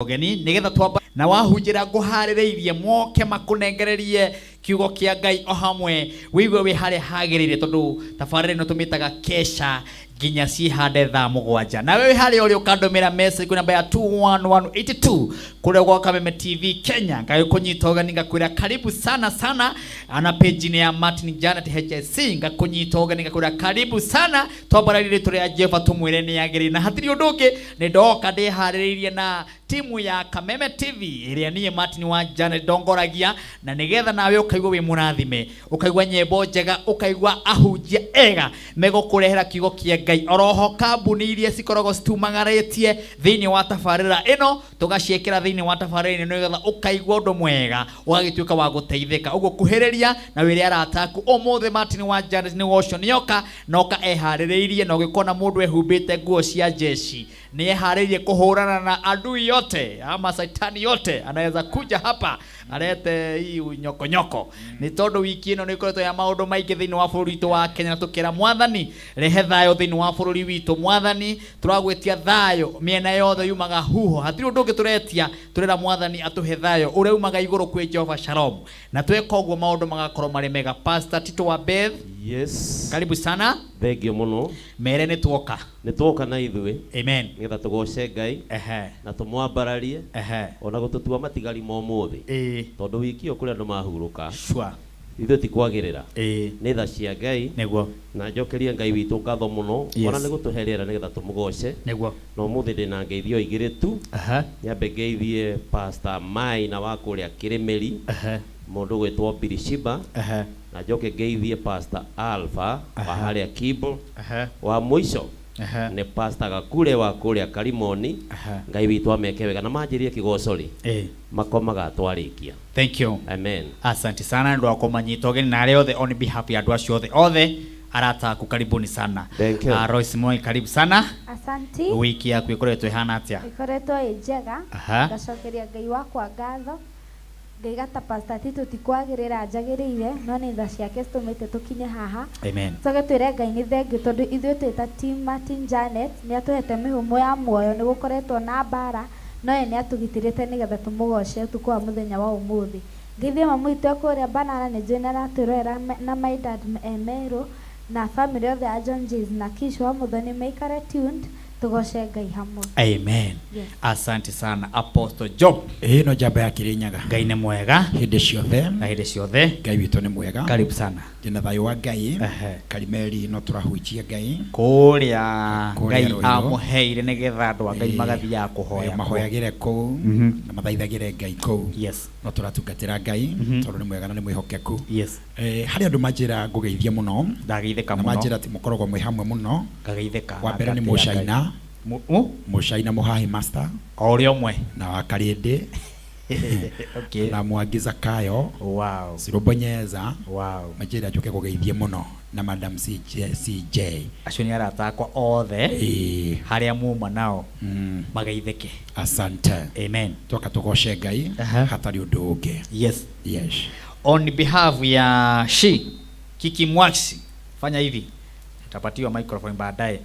Ũgeni nĩgetha twamba na wahunjĩra ngũharĩrĩirie moke makũnengererie kiugo kĩa Ngai o hamwe wĩigue wĩ harĩa hagĩrĩire, tondũ tabarĩra ĩno tũmĩtaga kesha nginya ciĩhande thaa 7. Nawe wĩ harĩa ũrĩ ũkandũmĩra message kwĩ namba ya 21182 kũrĩa gwa Kameme TV Kenya, ngagĩkũnyita ũgeni ngakwĩra karibu sana sana, ana page-inĩ ya Martin Janet HSC ngakũnyita ũgeni ngakwĩra karibu sana. Twambararie rĩtwa rĩa Jehova tũmwĩre nĩ agĩrĩire na hatirĩ ũndũ ũngĩ. Nĩ ndoka ndĩharĩrĩirie na timu ya Kameme TV ĩrĩa niĩ Martin wa Janet ndongoragia, na nĩgetha nawe ũkaigua wĩ mũrathime, ũkaigua nyĩmbo njega, ũkaigua ahunjia ega megũkũrehera kiugo kĩa Ngai. Oroho kambuni iria cikoragwo citumagarĩtie thĩinĩ wa tabarĩra ĩno tũgaciĩkĩra thĩinĩ wa tabarĩra ĩno nĩgetha ũkaigua ũndũ mwega ũgagĩtuĩka wa gũteithĩka. Ũguo kuhĩrĩria na wĩre arata aku ũmũthĩ Martin wa Janet nĩ wocio nĩoka noka eharĩrĩirie, na ũgĩkona mũndũ ehumbĩte nguo cia jeshi nĩ eharĩirie kũhũrana na adui yote ama saitani yote anaweza kuja hapa arete hii nyokonyoko. Nĩ tondũ wiki ĩno nĩ ĩkoretwo ya maũndũ maingĩ thĩinĩ wa bũrũri witũ wa Kenya, na tũkĩra mwathani rehe thayũ thĩinĩ wa bũrũri witũ. Mwathani tũragwĩtia thayũ mĩena yothe yumaga huho, hatirĩ ũndũ ũngĩ tũretia, tũrera mwathani atũhe thayũ ũrĩa umaga igũrũ kwĩ Jehova Shalom, na tweka ũguo maũndũ magakorwo marĩ mega. Pastor Tito wa Beth, Yes. karibu sana. Thengio mũno. Mere nĩ tuoka. Nĩ tuoka na ithuĩ. Amen. Nĩgetha tũgoce Ngai. Na tũmwambararie. Ona gũtũtua matigari ma ũmũthĩ. Tondũ wiki ĩyo kũrĩ andũ mahurũka. Sure. Ithuĩ ti kwagĩrĩra. Nĩ tha cia Ngai. Nĩguo. Na njokerie Ngai witũ ngatho mũno. Yes. Ona nĩ gũtũhe rĩera nĩgetha tũmũgoce. Nĩguo. Na ũmũthĩ ndĩna ngeithio igĩrĩ tu. Nyambe ngeithie Pastor Maina wa kũrĩa Kĩrĩmĩri. Mũndũ ũgwĩtwo Birishiba. Na njoke ngeithie Pastor Alpha wa harĩa Kimbo. Wa mũico nĩ Pastor Gakure wa kũrĩa Karimoni. Ngai witũ ameke wega na manjĩrie kĩgoco rĩ. Makomaga twarĩkia. Thank you. Amen. Asante sana ndu akũmanyita ũgeni na arĩa othe on behalf ya andũ acio othe othe arata aku, karibuni sana. Thank you. Royce Moi, karibu sana. Asanti. Wiki yaku ĩkoretwo ĩhana atĩa? Ĩkoretwo ĩ njega. Ngacokeria Ngai wakwa ngatho. Ngaiga ta Pastor Tito ti kwagĩrĩra njagĩrĩire, no nĩ tha ciake citũmĩte tũkinye haha. Amen. Tũcoke twĩre Ngai nĩ thengiũ tondũ ithuĩ twĩ ta team Martin Janet nĩ atũhete mĩhũmũ ya muoyo, nĩ gũkoretwo na mbara, no ye nĩ atũgitĩrĩte nĩgetha tũmũgoce ũtukũ wa mũthenya wa ũmũthĩ. Ngeithie mamu witũ e kũrĩa Banana, nĩ njũĩ nĩ aratwĩrorera na my dad e Meru, na family yothe ya John Jays na Kish wa Muthoni maikare tuned, tũgoce Ngai hamwe. Amen. Yes. Asante sana Apostle Job. Ĩĩ no njamba ya Kĩrĩnyaga. Ngai nĩ mwega. Hĩndĩ ciothe. Na hĩndĩ ciothe. Ngai witũ nĩ mwega. Karibu sana. Ndĩna thayũ wa Ngai. Karimeli no tũrahunjia Ngai. Kũrĩa Kũrĩa Ngai Rũirũ. amũheire nĩgetha andũ a Ngai magathiaga kũhoya. Mahoyagĩre kũu na mathaithagĩre Ngai kũu. Yes. No tũratungatĩra Ngai tondũ nĩ mwega na nĩ mwĩhokeku. Yes. Harĩ andũ manjĩra ngũgeithie mũno. Ndageithĩka Na mũno. manjĩra atĩ mũkoragwo mwĩ hamwe mũno. Ngageithĩka. Wa mbere nĩ Ngatĩa Ngai. Mũcaina. Mũcaina Mũhahi Master. O ũrĩa ũmwe. Na wa Karĩndĩ. Okay. Na Mwangi Zakayo. Wow. Sirobonyeza. Wow. Manjĩra njũke kũgeithie mũno na Madam CJ, CJ. Acio nĩ arata akwa othe. Harĩa muma nao. Mageithĩke. Asante. Amen. Twoka tũgoce Ngai hatarĩ ũndũ ũngĩ. Yes. Yes. On behalf ya she Kiki Mwaxi, fanya hivi, utapatiwa microphone baadaye.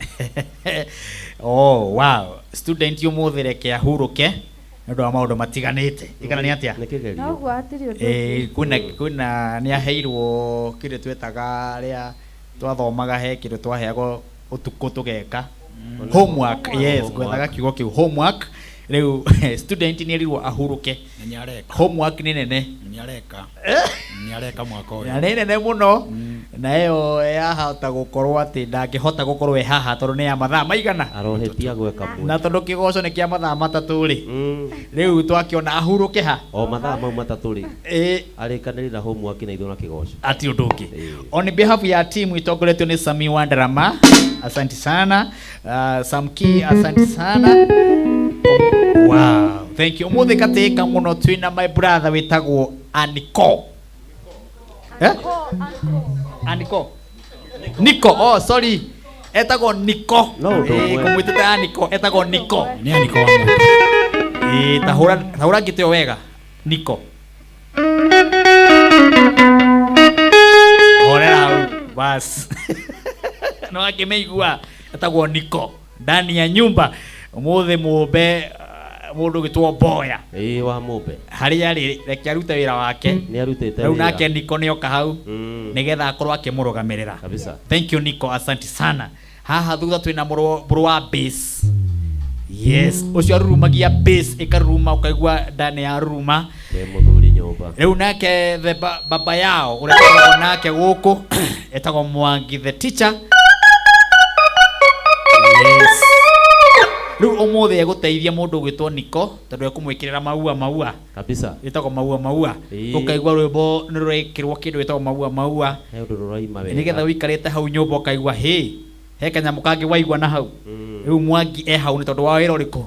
Oh wow, student umuthi reke ahuruke nĩ ũndũ wa maũndũ matiganĩte. Ikana nĩ atĩa? Nĩ kĩgerio. Noguo hatirĩ ũndũ ũngĩ. Kwĩna nĩ aheirwo kĩndũ twetaga rĩa twathomaga, he kĩndũ twaheagwo ũtukũ tũgeka homework. Yes, Homework. gwethaga kiugo kĩu homework. Rĩu student nĩ erirwo ahuruke. Na nĩ areka. Homework nĩ nene. Nĩ areka. Nĩ areka mwaka ũyũ. Na nĩ nene mũno. Na ĩyo yahota gũkorwo atĩ ndangĩhota gũkorwo e haha tondũ nĩ ya mathaa maigana. Arohetia gweka mwe. Na tondũ kĩgoco nĩ kĩa mathaa matatũ rĩ. Rĩu twakĩona ahurũke ha. O mathaa mau matatũ rĩ. Arĩkanĩrĩ na homework na ithuĩ na kĩgoco. Ati ũndũ ũngĩ. On behalf ya team itongoretio nĩ Sami Wandarama, asante sana. Samki, asante sana. Wow, thank you. Ũmũthĩ katĩka mũno twĩna my brother wĩtagwo Aniko. Aniko. Niko, oh sorry. Etagwo Niko. No ũndũ ũmwe. Kũmwĩtĩte Aniko, etagwo Niko. Nĩ Aniko wa mũndũ. Tahũra ngĩtĩ o wega. Niko. Horera hau, bas. No akĩmĩigua, etagwo Niko. Ndani ya nyumba. Ũmũthĩ mũmbe Mũndũ ũgĩtwo Mboya. Ĩĩ, wa Mũmbe. Harĩa rĩ, reke arute wĩra wake. Nĩ arutĩte Rĩu wĩra. Nake Niko nĩoka hau nĩgetha akorwo akĩmũrũgamĩrĩra. Kabisa. Thank you, Nico, asante sana. Haha thutha twĩna mũrũ wa bass. Yes, ũcio arurumagia bass ĩkaruruma ũkaigua nda nĩ yaruruma. Ke mũthuri nyũmba. Rĩu nake the baba yao ũrĩa tũkoragwo nake gũkũ etagwo Mwangi the teacher. Yes, rĩu ũmũthĩ egũteithia mũndũ ũgwĩtwo Niko tondũ ekũmwĩkĩrĩra maua maua. Kabisa. Ĩtagwo maua maua. Ũkaigua rwĩmbo nĩ rũrekĩrwo kĩndũ gĩtagwo maua maua. He ũndũ rũraima wega. Nĩgetha ũikarĩte hau nyũmba ũkaigua hĩ, he kanyamũ kangĩ waigua na hau. Rĩu Mwangi e hau nĩ tondũ wa wĩra ũrĩkũ?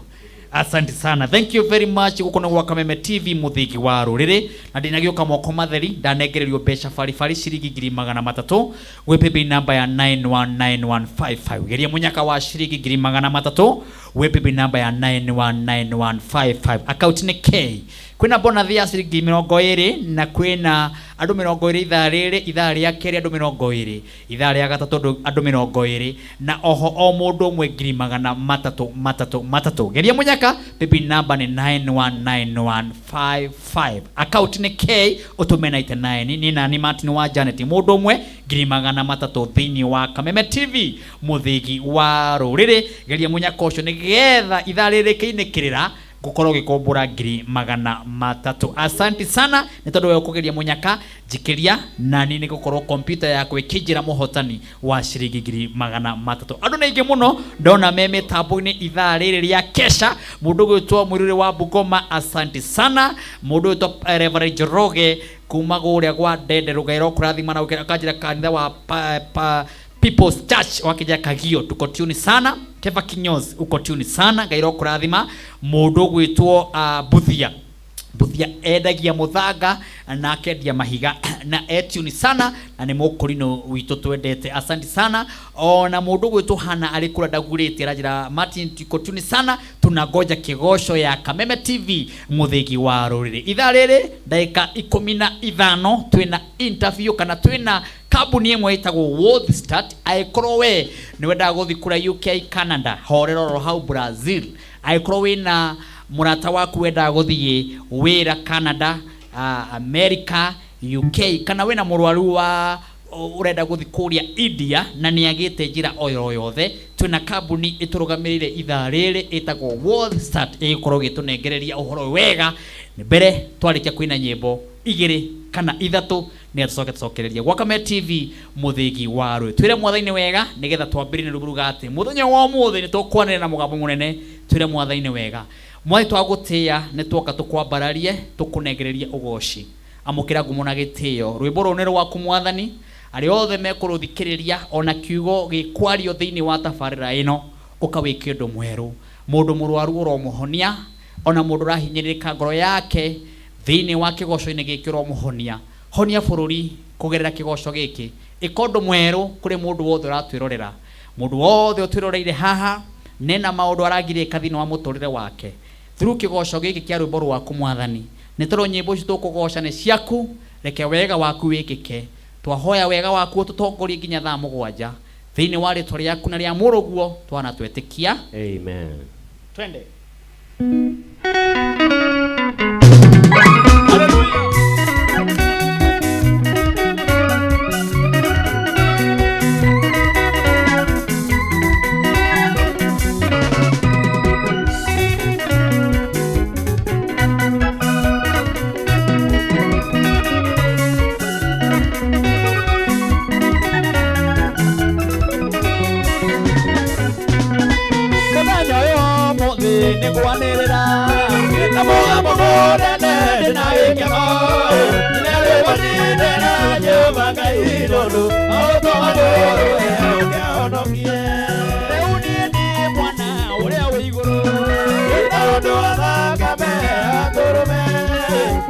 Asante sana, thank you very much. Gũkũ nĩ gwa Kameme TV, mũthingi wa rũrĩrĩ, na ndinagĩũka moko matheri. Ndanengererio mbeca baribari ciringi 300,000 gwĩ paybill namba ya 919155. Geria mũnyaka wa ciringi 300,000 gwĩ paybill namba ya 919155, account nĩ K. Kwĩna bonus ya ciringi 20 na kwĩna andũ 20 ithaa rĩrĩ, ithaa rĩa kerĩ andũ 20, ithaa rĩa gatatũ andũ 20, na oho o mũndũ ũmwe 300,000 matatũ matatũ. Geria mũnyaka, paybill namba nĩ 919155, account nĩ K, ũtũme 99. Nĩ nani Martin wa Janet, mũndũ ũmwe 300,000 thĩinĩ wa Kameme TV, mũthĩgi wa rũrĩrĩ. Geria mũnyaka ũcio nĩgetha ithaa rĩrĩ kĩinĩkĩrĩra gũkorwo gĩkombora 300,000. Asanti sana nĩ tondũ we ũkũgeria mũnyaka. Njikĩria nani nĩ gũkorwo kompyuta yakwa ĩkĩnjĩra mũhotani wa ciringi 300,000. Andũ nĩ aingĩ mũno ndona me mĩtambo-inĩ ithaa rĩrĩ rĩa kesha. Mũndũ ũgwĩtwo Mũirũrĩ wa Bungoma, asanti sana. Mũndũ ũgwĩtwo Reverend Njoroge kuma kũrĩa gwa Ndende Rũgairo, kũrathima na ũkanjĩra kanitha wa People's Church wakija Kagio, tuko tuni sana. Keva Kinyozi, uko tuni sana, Ngai kũrathima. Mũndũ ũgwĩtwo Buthia Buthia endagia mũthanga na akendia mahiga na etuni sana na nĩ mũkũrinũ witũ twendete, asante sana. Ona mũndũ ũgwĩtwo Hana arĩ kũrĩa ndagurĩte aranjĩra Martin, tuko tuni sana, tunangoja kĩgoco ya Kameme TV, mũthĩgi wa rũrĩrĩ. Ithaa rĩrĩ ndagĩka 15 twĩna interview kana twĩna kambuni ĩmwe ĩtagwo World Start. Angĩkorwo we nĩ wendaga gũthiĩ kũrĩa UK, Canada, horera oro hau Brazil. Angĩkorwo wĩna mũrata waku wendaga gũthiĩ wĩra Canada, America, UK, kana wĩna mũrwaru wa ũrenda gũthiĩ kũrĩa India na nĩ agĩte njĩra o yothe, twĩna kambuni ĩtũrũgamĩrĩire ithaa rĩrĩ ĩtagwo World Start ĩgũkorwo ĩgĩtũnengereria ũhoro wega. Nĩ mbere twarĩkia kwĩna nyĩmbo igĩrĩ kana ithatũ nĩ tũcoke tũcokererie gwa Kameme TV, mũthĩgi wa rũĩ. Twĩre mwathani wega nĩgetha twambĩrĩrie na rwĩmbo ruga atĩ mũthenya wa ũmũthĩ nĩ tũkwanĩrĩra na mũgambo mũnene. Twĩre mwathani wega. Mwathi, twagũtĩĩa, nĩ twoka tũkwambararie, tũkũnengererie ũgoci. Amũkĩra ngumo na gĩtĩo. Rwĩmbo rũrũ nĩ rwaku mwathani. Arĩa othe mekũrũthikĩrĩria ona kiugo gĩkwario thĩinĩ wa tabarĩra ĩno, ũka wĩke ũndũ mwerũ. Mũndũ mũrwaru ũromũhonia, ona mũndũ ũrahinyĩrĩrĩka ngoro yake thĩinĩ wa kĩgoco-inĩ gĩkĩ ũromũhonia. Honia bũrũri kũgerera kĩgoco gĩkĩ. Ĩka ũndũ mwerũ kũrĩ mũndũ wothe ũratwĩrorera. Mũndũ wothe ũtwĩroreire haha nena maũndũ aragirĩka thĩinĩ wa mũtũrĩre wake through kĩgoco gĩkĩ kĩa rwĩmbo rwaku mwathani, nĩ tondũ nyĩmbo ici tũkũgoca nĩ ciaku. Reke wega waku wĩkĩke. Twahoya wega waku ũtũtongorie nginya thaa 7 thĩinĩ wa rĩtwa rĩaku na rĩa mũrũguo twana twetĩkia. Amen. Twende. Mũthenya ũyũ ũmũthĩ nĩ ngwanĩrĩra na mũgambo mũnene ndĩna gĩkeno nĩ rwĩmbo ndĩna Jehova Ngai tondũ ũtũma ndũrũe ũkĩhonokie. Rĩu niĩ ndĩ mwana ũrĩa wĩ igũrũ na ũndũ wa thakame atũrũme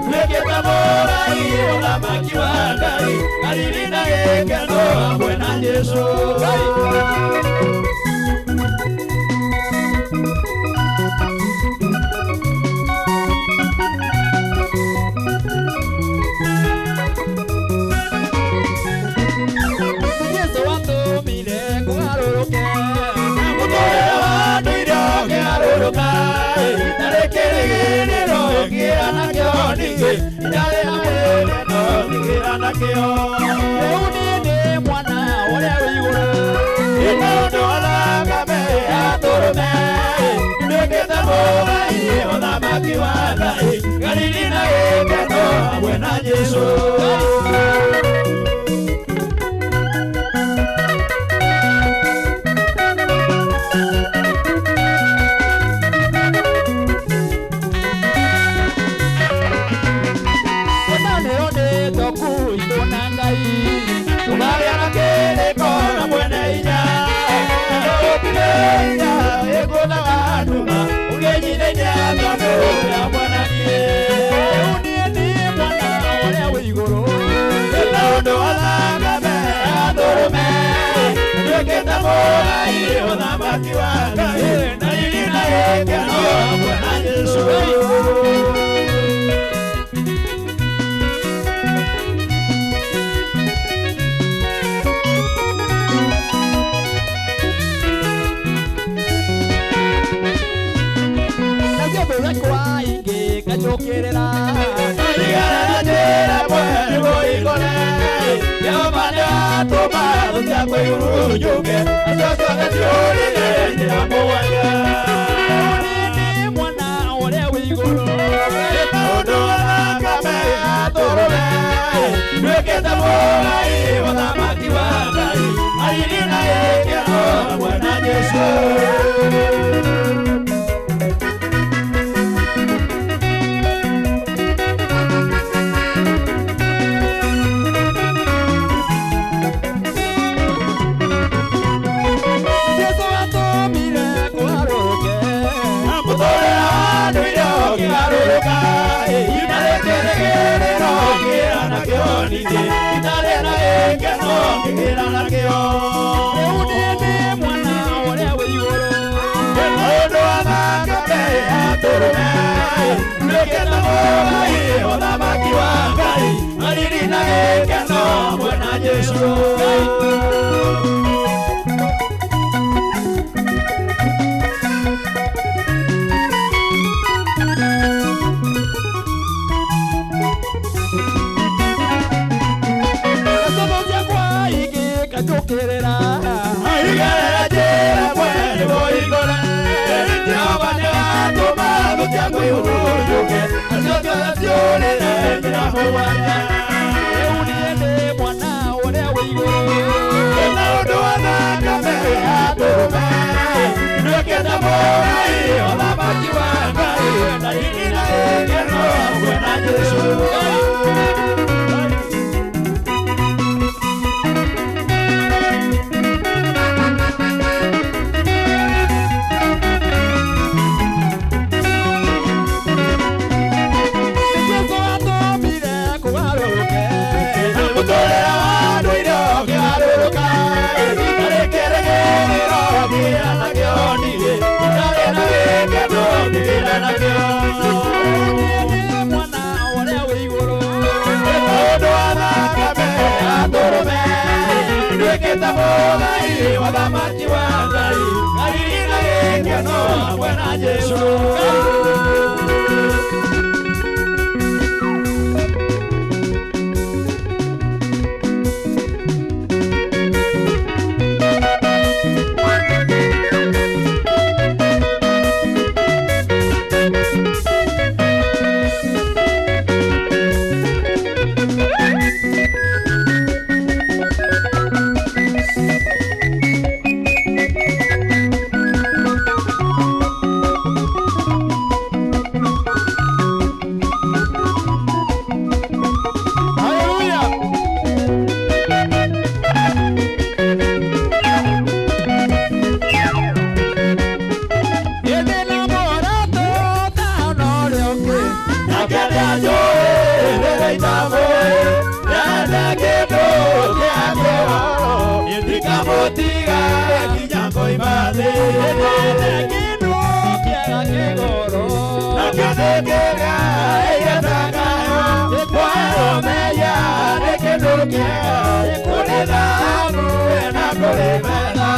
nduĩkĩte mũrai ũthamaki wa Ngai ngariri na gĩkeno hamwe na Jesũ. Jesũ atũmire kũgarũrũke na mũtũrĩre wa ndũire ũkĩgarũrũka na rĩkĩrĩ. Itarĩ na gĩkeno ngĩgĩra nakĩo. Rĩu niĩ ndĩ mwana ũrĩa wĩ igũrũ. Nĩ ũndũ wa thakame ya Gatũrũme, nduĩkĩte mũgai ũthamaki wa Ngai, ngariri na gĩkeno hamwe na Jesũ. Ngwatanĩro nĩ tũkuitwo na Ngai. Tũkagĩa na kĩrĩko na mwene hinya, gũtirĩ hinya ĩkũnaga nduma, ũngĩnyitithia tondũ ya mwana niĩ. Rĩu niĩ ndĩ mwana ũrĩa wĩ igũrũ. Nĩ ũndũ wa thakame ya Gatũrũme, nduĩkĩte mũgai ũthamaki wa Ngai, na riri na gĩkeno hamwe na Jesũ. Nacio thũ ciakwa ingĩ ngacũkĩrĩra. Ndigana njĩra mwene mũhingũre, Jehova nĩatũma thũ ciakwa ihurunjuke, nacio ciothe ciũrĩre njĩra mũgwanja. Rĩu niĩ ndĩ mwana ũrĩa wĩ igũrũ. Nĩ ũndũ wa thakame ya Gatũrũme, nduĩkĩte mũgai ũthamaki wa Ngai, ariri na gĩkeno hamwe na Jesũ. Jesũ atũmire kũgarũrũke. Mũtũũrĩre wa ndũire ũkĩgarũrũka, itarĩ kĩrĩgĩrĩro ngĩgĩra nakĩo ningĩ, itarĩ na gĩkeno ngĩgĩra nakĩo. Rĩu niĩ ndĩ mwana ũrĩa wĩ igũrũ. Nĩ ũndũ wa thakame ya Gatũrũme, nduĩkĩte mũgai ũthamaki wa Ngai, ariri na gĩkeno hamwe na Jesũ. Nacio thũ ciakwa ingĩ ngacũkĩrĩra. Igerera njĩra mwene mũhingũre, Jehova nĩatũma thũ ciakwa ihurunjuke, nacio ciothe ciũrĩre njĩra mũgwanja. Rĩu niĩ ndĩ mwana ũrĩa wĩ igũrũ. Nĩ ũndũ wa thakame ya Gatũrũme, nduĩkĩte mũgai ũthamaki wa Ngai, na riri na gĩkeno hamwe na Jesũ. Jesũ atũmire kũgarũrũke. Mũtũũrĩre wa ndũire ũkĩgarũrũka, itarĩ kĩrĩgĩrĩro ngĩgĩra nakĩo ningĩ, itarĩ na gĩkeno ngĩgĩra nakĩo. Rĩu niĩ ndĩ mwana ũrĩa wĩ igũrũ. Nĩ ũndũ wa thakame ya Gatũrũme, nduĩkĩte mũgai ũthamaki wa Ngai, ngariri na gĩkeno hamwe na Jesũ. Ndikamũtiga nginya ngoima thĩ. Kĩndũ kĩaga kĩgoro. Nakĩo nĩkĩga ĩgetagayo, kwarũmeya nĩ kĩndũ kĩega, kũrĩ thahabu na kũrĩ betha.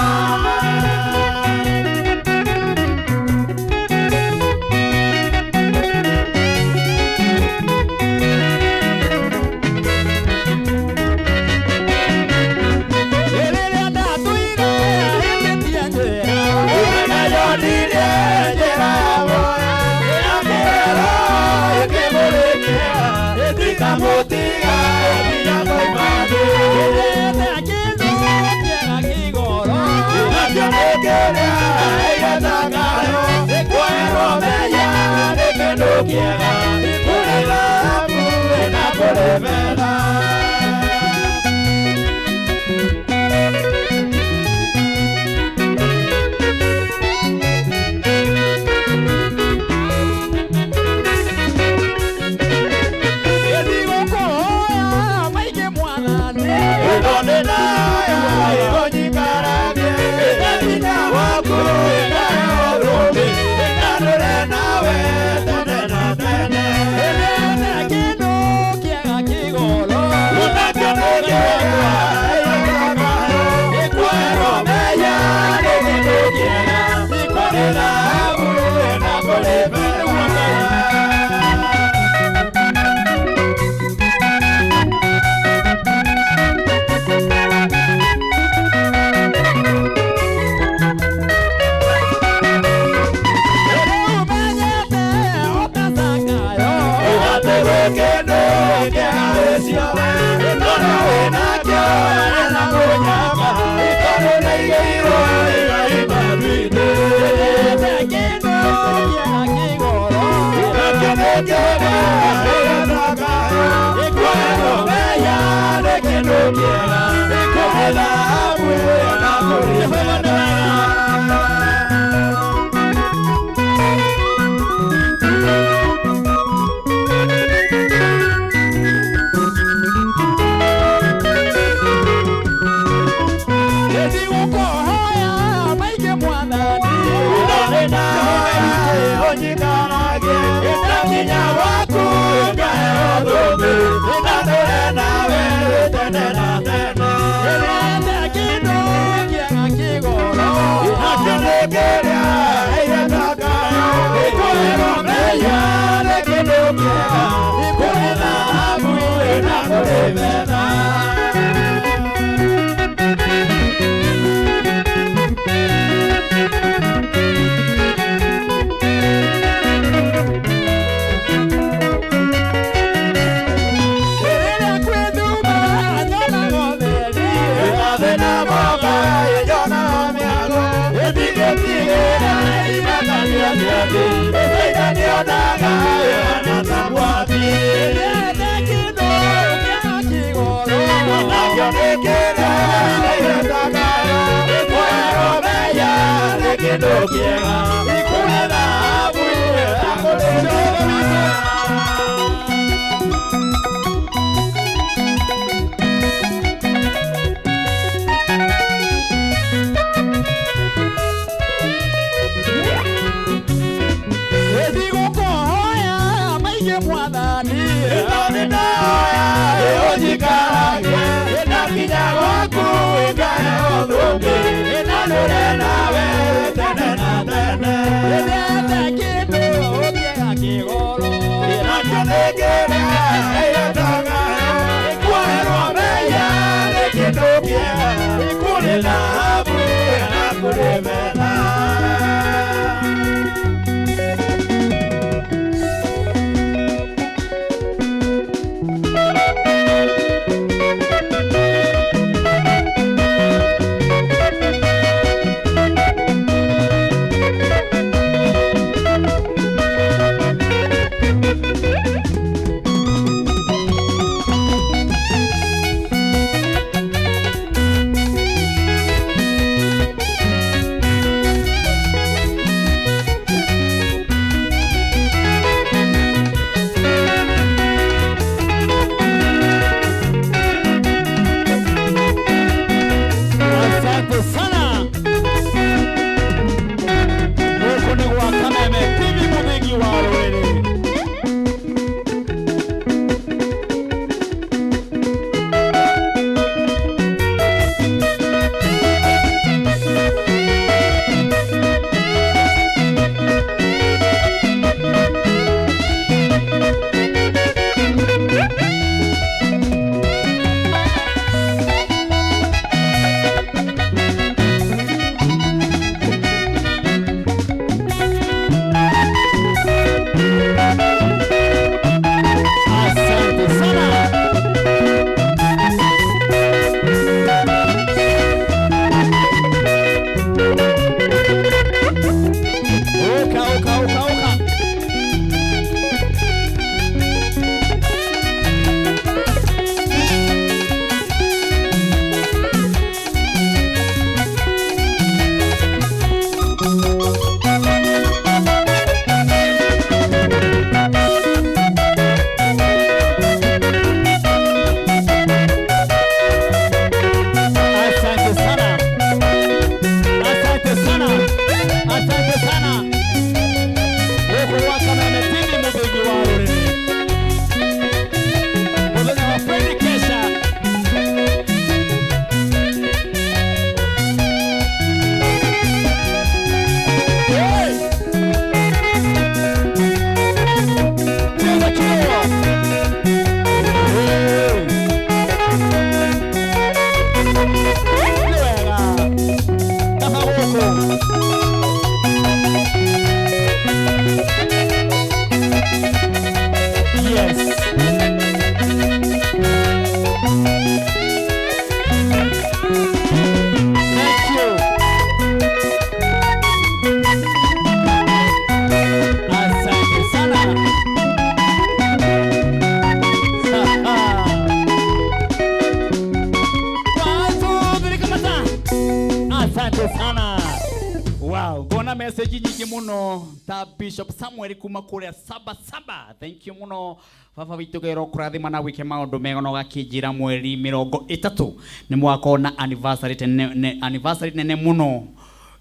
Message nyingĩ mũno ta Bishop Samuel kuma kũrĩa saba saba. Thank you mũno baba witũ, Ngai ũrokũrathima na wĩke maũndũ mega na ũgakĩnjĩra mweri 30 nĩ mwakorwo na anniversary tene, anniversary nene mũno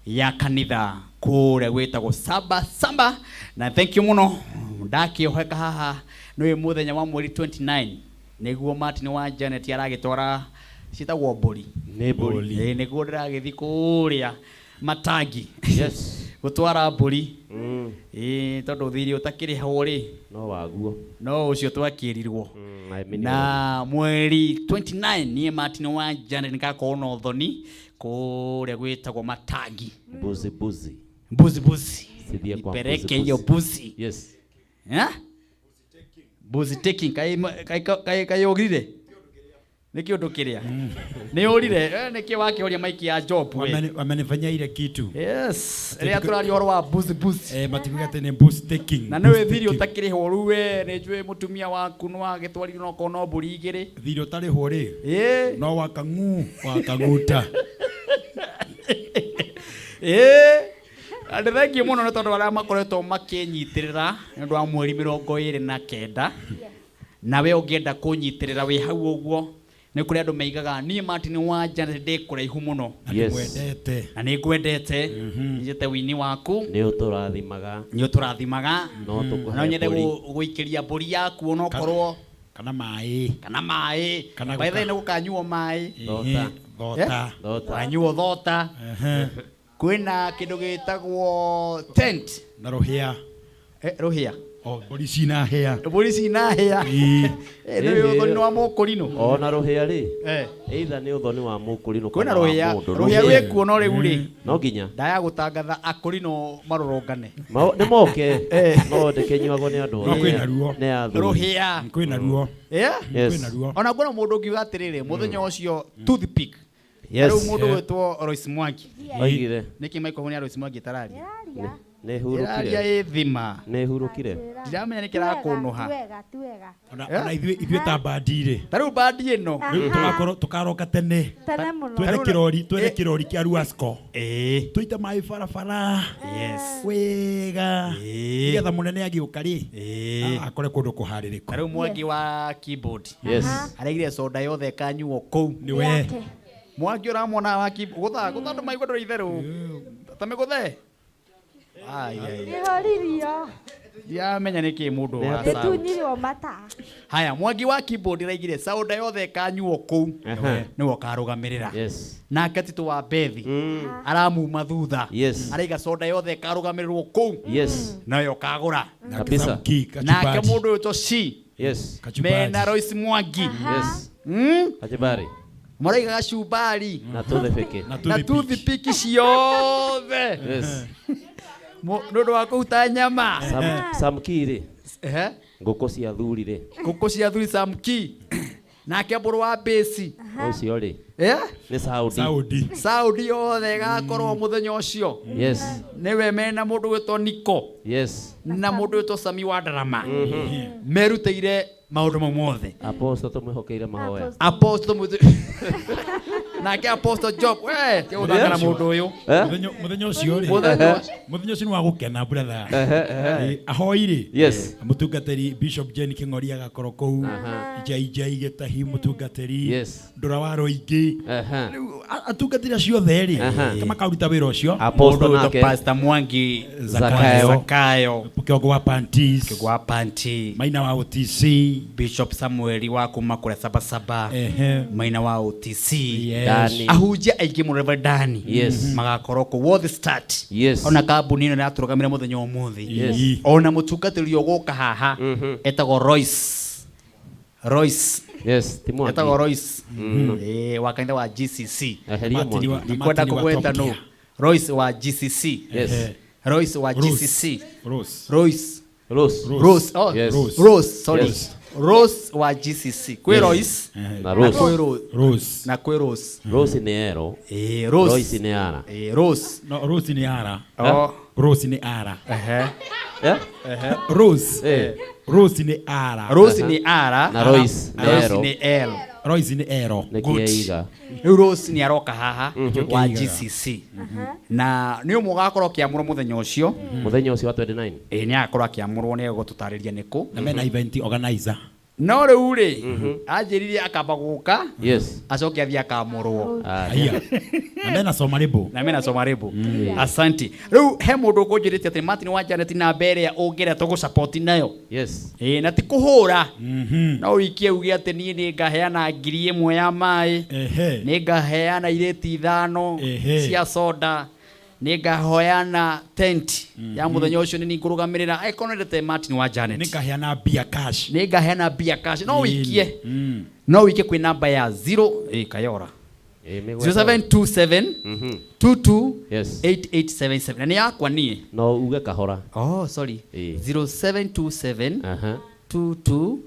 ya kanitha kũrĩa gwĩtagwo saba saba. Na thank you mũno, ndakĩoheka haha nĩ mũthenya wa mweri 29 nĩguo Martin wa Janet aragĩtwara ciĩtagwo mbũri. Nĩ mbũri. Ĩĩ, nĩguo ndĩragĩthiĩ kũrĩa matangi gũtwara mbũri. Ĩĩ, tondũ thirĩ ũtakĩrĩhwo rĩ, No waguo. No ũcio twakĩrirwo. I mean, Na mweri 29 niĩ Martin wa Janet nĩgakorwo na ũthoni kũrĩa gwĩtagwo matangi. Mbuzi mbuzi. Mbuzi mbuzi. Sithie kwa Ipeleke mbuzi, hiyo mbuzi. mbuzi. Yes. Eh? Mbuzi taking kai kai kai kai ũgire nĩ kĩũndũ kĩrĩa nĩ ũrire. Nĩkĩ wakĩũria maiki ya job we? Wamenifanyia ile kitu. Yes, rĩrĩa tũraria ũhoro wa mbuzi mbuzi. Matikuga atĩ nĩ mbuzi taking. Na nĩ Mbuzi wĩ thiri taking. ũtakĩrĩhwo rĩu we nĩ njũĩ mũtumia waku nĩ wagĩtwarirwo no korwo no mbũri igĩrĩ. Thirĩ ũtarĩhwo rĩ, Ĩĩ. no wakang'u wakang'uta. Ĩĩ. Na nĩ thengiũ mũno nĩ tondũ arĩa makoretwo makĩnyitĩrĩra nĩ ũndũ wa mweri 29, nawe ũngĩenda kũnyitĩrĩra wĩ hau ũguo nĩ kũrĩ andũ maigaga niĩ Martin wa Janet ndĩ kũraihu mũno. Na Yes. nĩngwendete. Na nĩ ngwendete, nyendete wini waku. Nĩ ũtũrathimaga. Nĩ ũtũrathimaga. No tũkũhe No nyende mbũri. gũikĩria mbũri yaku onokorwo Kana maĩ. Kana maĩ. Kana By the way, gũka- nĩ gũkanyuo maĩ. Thota. Thota. Thota. Kanyuo thota. Kwĩna kĩndũ gĩtagwo tent. Na rũhĩa. Rũhĩa. O, mbũri cina hĩa. Mbũri cina hĩa. Ĩĩ. Nĩ ũthoni wa mũkũrinũ. Ona rũhĩa rĩ. Either nĩ ũthoni wa mũkũrinũ Kwĩna kana wa rũhĩa. mũndũ. Rũhĩa rwĩkuo no rĩu rĩ. No nginya. Ndaya gũtangatha akũrinũ marũrũngane. Nĩ moke. No ndĩkĩnyuagwo nĩ andũ No othe. kwĩna ruo. Nĩ athuri. Rũhĩa. Kwĩna ruo. Yes. Kwĩna ruo. Ona kwĩna mũndũ ũngiuga atĩrĩrĩ, mũthenya ũcio toothpick. Yes. Rĩu mũndũ gwĩtwo Royce Mwangi. Oigire. Nĩkĩ microphone ya Royce Mwangi ĩtararia? Ĩraria. Nĩ Ĩraria hurũkire. ĩ thima. Nĩ hurũkire. Ndiramenya nĩkĩ ĩrakũnũha. Ti wega, ti wega. Ona ithuĩ ta bandi rĩ. Ta rĩu bandi ĩno. Rĩu tũgakorwo tũkaroka tene. Tene mũno. Twethe kĩrori, twethe kĩrori kĩa Ruasco. Ĩĩ. Tũite maĩ barabara. Yes. Wega. Ĩĩ. Nĩgetha mũnene agĩũka rĩ. Ĩĩ. Akore kũndũ kũharĩrĩku. Ta rĩu Mwangi wa keyboard. Yes. Araigire soda yothe ĩkanyuo kũu. Nĩ we. Yake. Mwangi ũramwona wa keyboard. Gũtha, gũtha andũ maigua ndũrĩ itherũ. Ta mĩgũthe. Ai, ai. Nĩhoririo. Ndiramenya nĩkĩ mũndũ wa sound. Nĩtunyirwo mata. Haya, Mwangi wa keyboard araigire soda yothe ĩkanyuo kũu. Nĩwe ũkarũgamĩrĩra. Yes. Nake Tito wa Bethi aramuma thutha. Yes. Araiga soda yothe ĩkarũgamĩrĩrwo kũu. Yes. Nayo ũkagũra. Kabisa. Samki, Nake kachumbari. mũndũ ũyũ to C. Yes. Kachumbari. Mena Royce Mwangi. Yes. Kachumbari. Maraiga gacumbari. Na tũthibĩkĩ. Na Na toothpick. toothpick ciothe. Yes. Nĩ ũndũ wa kũruta nyama. Samki rĩ. Ehe. Ngũkũ cia thuri rĩ. Ngũkũ cia thuri Samki. Nake mũrũ wa Besi. Ũcio rĩ. Nĩ Saudi. Saudi. Saudi yothe ĩgakorwo mũthenya ũcio. Yes. Nĩwe mena mũndũ wĩtwo Niko. Yes. Na mũndũ wĩtwo Sami wa Ndarama. Merutĩire maũndũ mau mothe. Apostle tũmwĩhokeire mahoya. Apostle Nake Apostle Job, we, ti gũthaka na mũndũ ũyũ. Mũthenya ũcio rĩ. Mũthenya Mũthenya ũcio nĩ wa gũkena, brother. Ahoi rĩ. Yes. Mũtungatĩri Bishop Jane Kĩng'ori agakorwo kũu. JJ Gĩtahi mũtungatĩri. Yes. Ndũra wa Rũingĩ. Aha. Rĩu, atungatĩri acio othe rĩ, makaruta wĩra ũcio. Apostle Mũndũ wĩtwo nake. Pastor Mwangi Zakayo. Zakayo. Kĩongo wa Panties. Kĩongo wa Panties. Maina wa OTC. Bishop Samuel wa kuma kũrĩa Sabasaba. Maina wa OTC. Yes. Dani. Ahunjia aingĩ mũno Reverend Dani. Yes. Magakorwo kũ World Start. Yes. Ona kambuni ĩno ĩratũrũgamĩra mũthenya wa ũmũthĩ. Yes. Ona mũtungatĩri ũgũka haha etagwo Royce. Royce. Yes, ti Mwangi. Etagwo Royce. Wa kanitha wa GCC. Eheria Martin Mwangi. wa- Ndikwenda Martin wa kũgweta Top nũ. Gear. Royce wa GCC. Yes. Royce wa Rose. GCC. Rose. Royce. Rose. Rose. Oh, Yes. Rose. Rose, sorry. Yes. Rose wa GCC. Kwĩ Yes. Royce. Na Na Rose. kwĩ Rose. Rose. Na kwĩ Rose. Rose nĩ ero. Rose. Royce nĩ ara. Rose. No, Rose nĩ ara. Oh. Rose nĩ ara. Ehe. Rose. Rose nĩ ara. Rose nĩ ara. Na Royce nĩ Royce ero. nĩ L. Royce nĩ ero. Nĩ Good. kĩeiga. Rĩu Rose nĩ aroka haha wa Kĩigaga. GCC na nĩ ũmwe ũgakorwo ũkĩamũrwo mũthenya ũcio. Mũthenya ũcio wa 29. Ĩĩ, nĩ agakorwo akĩamũrwo, nĩ egũtũtarĩria nĩkũ. Na mena event organizer. No rĩu rĩ, anjĩrire akamba gũka, acoke athiĩ akamũrwo. Aya. Na mena Somarebo. Na mena Somarebo. Asante. Rĩu he mũndũ ũkũnjĩrĩte atĩ Martin wa Janet, namba ĩrĩa ũngĩra tũgũsupport nayo. Ĩĩ, na ti kũhũra, no ũikie uge atĩ niĩ nĩ ngaheana 1000 ya maĩ, nĩ ngaheana irĩti 5 cia soda, nĩ ngahoyana tent ya mũthenya ũcio, nĩ ningũrũgamĩrĩra angĩkorwo nĩndete Martin wa Janet. Nĩngaheana mbia cash. Nĩ ngaheana mbia cash. No ũikie, no ũikie kwĩ namba ya 0 ĩ kayora 0727 22 8877, na nĩ yakwa niĩ. No uge kahora. Oh, sorry. Ĩĩ. 0727 22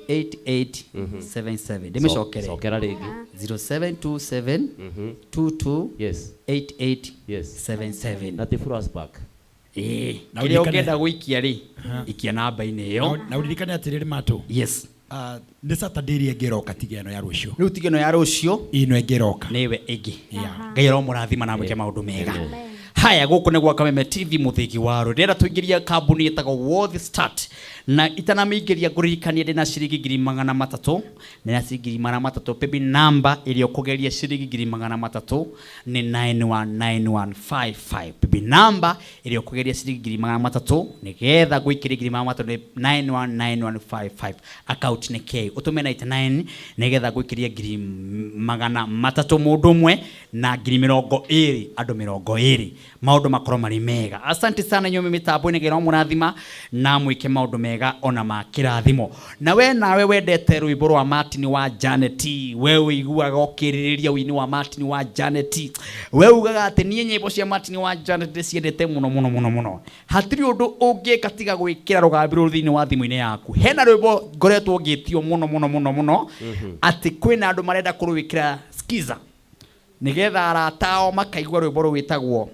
8877. Ndĩmĩcokere. Cokera rĩngĩ. 0727 22 8877. Na ti flashback. Ĩĩ. Na Kĩrĩa ũririkane- ũngĩenda gũikia rĩ, ikia namba-inĩ ĩyo. Na uririkane atĩrĩrĩ matũ. Yes. Nĩ Saturday ĩrĩa ĩngĩ ĩroka, tiga ĩno ya rũciũ. Rĩu tiga ĩno ya rũciũ. Ĩno ĩngĩ ĩroka. Nĩwe ĩngĩ. Ngai aromũrathima na mwĩke maũndũ mega. Haya, gũkũ nĩ gwa Kameme TV, mũthĩgi wa rũ. Ndĩrenda tũingĩrie kambuni ĩtagwo Worth Start, na itanamĩingĩria ngũririkanie ndĩna ciringi 300,000, ndĩna ciringi 300,000. Paybill number ĩrĩa ũkũgeria ciringi 300,000 nĩ 919155. Paybill number ĩrĩa ũkũgeria ciringi 300,000 nĩgetha ngũikĩrie 300,000 nĩ 919155. Account nĩ K. Ũtũme 99 nĩgetha ngũikĩrie 300,000 mũndũ ũmwe, na 20,000 andũ 20, maũndũ makorwo marĩ mega. Asante sana inyuĩ mĩtambo-inĩ, Ngai mũrathima na mwĩke maũndũ mega ona ma kĩrathimo. Na we nawe wendete rwĩmbo rwa Martin wa Janet, we ũiguaga ũkĩrĩrĩria ũini wa Martin wa Janet, we ugaga atĩ niĩ nyĩmbo cia Martin wa Janet ndĩciendete mũno mũno mũno mũno, hatirĩ ũndũ ũngĩka tiga gwĩkĩra rũgambi rũrũ thĩinĩ wa thimũ-inĩ yaku. Hena rwĩmbo ngoretwo ngĩtio mũno mũno mũno mũno atĩ kwĩna andũ marenda kũrwĩkĩra skiza nĩgetha arata ao makaigua rwĩmbo rwĩtagwo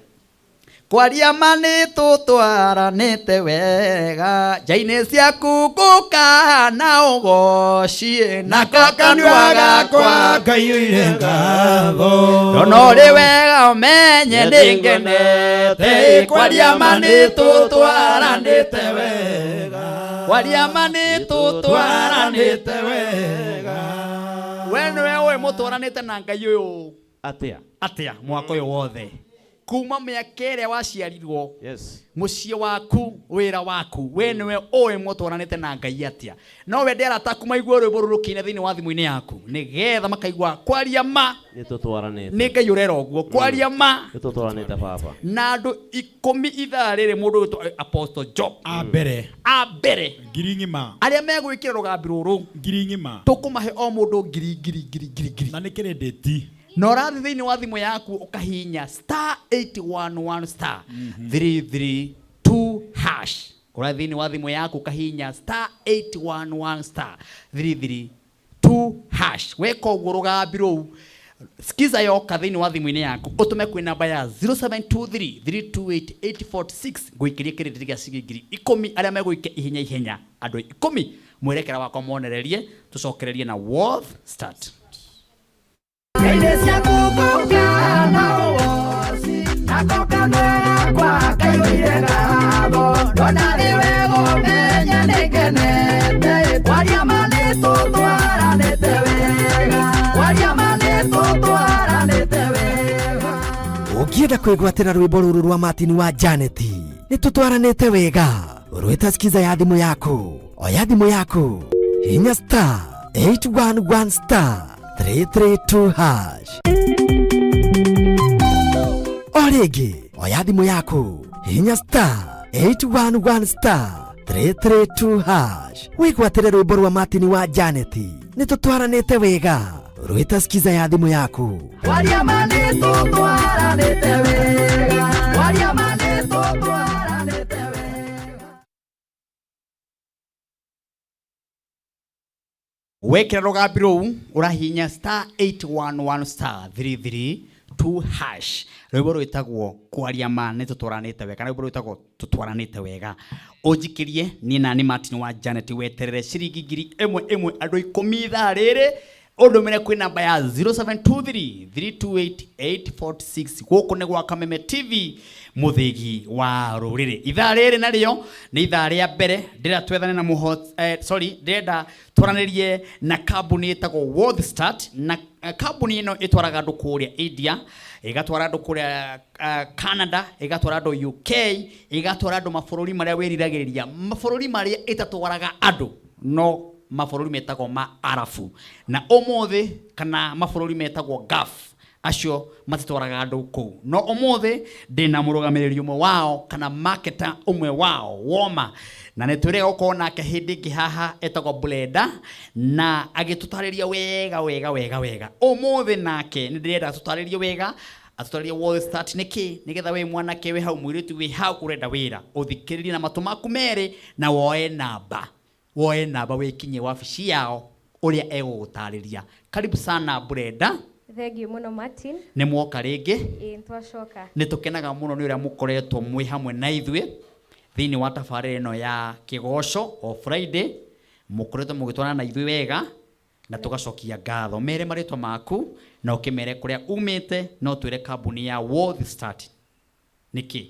Kwaria ma nĩ tũtwaranĩte wega, nja-inĩ ciaku ngũkana ũgoci nako kanua gakwa kaiyũire ngatho. Ndona ũrĩ wega ũmenye nĩ ngenete. Kwaria ma nĩ tũtwaranĩte wega, kwaria ma nĩ tũtwaranĩte wega. We nĩwe ũĩ mũtwaranĩte na Ngai ũyũ atĩa atĩa mwaka ũyũ wothe kuma mĩaka ĩrĩa waciarirwo. Mũciĩ waku, wĩra waku, we nĩwe ũĩ mũtwaranĩte na Ngai atĩa. No wende arata aku maigue rwĩmbo rũrũ rũkĩina thĩinĩ wa thimũ-inĩ yaku nĩgetha makaigua kwaria ma Nĩ tũtwaranĩte. nĩ Ngai ũrera ũguo, kwaria ma Nĩ tũtwaranĩte baba. Na andũ 10 ithaa rĩrĩ, mũndũ ũgwĩtwo Apostle Job a mbere, a mbere ngiri ng'ima, arĩa megwĩkĩra rũgambi rũrũ ngiri ng'ima, tũkũmahe o mũndũ ngiri ngiri ngiri ngiri ngiri. Na nĩ kĩrĩndĩti. Na ũrathiĩ thĩinĩ wa thimũ yaku ũkahihinya star 811 star 332 hash. Ũrathiĩ thĩinĩ wa thimũ yaku ũkahihinya star 811 star 332 hash. Weka ũguo, rũgambi rũu skiza yoka thĩinĩ wa thimũ-inĩ yaku, ũtũme kwĩ namba ya 0723 328 846, ngũikĩrie kĩrĩndĩ gĩa ciringi 10,000 arĩa megũikia ihenya ihenya, andũ 10. Mwerekera wakwa monererie, tũcokererie na Worth Start. Nja-inĩ ciaku ngũkana ũgoci nako kanua gakwa kaiyũire ngatho. Ndona rĩ wega ũmenye nĩ ngenete. Kwaria ma nĩ tũtwaranĩte wega, kwaria ma nĩ tũtwaranĩte wega. Ũngĩenda kwĩgwatĩra rwĩmbo rũrũ rwa Martin wa Janet, nĩ tũtwaranĩte wega, rwĩta skiza ya thimũ yaku. Oya thimũ yaku, hinya star 811 star 332 hash. O rĩngĩ, oya thimũ yaku, hinya star 811 star 332 hash, wĩgwatĩre rwĩmbo rwa Martin wa Janet, nĩ tũtwaranĩte wega, rwĩta skiza ya thimũ yaku. Kwaria ma nĩ tũtwaranĩte wega, kwaria ma nĩ tũtwaranĩte wega. Wekĩra rũgambi rũu ũrahihinya star 811 star 332 hash, rwĩmbo rwĩtagwo Kwaria ma nĩ tũtwaranĩte wega, kana rwĩmbo rwĩtagwo Tũtwaranĩte Wega, ũnjikĩrie niĩ na nĩ Martin wa Janet. Weterere ciringi 1000 ĩmwe andũ 10 ithaa rĩrĩ. Ũndũmĩre kwĩ namba ya 0723 328 846. Gũkũ nĩ gwa Kameme TV, mũthĩgi wa rũrĩrĩ. Ithaa rĩrĩ narĩo nĩ ithaa rĩa mbere ndĩrenda twethane na mũho, sorry, ndĩrenda twaranĩrie na kambuni ĩtagwo World Start. Na kambuni ĩno ĩtwaraga andũ kũrĩa India, ĩgatwara andũ kũrĩa Canada, ĩgatwara andũ UK, ĩgatwara andũ mabũrũri marĩa wĩriragĩria. Mabũrũri marĩa ĩtatwaraga andũ no mabũrũri metagwo ma Arabu na ũmũthĩ, kana mabũrũri metagwo Gulf, acio matitwaraga andũ kũu. No ũmũthĩ ndĩna mũrũgamĩrĩri ũmwe wao, kana marketer ũmwe wao woma, na nĩ twĩrĩga gũkorwo nake hĩndĩ ĩngĩ haha, etagwo Brenda, na agĩtũtarĩria wega wega wega wega. Ũmũthĩ nake nĩ ndĩrenda tũtarĩrie wega, atũtarĩrie World Start nĩ kĩ, nĩgetha wĩ mwanake wĩ hau, mũirĩtu wĩ hau ũrenda wĩra, ũthikĩrĩrie na matũ maku merĩ na woe namba, woe namba wĩkinyie wabici yao ũrĩa egũgũtarĩria. Karibu sana, Brenda. Thengiũ mũno, Martin. Nĩ mwoka rĩngĩ. Ĩĩ, nĩtwacoka. Nĩ tũkenaga mũno nĩ ũrĩa mũkoretwo mwĩ hamwe na ithuĩ thĩinĩ wa tabarĩra ĩno ya kĩgoco. O Friday mũkoretwo mũgĩtwarana na ithuĩ wega na tũgacokia ngatho. Mere marĩtwa maku na ũkĩmere kũrĩa umĩte, no twĩre kambuni ya World Start nĩkĩ.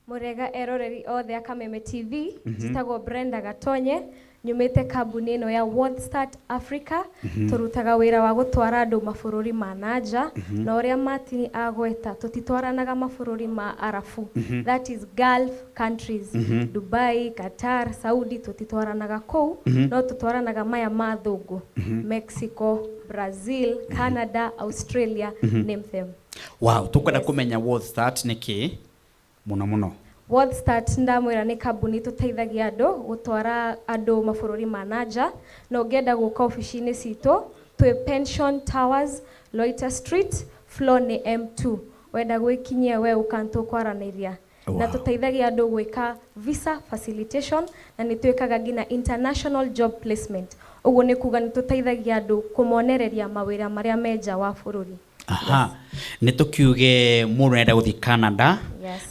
Mũrega eroreri othe a Kameme TV. Njĩtagwo Brenda Gatonye, nyumĩte kambuni ĩno ya World Start Africa. Tũrutaga wĩra wa gũtwara andũ mabũrũri ma nanja, na ũrĩa Martin agweta, tũtitwaranaga mabũrũri ma Arabu, that is Gulf countries, Dubai, Qatar, Saudi, tũtitwaranaga kũu, no tũtwaranaga maya ma thũngũ, Mexico, Brazil, Canada, Australia, name them. Wow, tũkwenda kũmenya World Start nĩ kĩ mũno mũno. World Start, ndamwĩra, nĩ kambuni tũteithagia andũ gũtwara andũ mabũrũri ma nanja. Na ũngĩenda gũka obici-inĩ citũ, twĩ Pension Towers, Loiter Street, floor nĩ M2. Wenda gwĩkinyia we ũka nĩtũkwaranĩria. Na tũteithagia andũ gwĩka visa facilitation, na nĩ twĩkaga nginya international job placement. Ũguo nĩ kuga nĩ tũteithagia andũ kũmonereria mawĩra marĩa me nja wa bũrũri. Aha, nĩ tũkiuge mũndũ arenda gũthiĩ Canada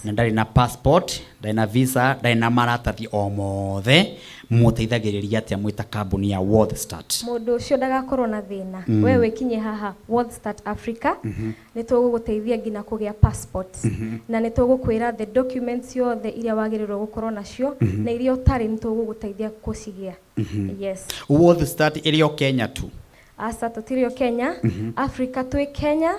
na ndarĩ na passport, ndarĩ na visa, ndarĩ na maratathi o mothe, mũteithagĩrĩria atĩa mwĩ ta kambuni ya World Start? Mũndũ ũcio ndagakorwo na thĩna. We wĩkinye haha World Start Africa, nĩ tũgũgũteithia nginya kũgĩa passport, na nĩ tũgũkwĩra the documents yothe iria wagĩrĩirwo gũkorwo nacio, na iria ũtarĩ nĩ tũgũgũteithia kũcigĩa. Yes. World Start ĩrĩ o Kenya tu? Aca, tũtirĩ o Kenya. Africa twĩ Kenya,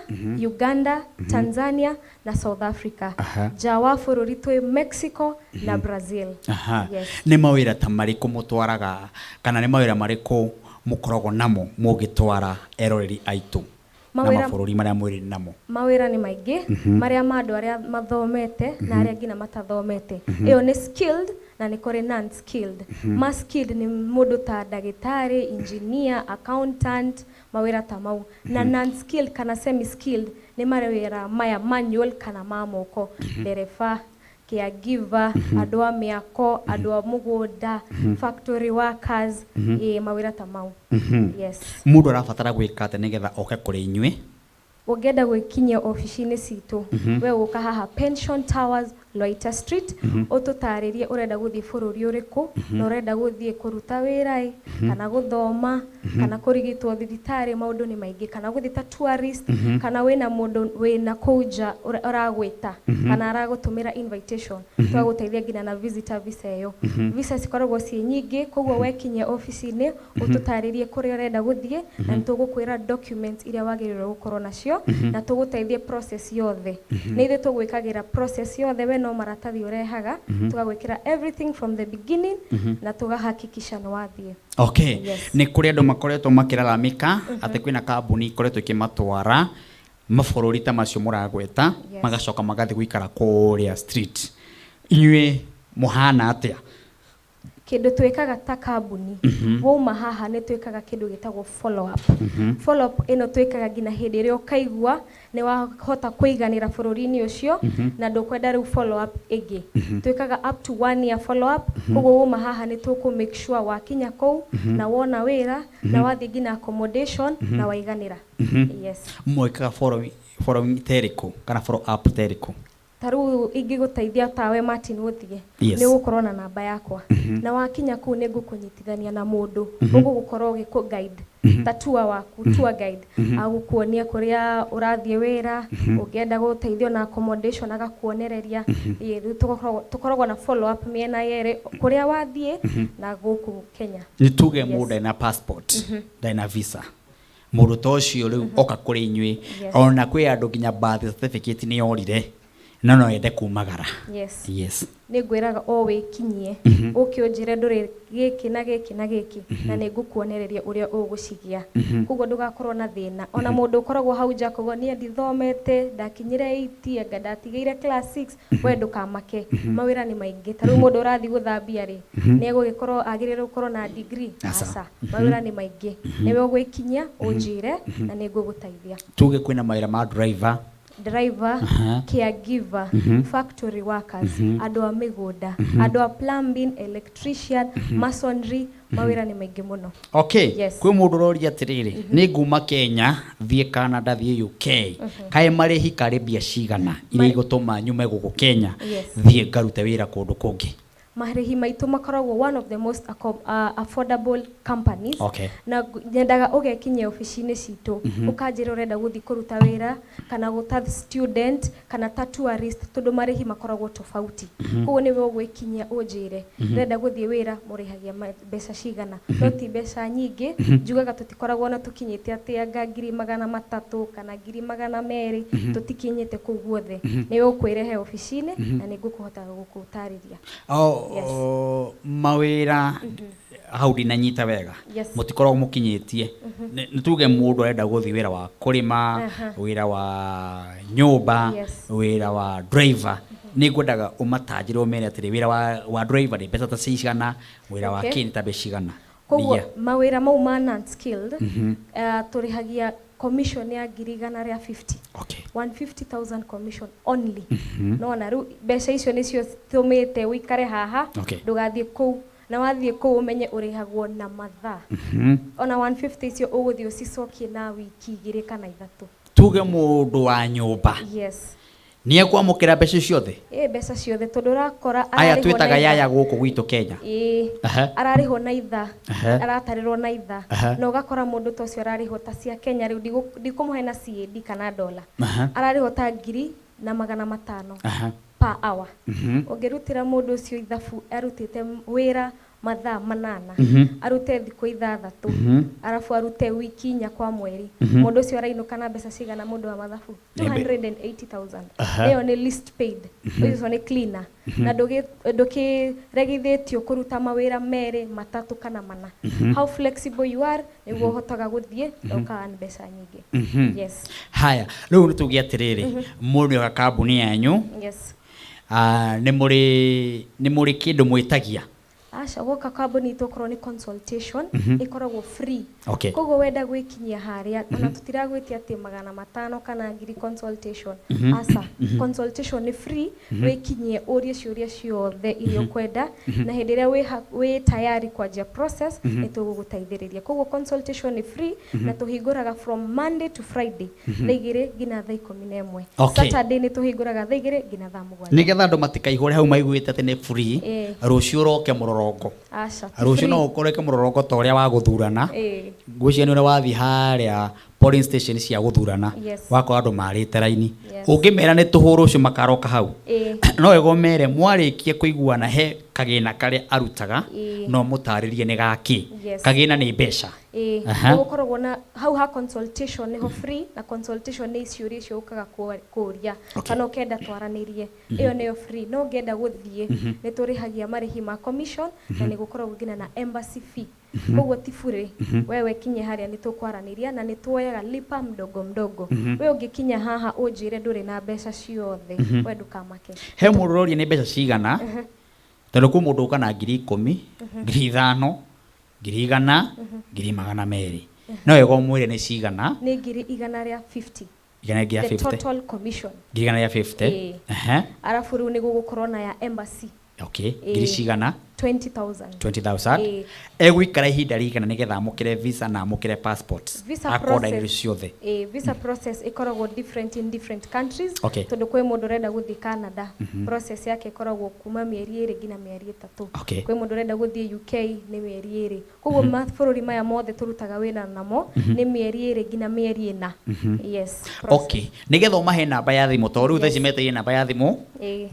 Uganda, Tanzania na South Africa. Nja wa bũrũri twĩ Mexico na Brazil. Yes. Nĩ mawĩra ta marĩkũ mũtwaraga, kana nĩ mawĩra marĩkũ mũkoragwo namo mũngĩtwara eroreri aitũ na mabũrũri marĩa mwĩrĩ namo? Mawĩra nĩ maingĩ, marĩa ma andũ arĩa mathomete na arĩa nginya matathomete. Ĩyo nĩ skilled, na nĩ kũrĩ non skilled. Ma skilled nĩ mũndũ ta ndagĩtarĩ, engineer, accountant, mawĩra ta mau. Na non skilled kana semi skilled nĩ mawĩra maya manual kana ma moko, ndereba, caregiver, andũ a mĩako, andũ a mũgũnda, factory workers, ĩĩ, mawĩra ta mau. Yes. Mũndũ arabatara gwĩka atĩa nĩgetha oke kũrĩ inyuĩ? Ũngĩenda gwĩkinyia obici-inĩ citũ, we ũka haha Pension Towers, Loiter Street, ũtũtarĩrie ũrenda gũthiĩ bũrũri ũrĩkũ, na ũrenda gũthiĩ kũruta wĩra ĩ, kana gũthoma, kana kũrigitwo thibitarĩ, maũndũ nĩ maingĩ, kana gũthiĩ ta tourist, kana wĩna mũndũ wĩna kũu nja ũragwĩta kana aragũtũmĩra invitation, tũgagũteithia nginya na visitor visa. Ĩyo visa cikoragwo ciĩ nyingĩ, koguo wekinyia obici-inĩ ũtũtarĩrie kũrĩa ũrenda gũthiĩ, na nĩ tũgũkwĩra documents iria wagĩrĩirwo gũkorwo nacio, na tũgũteithie process yothe. Nĩ ithuĩ tũgwĩkagĩra process yothe, we no maratathi ũrehaga, tũgagwĩkĩra everything from the beginning na tũgahakikisha nĩ wathiĩ. Okay. Yes. Nĩ kũrĩ andũ makoretwo makĩraramĩka atĩ kwĩna kambuni ikoretwo ikĩmatwara mabũrũri ta macio mũragweta, magacoka magathiĩ gũikara kũrĩa street. Inyuĩ mũhana atĩa? Kĩndũ twĩkaga ta kambuni, wauma haha nĩ twĩkaga kĩndũ gĩtagwo follow up. Follow up ĩno twĩkaga nginya hĩndĩ ĩrĩa ũkaigua nĩ wahota kũiganĩra bũrũri-inĩ ũcio na ndũkwenda rĩu follow up ĩngĩ. Twĩkaga up to one year follow up. Koguo wauma haha nĩ tũkũ make sure wakinya kũu na wona wĩra na wathiĩ nginya accommodation na waiganĩra. Yes. Mwĩkaga following, following ta ĩrĩkũ kana follow up ta ĩrĩkũ? Ta rĩu ingĩgũteithia tawe Martin gũthiĩ, nĩ ũgũkorwo na namba yakwa, na wakinya kũu nĩ ngũkũnyitithania na mũndũ ũgũgũkorwo ũgĩkũ guide ta tour waku, tour guide, agũkuonia kũrĩa ũrathiĩ wĩra, ũngĩenda gũteithio na accommodation agakuonereria. Ĩĩ, rĩu tũkoragwo na follow up mĩena yerĩ, kũrĩa wathiĩ na gũkũ Kenya. Nĩ tuge mũndũ ndarĩ na passport, ndarĩ na visa, mũndũ ta ũcio rĩu oka kũrĩ inyuĩ, ona kwĩ andũ nginya birth certificate nĩ yorire, no no ende kumagara? Yes. Nĩ ngwĩraga o wĩkinyie, ũke ũnjĩre ndũrĩ gĩkĩ na gĩkĩ na gĩkĩ, na nĩ ngũkuonereria ũrĩa ũgũcigia, koguo ndũgakorwo na thĩna. Ona mũndũ ũkoragwo hau nja akauga, "Niĩ ndithomete, ndakinyire 8, anga ndatigĩire class 6," we ndũkamake, mawĩra nĩ maingĩ. Ta rĩu mũndũ ũrathiĩ gũthambia rĩ, nĩ egũgĩkorwo agĩrĩirwo gũkorwo na degree? Aca. Aca, mawĩra nĩ maingĩ, nĩwe ũgwĩkinyia ũnjĩre na nĩ ngũgũteithia. Tuge kwĩna mawĩra ma driver? Driver, caregiver, factory workers, andũ a mĩgũnda, andũ a plumbing, electrician, masonry, mawĩra nĩ maingĩ mũno. Kwĩ mũndũ ũroria atĩrĩrĩ, nĩ nguma Kenya thiĩ Canada, thiĩ UK, kaĩ marĩhi karĩ mbia cigana iria igũtũma nyume gũkũ Kenya thiĩ ngarute wĩra kũndũ kũngĩ? Marĩhi maitũ makoragwo one of the most affordable companies. Na nyendaga ũgekinyia obici-inĩ citũ, ũkanjĩra ũrenda gũthiĩ kũruta wĩra kana gũta student kana ta tourist, tondũ marĩhi makoragwo tofauti. Koguo nĩwe ũgwĩkinyia ũnjĩre, ndĩrenda gũthiĩ wĩra, mũrĩhagia mbeca cigana? No ti mbeca nyingĩ, njugaga tũtikoragwo na tũkinyĩte atĩ anga 300,000 kana 200,000, tũtikinyĩte kũu guothe. Nĩwe ũkwĩrehe obici-inĩ na nĩ ngũkũhota gũkũtarĩria. O, mawĩra hau ndinanyita wega. Mũtikoragwo mũkinyĩtie. Nĩ tuge mũndũ arenda gũthiĩ wĩra wa kũrĩma, wĩra wa nyũmba, wĩra wa driver, nĩ ngwendaga ũmatanjĩre, ũmere atĩrĩ, wĩra wa driver nĩ mbeca ta cigana, wĩra wa kĩ nĩ ta mbeca cigana? Koguo Mbia. Mawĩra mau ma non skilled, tũrĩhagia commission ya ngiri igana rĩa 50. 150,000 commission only. Nona rĩu mbeca icio nĩcio tũmĩte ũikare haha, ndũgathiĩ kũu, na wathiĩ kũu ũmenye ũrĩhagwo na mathaa. Ona 150 icio ũgũthiĩ ũcicokie na wiki 2 kana 3. Tuge mũndũ wa nyũmba nĩ ekwamũkĩra mbeca ciothe? Ĩ, mbeca ciothe, tondũ ũrakora Aya ararĩhwo twĩtaga na ithaa. Yaya gũkũ gwitũ Kenya. Ĩĩ. Ararĩhwo na ithaa, aratarĩrwo na ithaa, na ũgakora mũndũ ta ũcio ararĩhwo ta cia Kenya rĩu, ndikũmũhe na CAD kana dola, ararĩhwo ta 1,500 per hour. Ũngĩrutĩra mũndũ ũcio ithabu, arutĩte wĩra mathaa 8, arute thikũ 6, arabu arute wiki 4 kwa mweri, mũndũ ũcio arainũka na mbeca cigana? Mũndũ wa mathabu, 280,000. Ĩyo nĩ least paid. Ũcio nĩ cleaner, na ndũkĩregithĩtio kũruta mawĩra merĩ, matatũ kana mana. How flexible you are, nĩguo ũhotaga gũthiĩ na ũka earn mbeca nyingĩ. Yes. Haya, rĩu nĩ tuge atĩrĩrĩ, mũndũ nĩoka kambuni yanyu, nĩ mũrĩ kĩndũ mwĩtagia? Aca, gwoka kambuni itũ, okorwo nĩ consultation, ĩkoragwo free. Koguo wenda gwĩkinyia harĩa, ona tũtiragwĩtia atĩ 500 kana ngiri consultation. Aca, consultation nĩ free. Wĩkinyie, ũrie ciũria ciothe iria ũkwenda, na hĩndĩ ĩrĩa wĩ tayari kwanjia process, nĩ tũgũgũteithĩrĩria. Koguo consultation nĩ free, na tũhingũraga from Monday to Friday, thaa 2 nginya thaa 11. Saturday nĩ tũhingũraga thaa 2 nginya thaa 7. Nĩgetha andũ matikaihũre hau maiguĩte atĩ nĩ free, rũciũ ũroke mũrorongo. Aca, ti Rũciũ free. No ũkoreke mũrorongo ta ũrĩa wa gũthurana. Ngwĩciria nĩ ũrĩa wathiĩ harĩa polling station cia gũthurana, wakora andũ marĩte raini. Ũngĩmera nĩ tũhũ, rũciũ makaroka hau. No wega ũmere mwarĩkia kũiguana he kagĩna karĩa arutaga, no mũtarĩrie nĩ gakĩ. Kagĩna nĩ mbeca. Nĩ gũkoragwo na hau ha consultation, nĩho free, na consultation nĩ ciũria icio ũkaga kũria kana ũkenda twaranĩrie, ĩyo nĩyo free. No ũngĩenda gũthiĩ, nĩ tũrĩhagia marĩhi ma commission, na nĩ gũkoragwo nginya na embassy fee. Koguo ti bure. We wekinye harĩa, nĩ tũkwaranĩria na nĩ tuoyaga lipa mdogo mdogo. We ũngĩkinya haha ũnjĩre ndũrĩ na mbeca ciothe, we ndũkamake. He mũndũ ũroria nĩ mbeca cigana, tondũ kwĩ mũndũ ũka na 10,000, 5,000, 100,000, 200,000. No wega ũmwĩre nĩ cigana. Nĩ ngiri igana rĩa 50. Igana rĩa The 50. total commission. 150,000. Arabu rĩu nĩ gũgũkorwo na ya embassy. Ngiri cigana? 20000. 20000. Ĩĩ. Egũikara ihinda rĩigana nĩgetha amũkĩre visa na amũkĩre passport? Visa akonda indo process ciothe. Ĩĩ, visa process ĩkoragwo different in different countries. Tondũ kwĩ mũndũ ũrenda gũthiĩ Canada, process yake ĩkoragwo kuma mĩeri 2 nginya mĩeri 3. Kwĩ mũndũ ũrenda gũthiĩ UK nĩ mĩeri 2. Koguo mabũrũri maya mothe tũrutaga wĩra namo nĩ mĩeri 2 nginya mĩeri 4. Yes, process. Okay, nĩgetha ũmahe namba ya thimũ, tondũ rĩu thaa ici metereire namba ya thimũ,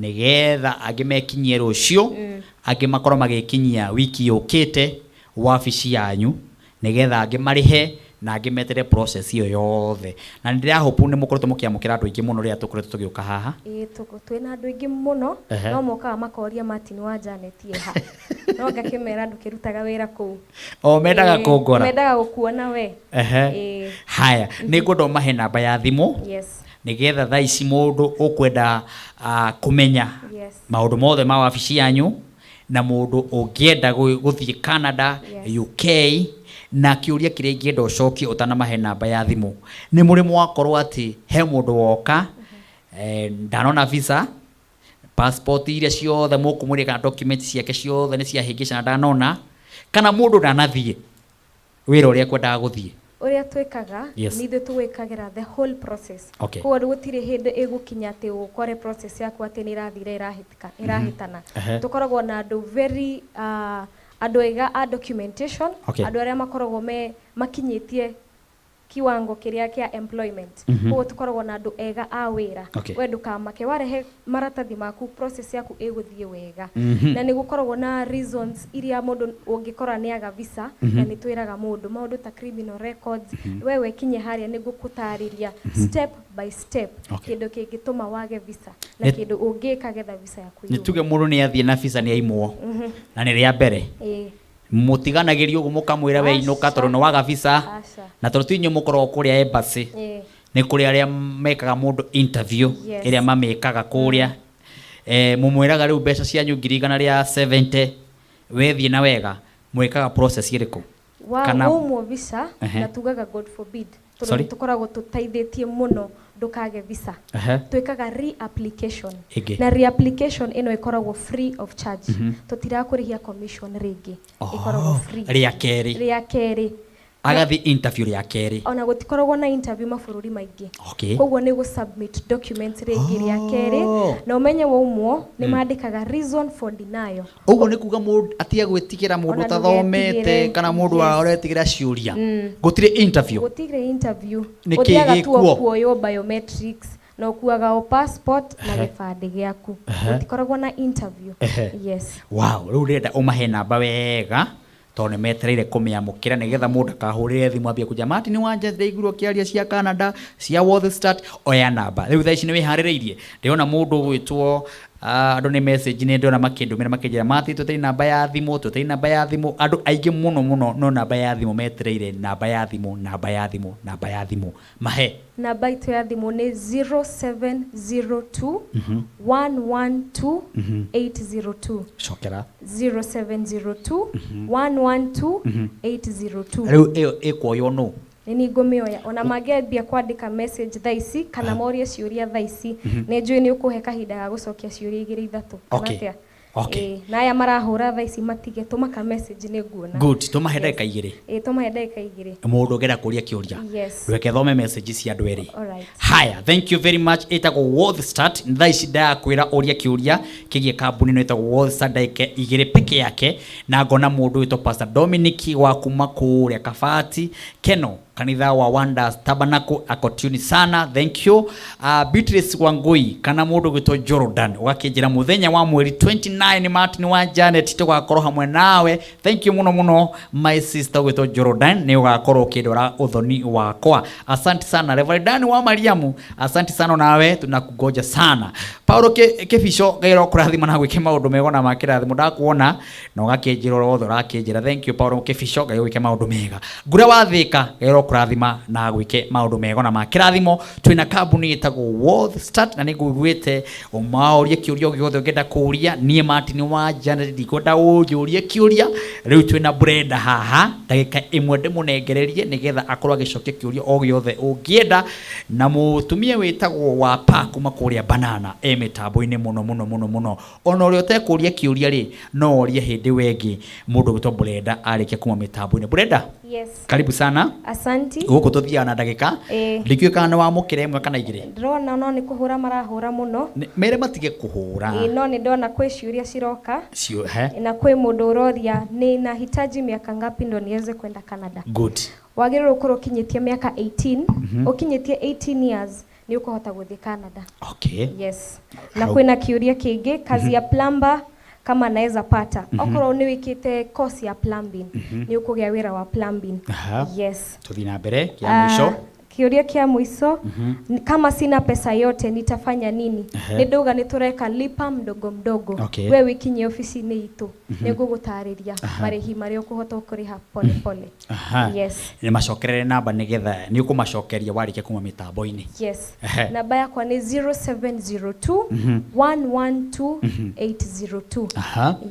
nĩgetha angĩ mekinyie rũciũ, angĩ makorwo magĩkinyia wiki yũkĩte wabici yanyu, nĩgetha angĩ marĩhe na angĩ metere process ĩyo yothe. Na nĩ ndĩrahope nĩ mũkoretwo mũkĩamũkĩra andũ aingĩ mũno rĩrĩa tũkoretwo tũgĩũka haha. Ĩĩ, twĩna andũ aingĩ mũno. No mokaga makoria Martin wa Janet ĩha, no ngakĩmera ndũkĩrutaga wĩra kũu. O mendaga kũngora. Mendaga gũkuona we. Ĩĩ. Haya, nĩ ngwenda ũmahe namba ya thimũ, nĩgetha thaa ici mũndũ ũkwenda kũmenya maũndũ mothe ma wabici yanyu, na mũndũ ũngĩenda gũthiĩ Canada, UK, na kĩũria kĩrĩa ingĩenda ũcokie ũtanamahe namba ya thimũ, nĩ mũrĩ mwakorwo atĩ he mũndũ woka, ndanona visa, passport iria ciothe mũkũmũria kana document ciake ciothe nĩ ciahĩngĩcana, ndanona, kana mũndũ ndanathiĩ wĩra ũrĩa ekwendaga gũthiĩ? Ũrĩa twĩkaga, nĩ ithuĩ tũgwĩkagĩra the whole process. Koguo gũtirĩ hĩndĩ ĩgũkinya atĩ ũkore process yaku atĩ nĩ ĩrathire ĩrahĩtĩka, ĩrahĩtana. Tũkoragwo na andũ very andũ ega a documentation, andũ arĩa makoragwo me makinyĩtie kiwango kĩrĩa kĩa employment. Koguo tũkoragwo na andũ ega a wĩra. We ndũkamake, warehe maratathi maku, process yaku ĩgũthiĩ wega. Na nĩ gũkoragwo na reasons iria mũndũ ũngĩkora nĩ aga visa, na nĩ twĩraga mũndũ maũndũ ta criminal records. We wekinye harĩa nĩ ngũkũtarĩria step by step kĩndũ kĩngĩtũma wage visa na kĩndũ ũngĩka getha visa yaku Nĩ yũke. Tuge mũndũ nĩ athiĩ na visa nĩ aimwo na nĩ rĩa mbere, mũtiganagĩrio ũguo mũkamwĩra we inũka Aca. tondũ nĩ waga visa? Aca. Na tondũ ti inyuĩ mũkoragwo kũrĩa embassy, nĩ kũrĩ arĩa mekaga mũndũ interview, ĩrĩa mamĩkaga kũrĩa, mũmwĩraga rĩu mbeca cianyu 170,000, wethiĩ na wega. Mwĩkaga process ĩrĩkũ? Wa umwo visa, na tugaga God forbid, tondũ Sorry? nĩ tũkoragwo tũteithĩtie mũno ndũkage visa, twĩkaga reapplication. Ĩngĩ. Na reapplication ĩno ĩkoragwo free of charge, tũtirakũrĩhia commission rĩngĩ, ĩkoragwo free. Rĩa kerĩ. Rĩa kerĩ. Agathiĩ interview rĩa kerĩ. Ona gũtikoragwo na interview mabũrũri maingĩ. Koguo nĩ gũ-submit documents rĩngĩ rĩa kerĩ, na ũmenye waumwo nĩ mandĩkaga reason for denial. Ũguo nĩ kuga mũndũ atige gwĩtigĩra mũndũ Ona ũtathomete ndũgetigĩre. kana mũndũ ũretigĩra ciũria. Gũtirĩ interview. Gũtirĩ interview. Nĩ kĩĩ Ũthiaga tu gĩkuo? kuoywo biometrics na ũkuaga o passport na gĩbandĩ gĩaku. Gũtikoragwo na interview. Yes. Wow, rĩu ndĩrenda ũmahe namba wega, tondũ nĩ metereire kũmĩamũkĩra, nĩgetha mũndũ akahũrĩre thimũ ambie kũnja Martin Wanja, ndĩraiguirwo ũkĩaria cia Canada, cia World Start. Oya namba rĩu thaa ici nĩ wĩharĩrĩirie. Ndĩrona mũndũ ũgwĩtwo andũ nĩ message nĩ ndĩrona makĩndũmĩra makĩnjĩra, "Martin, twetereire namba ya thimũ, twetereire namba ya thimũ." Andũ aingĩ mũno mũno no namba ya thimũ metereire, namba ya thimũ, namba ya thimũ, namba ya thimũ, mahe. Namba itũ ya thimũ nĩ 0702 112 802. Cokera. 0702 112 802. Rĩu ĩyo ĩkuoywo nũ? Nĩ niĩ ngũmĩoya. Ona mangĩambia kwandĩka message thaa ici kana morie ciũria thaa ici, nĩ njũĩ nĩ ũkũhe kahinda ga gũcokia ciũria igĩrĩ ithatũ, kana atĩa? Okay. Ĩĩ, na aya marahũra thaa ici matige, tũma ka message nĩ nguona. Good, tũmahe ndagĩka 2. Ĩĩ, tũmahe ndagĩka 2. Mũndũ ũngĩenda kũria kĩũria. Reke thome message cia andũ erĩ. Alright. Haya, thank you very much. Ĩtagwo World Start. Thaa ici ndakwĩra ũria kĩũria kĩgiĩ kambuni ĩno ĩtagwo World Start ndagĩka 2 peke yake, na ngona mũndũ wĩtwo Pastor Dominic wa kuma kũrĩa Kabati Keno, kanitha wa Wonders Tabernacle, akotuni sana, thank you. Beatrice Wangui kana mũndũ gwĩtwo Jordan ũgakĩnjĩra mũthenya wa mweri 29 Martin wa Janet tũgakorwo hamwe nawe. Thank you mũno mũno, my sister gwĩtwo Jordan, nĩ ũgakorwo ũkĩndwara ũthoni wakwa, asante sana. Reverend Dan wa Mariamu, asante sana, nawe tunakungoja sana. Paulo Kĩbico, Ngai arokũrathima na gwĩke maũndũ mega na makĩrathimo. Ndakuona na ũgakĩnjĩra ũrĩa wothe ũrakĩnjĩra. Thank you, Paulo Kĩbico, Ngai ũgwĩke maũndũ mega. Ngura wa Thĩka, Ngai. Arokũrathima na agwĩke maũndũ mega na ma kĩrathimo. Twĩna kambuni ĩtagwo World Start, na nĩngũiguĩte ũmaũrie kĩũria o gĩothe ũngĩenda kũũria. Niĩ Martin wa Janet ndikwenda ũnjũrie kĩũria. Rĩu twĩna Brenda haha, ndagĩka ĩmwe ndĩmũnengererie nĩgetha akorwo agĩcokia kĩũria o gĩothe ũngĩenda. Na mũtumia wĩtagwo wa pa kuma kũrĩa Banana e mĩtambo-inĩ mũno mũno mũno mũno. Ona ũrĩa ũtekũria kĩũria rĩ, no orie hĩndĩ ĩyo ĩngĩ mũndũ ũgwĩtwo Brenda arĩkia kuma mĩtambo-inĩ. Brenda, Yes. karibu sana. Asanti. Gũkũ tũthiaga na ndagĩka. Ĩĩ. Ndikĩũĩ kana nĩ wamũkĩra ĩmwe kana igĩrĩ. Ndĩrona no nĩ kũhũra marahũra mũno. Mere matige kũhũra. Ĩĩ, no nĩ ndona kwĩ ciũria ciroka. Cio, he? Na kwĩ mũndũ ũroria ninahitaji miaka ngapi ndo niweze kwenda Canada. Good. Wagĩrĩirwo gũkorwo ũkinyĩtie mĩaka 18. Ũkinyĩtie 18 years nĩ ũkũhota gũthiĩ Canada. Okay. Yes. Na kwĩna kĩũria kĩngĩ, kazi ya plumber kama naweza pata. Okorwo nĩ wĩkĩte course ya plumbing, nĩ ũkũgĩa wĩra wa plumbing. Yes. Tũthiĩ na mbere kĩa mũico. Kĩũria kĩa mũico, kama sina pesa yote nitafanya nini? Nĩ ndauga nĩ tũreka lipa mdogo mdogo. We wĩkinyie obici-inĩ itũ, nĩ ngũgũtarĩria marĩhi marĩa ũkũhota kũrĩha pole pole. Yes. Nĩ macokerere namba nĩgetha nĩ ũkũmacokeria warĩkia kuma mĩtambo-inĩ. Yes. Namba yakwa nĩ 0702 112 802.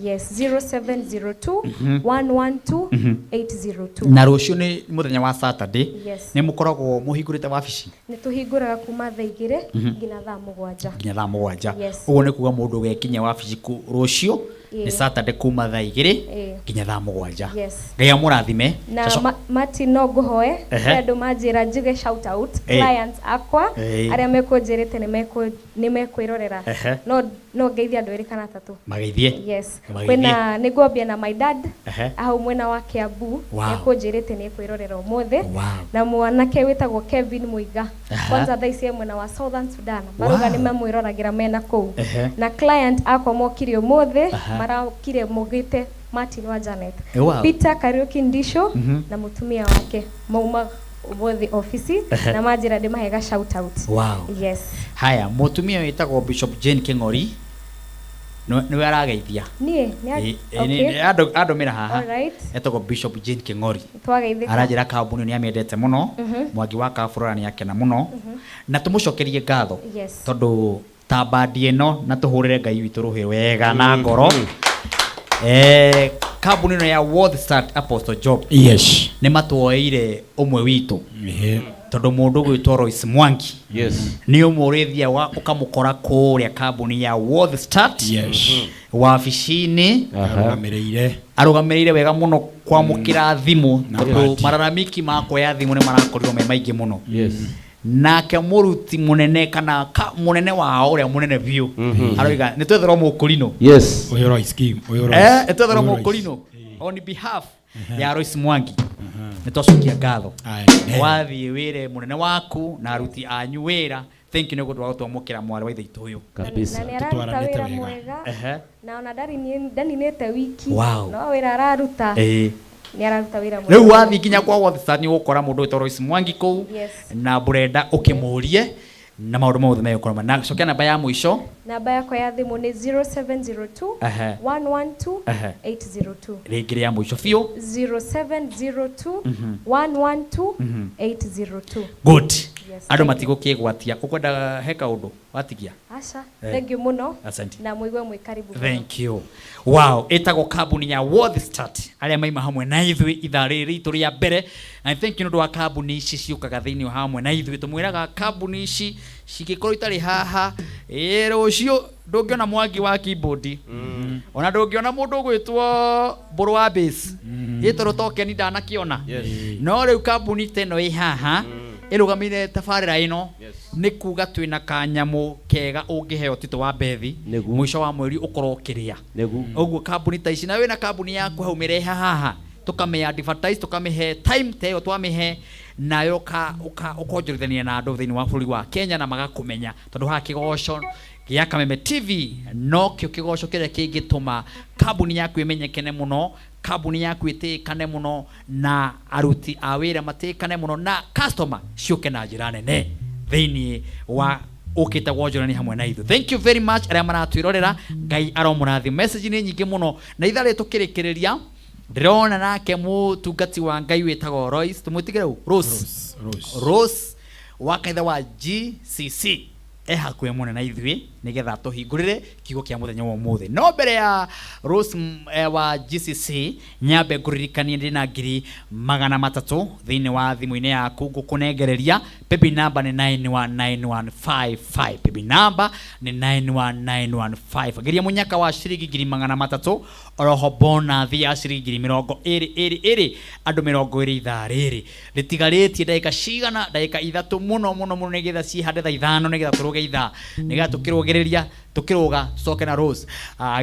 Yes, 0702 112 802. Na rũciũ nĩ mũthenya wa Saturday. Yes. Nĩ mũkoragwo mũhingũrĩte wabici? Nĩ tũhingũraga kuma thaa 2 nginya thaa 7. Nginya thaa 7. Yes. Ũguo nĩ kuga mũndũ ũgekinyia wabici rũciũ nĩ Saturday kuma thaa 2 nginya thaa 7. Yes. Ngai amũrathime. Na Martin no ngũhoe kwĩ andũ manjĩra njuge shout out clients akwa arĩa mekũnjĩrĩte nĩ mekwĩrorera. No ngeithie andũ erĩ kana atatũ. Mageithie. Yes. Mageithie. Kwĩna nĩ ngwambia na my dad hau mwena wa Kiambu nĩekũnjĩrĩte nĩ ekwĩrorera ũmũthĩ. Na mwanake wĩtagwo Kevin Muiga. Kwanza thaa ici e mwena wa Southern Sudan. Maruga nĩ mamwĩroragĩra mena kũu. Na client akwa mokire ũmũthĩ, marakire mũgĩte Martin wa Janet. Peter Kariuki Ndisho na mũtumia wake mauma ũmũthĩ obici na manjĩra ndĩmahe shout out. Yes. Haya, mũtumia wĩtagwo Bishop Jane King'ori nĩwe arageithia. Niĩ nĩ okay. Andũmĩra haha. Etagwo Bishop Jane King'ori. Twageithĩka. Aranjĩra kambuni nĩ amĩendete mũno. Mwangi wa Kabũrũra nĩ akena mũno. Na tũmũcokerie ngatho. Yes. Tondũ ta bandi ĩno na tũhũrĩre Ngai witũ rũhĩ wega na ngoro. Kambuni ĩno ya World Start Apostle Job. Yes. Nĩ matuoeire ũmwe witũ. Tondũ mũndũ ũgwĩtwo Royce Mwangi. Yes. Nĩ ũmwe ũrĩthiaga ũkamũkora kũrĩa kambuni ya World Start. Yes. Wabici-inĩ. Arũgamĩrĩire. Arũgamĩrĩire wega mũno kwamũkĩra thimũ, tondũ malalamiki ma kuoya thimũ nĩ marakorirwo me maingĩ mũno. Yes. Nake mũruti mũnene kana mũnene wao ũrĩa mũnene biũ aroiga nĩ twetherwo mũkũrinũ. Yes. Ũyũ Royce Kim, ũyũ Royce. Nĩ twetherwo Ũyũ Royce. mũkũrinũ on behalf ya Royce Mwangi. Nĩ twacokia ngatho. Wathiĩ wĩre mũnene waku na aruti anyu wĩra. Thank you nĩ ũndũ wa gũtwamũkĩra mwarĩ wa ithe witũ ũyũ. Kabisa. Na nĩ araruta Tũtwaranĩte wĩra wega. mwega. Na ona ndaninĩte wiki. Wow. No wĩra araruta. Nĩ araruta wĩra mwega. Rĩu wathiĩ nginya kwa World Start nĩ ũgũkora mũndũ wĩtwo Royce Mwangi kũu. Yes. Na Brenda ũkĩmũrie na maũndũ mothe megũkorwo na cokia namba ya mũico. Namba yakwa ya thimũ nĩ 0702 112 802. Rĩngĩ rĩa mũico biũ. 0702 112 802. Good. Yes. Andũ matigũkĩgwatia. Ũkwenda he kaũndũ watigia? Aca. Thank you mũno. Asante. Na mũigue mwĩ karibu mũno. Thank you. Wow, ĩtagwo kambuni ya World Start arĩa maima hamwe na ithuĩ ithaa rĩrĩ ritũ rĩa mbere. Na thank you nĩ ũndũ wa kambuni ici ciũkaga thĩinĩ wa hamwe na ithuĩ. Tũmwĩraga kambuni ici cingĩkorwo itarĩ haha, rũciũ ndũngĩona Mwangi wa keyboard. Ona ndũngĩona mũndũ ũgwĩtwo Mbũrũ wa bass. Ĩ tondũ tokeni ndanakĩona. No rĩu kambuni ta ĩno ĩ haha, ĩrũgamĩrĩire tabarĩra ĩno. Nĩ kuga twĩna kanyamũ kega ũngĩheo Tito wa Bethi. Mũico wa mweri ũkorwo ũkĩrĩa. Ũguo kambuni ta ici, na wĩna kambuni yaku hau mĩrehe haha, tũkamĩ advertise, tũkamĩhe time ta ĩyo twamĩhe, nayo ũkonjorithania na andũ thĩinĩ wa bũrũri wa Kenya na magakũmenya. Tondũ haha kĩgoco gĩa Kameme TV nokĩo kĩgoco kĩrĩa kĩngĩtũma kambuni yaku ĩmenyekane mũno, kambuni yaku ĩtĩkane mũno, na aruti a wĩra matĩkane mũno, na customer ciũke na njĩra nene thĩinĩ wa ũkĩte wonjorania hamwe na ithuĩ. Thank you very much arĩa maratwĩrorera. Ngai aromũrathima. Message nĩ nyingĩ mũno na ithaa rĩrĩ tũkĩrĩkĩrĩria Ndĩrona nake mũtungati wa Ngai wĩtagwo Royce, tũmwĩtigĩre ũ? Rose. Rose. Rose wa kanitha wa GCC e hakuhĩ mũno na ithuĩ nĩgetha tũhingũrĩre kiugo kĩa mũthenya wa ũmũthĩ. No mbere ya Rose wa GCC, nyambe ngũririkanie ndĩ na 300,000 thĩinĩ wa thimũ-inĩ yaku ngũkũnengereria. Paybill number nĩ 919155, paybill number nĩ 91915. Geria mũnyaka wa ciringi 300,000, oroho bonus ya ciringi 20,000 andũ 20 ithaa rĩrĩ rĩtigarĩtie ndagĩka cigana, ndagĩka 3 mũno mũno mũno, nĩgetha cihande thaa 5, nĩgetha tũrũge ithaa, nĩgetha tũkĩrũgĩrĩria tũkĩrũga tũcoke na Rose.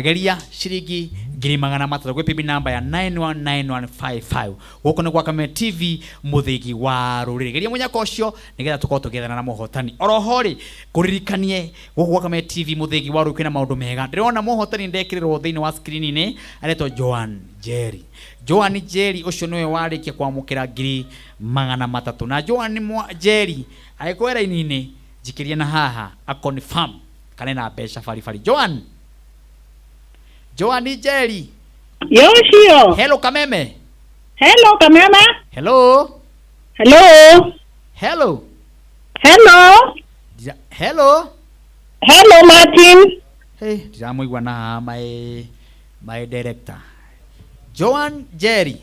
Geria ciringi 300,000 gwĩ paybill number ya 919155. Gũkũ nĩ gwa Kameme TV, mũthĩgi wa rũrĩrĩ. Geria mũnyaka ũcio nĩgetha tũkorwo tũgĩethana na mũhotani. Oroho rĩ, ngũririkanie gũkũ gwa Kameme TV mũthĩgi wa rũrĩrĩ kwĩna maũndũ mega. Ndĩrona mũhotani ndekĩrĩrwo thĩinĩ wa screen-inĩ, aretwo Joan Jerry. Joan Jerry ũcio nĩwe warĩkia kwamũkĩra 300,000. Na Joan Jerry agĩkorwo raini-inĩ, njikĩrie na haha a confirm kana ena mbeca baribari. Joan, Joan Jerry. Yoshio. Hello Kameme. Hello Kameme. Hello. Hello. Hello. Hello. Hello. Hello Martin. Hey, ndiramũigua na haha my director. Joan Jerry.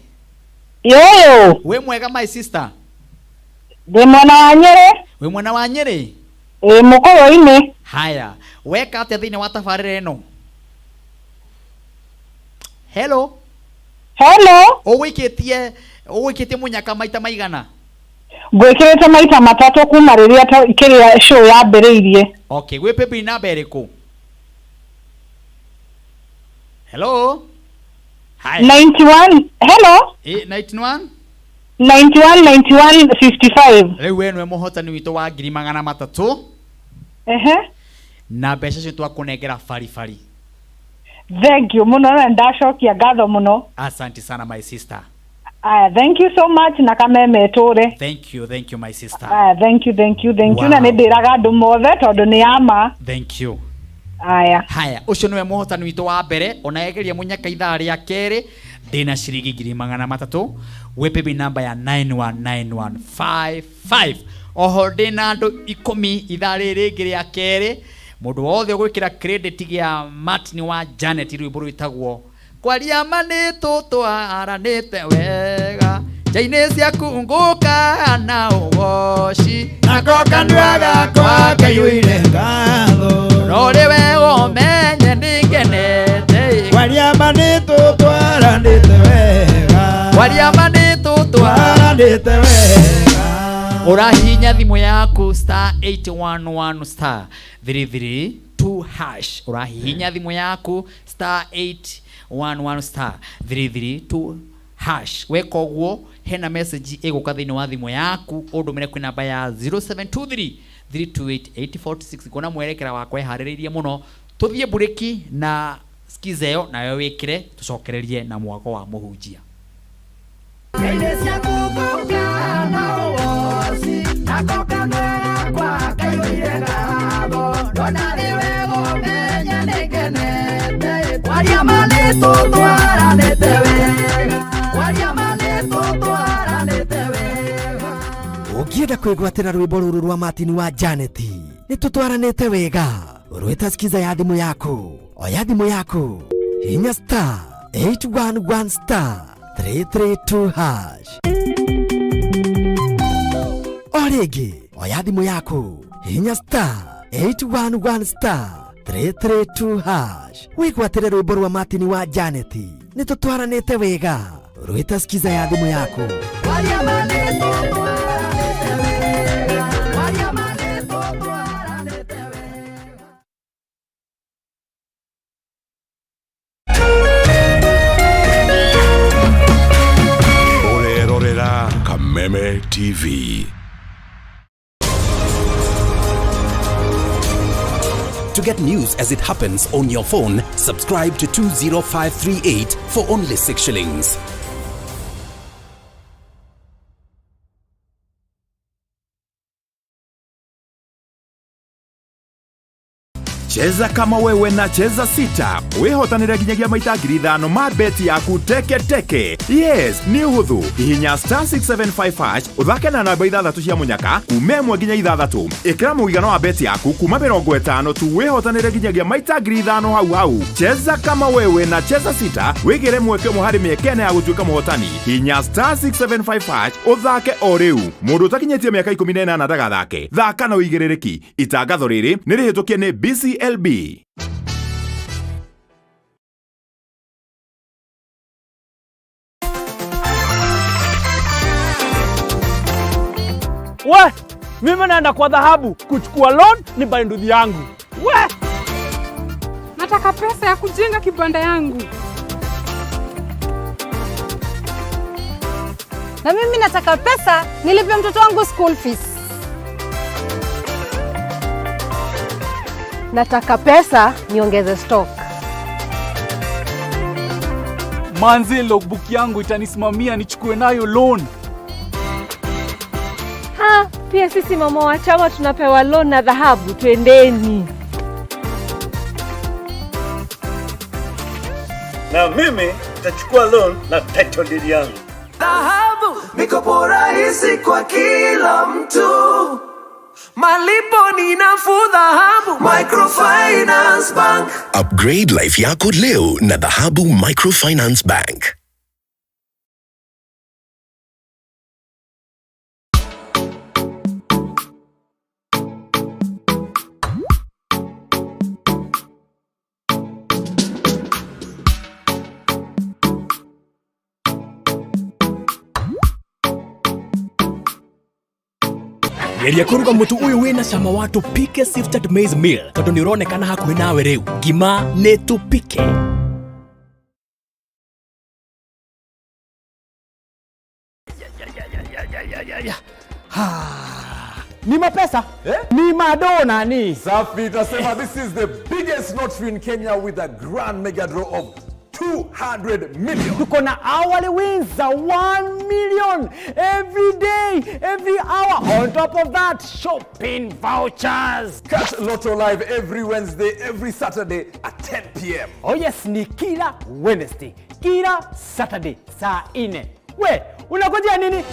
Yoyo. We mwega my sister. Ndĩ mwena wa Nyĩrĩ. Wĩ mwena wa Nyĩrĩ? Ĩ, Mũkũyũ-inĩ. Haya, weka atĩa thĩinĩ wa tabarĩra ĩno? Hello. Hello. Ũgũikĩtie mũnyaka maita maigana? Ngwĩkĩrĩte maita 3 kuma rĩrĩa kĩrĩa show yambĩrĩirie. Okay, gwĩ paybill number ĩrĩkũ? Hello. Hi. 91. Hello. 91? 91 91 55. Rĩu we nĩwe mũhotani witũ wa 300,000. Ehe. Na mbeca icio twakũnengera baribari. Thank you mũno, na ndacokia ngatho mũno. Asante sana my sister. Thank you so much na Kameme tũre. Thank you, thank you my sister. Thank you, thank you, thank you. Wow. Na nĩ ndĩraga andũ mothe tondũ nĩ ya ma. Thank you. Aya. Haya, ũcio nĩwe mũhotani witũ wa mbere, ona egeria mũnyaka ithaa rĩa kerĩ ndĩna ciringi 300,000 gwĩ paybill number ya 919155. Oho ndĩna andũ 10 ithaa rĩrĩ rĩngĩ rĩa kerĩ, mũndũ wothe ũgwĩkĩra credit gĩa Martin wa Janet rwĩmbo rwĩtagwo Kwaria ma nĩ tũtwaranĩte wega, nja-inĩ ciaku ngũka na ũgoci, nako kanua gakwa kaiyũire ngatho, no rĩ we ũmenye nĩngenete. Kwaria ma nĩ tũtwaranĩte wega, Kwaria ma nĩ tũtwaranĩte wega. Ũrahihinya thimũ yaku star 811 star 332 hash. Ũrahihinya thimũ yaku star 811 star 332 hash. Weka ũguo hena message ĩgũka thĩinĩ wa thimũ yaku, ũndũmĩre kwĩ namba ya 0723 328 846. Kuona mwerekera wakwa eharĩrĩirie mũno, tũthiĩ mburĩki na skiza ĩyo nayo wĩkĩre, tũcokererie na mwago wa mũhunjia. Ũngĩenda kwĩgwatĩra rwĩmbo rũrũ rwa Martin wa Janet, nĩ tũtwaranĩte wega. Rwĩta skiza ya thimũ yaku, oya thimũ yaku, hinya star 811 star 332 hash. O rĩngĩ, oya thimũ yaku, hinya star 811 star 332 hash. Wĩgwatĩre rwĩmbo rwa Martin wa Janet, nĩ tũtwaranĩte wega. Rwĩta skiza ya thimũ yaku. Ũrerorera Kameme TV. To get news as it happens on your phone, subscribe to 20538 for only 6 shillings. Cheza kama wewe na Cheza Sita wĩhotanĩre nginyagia maita 5,000 ma beti yaku teke teke. Yes, nĩ ũhũthũ. Hihinya star 675 hash ũthake na namba ithathatũ cia mũnyaka kuma 1 nginya 6. Ĩkĩra mũigana wa beti yaku kuma 50 tu wĩhotanĩre nginyagia maita 5,000 hau hau. Cheza kama wewe na Cheza Sita wĩgĩre mweke ũmwe harĩ mĩeke ĩna ya gũtuĩka mũhotani. Hihinya star 675 hash ũthake o rĩu. Mũndũ ũtakinyĩtie mĩaka 18 ndagathake. Thaka na ũigĩrĩrĩki. Itangatho rĩrĩ nĩ rĩhĩtũkie nĩ BCLB. We, mimi naenda kwa dhahabu kuchukua loan ni buy nduthi yangu. We, Nataka pesa ya kujenga kibanda yangu. Na mimi nataka pesa nilipe mtoto wangu school fees. Nataka pesa niongeze stock. Manzi, logbook yangu itanisimamia nichukue nayo loan. Ha, pia sisi mama wa chama tunapewa loan na dhahabu, twendeni. Na mimi nitachukua loan na title deed yangu. Dhahabu, mikopo rahisi kwa kila mtu, malipo ni nafuu. Dhahabu Microfinance Bank. Upgrade life yako leo na Dhahabu Microfinance Bank. Geria kũruga mũtu ũyũ wĩna cama wa Tupike Sifted Maize Meal tondũ nĩ ũronekana hakuhĩ nawe rĩu. Ngima nĩ Tupike. Ni mapesa eh? Ni madona ni Safi, tunasema this is the biggest lottery in Kenya with a grand mega draw of 200 million. Tuko na hourly wins za 1 million every day, every hour. On top of that, shopping vouchers. Catch Lotto Live every Wednesday, every Saturday at 10 p.m. Oh yes, ni kila Wednesday, kila Saturday saa 4. We, unangojea nini?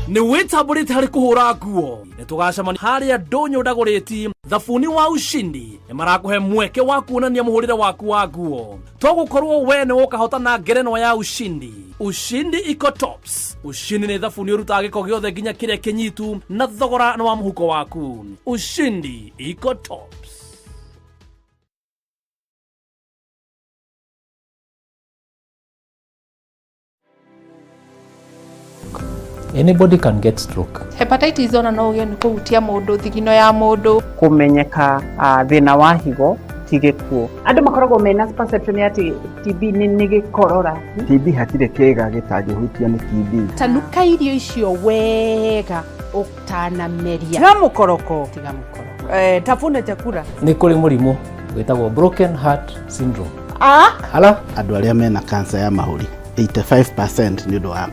Nĩ wĩtambũrĩte harĩ kũhũra nguo nĩ tũgacemania harĩa ndũnyũ ndagũrĩti thabuni wa ushindi nĩ marakũhe mweke wa kuonania mũhũrĩre waku wa nguo togũkorwo we nĩ ũkahotana ngerenwa ya ushindi. Ushindi iko tops. Ushindi nĩ thabuni ũrutaga gĩko gĩothe nginya kĩrĩa kĩnyitu na thogora nĩ wa mũhuko waku. Ushindi iko tops. Anybody can get stroke. Hepatitis ona no ũgĩe nĩ kũhutia mũndũ thigino ya mũndũ. Kũmenyeka thĩna wa higo ti gĩkuũ. Andũ makoragwo mena perception ya atĩ TB nĩ gĩkorora. TB hatirĩ kĩĩga gĩtangĩhutio nĩ TB. Tanuka irio icio wega ũtanameria. Tiga mũkoroko. Tiga mũkoroko. Tafuna chakula. Nĩ kũrĩ mũrimũ wĩtagwo broken heart syndrome. Ah? Hala? Andũ arĩa mena cancer ya mahũri 85% nĩ ũndũ wa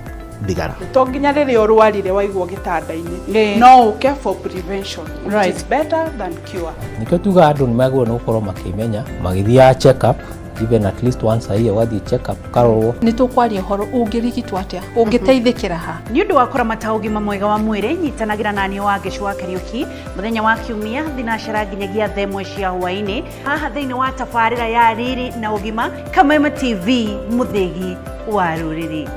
thigara. To nginya rĩrĩa ũrwarire waigwo gĩtanda-inĩ, no ũke for prevention, which is better than cure. Nĩkĩo tugaga andũ nĩ magĩrĩirwo nĩ gũkorwo makĩmenya magĩthiaga check up even at least once a year, ũgathiĩ check up ũkarorwo. Nĩ tũkwaria ũhoro ũngĩrigitwo atĩa, ũngĩteithĩkĩra ha. Nĩ ũndũ wa kũramata ũgima mwega wa mwĩrĩ, nyitanagĩra naniĩ wa Ngĩcu wa Kariũki mũthenya wa Kiumia thinacara nginyagia thaa 1 cia hwaĩ-inĩ haha thĩinĩ wa tabarĩra ya Riri na Ũgima, Kameme TV, mũthĩgi wa rũrĩrĩ.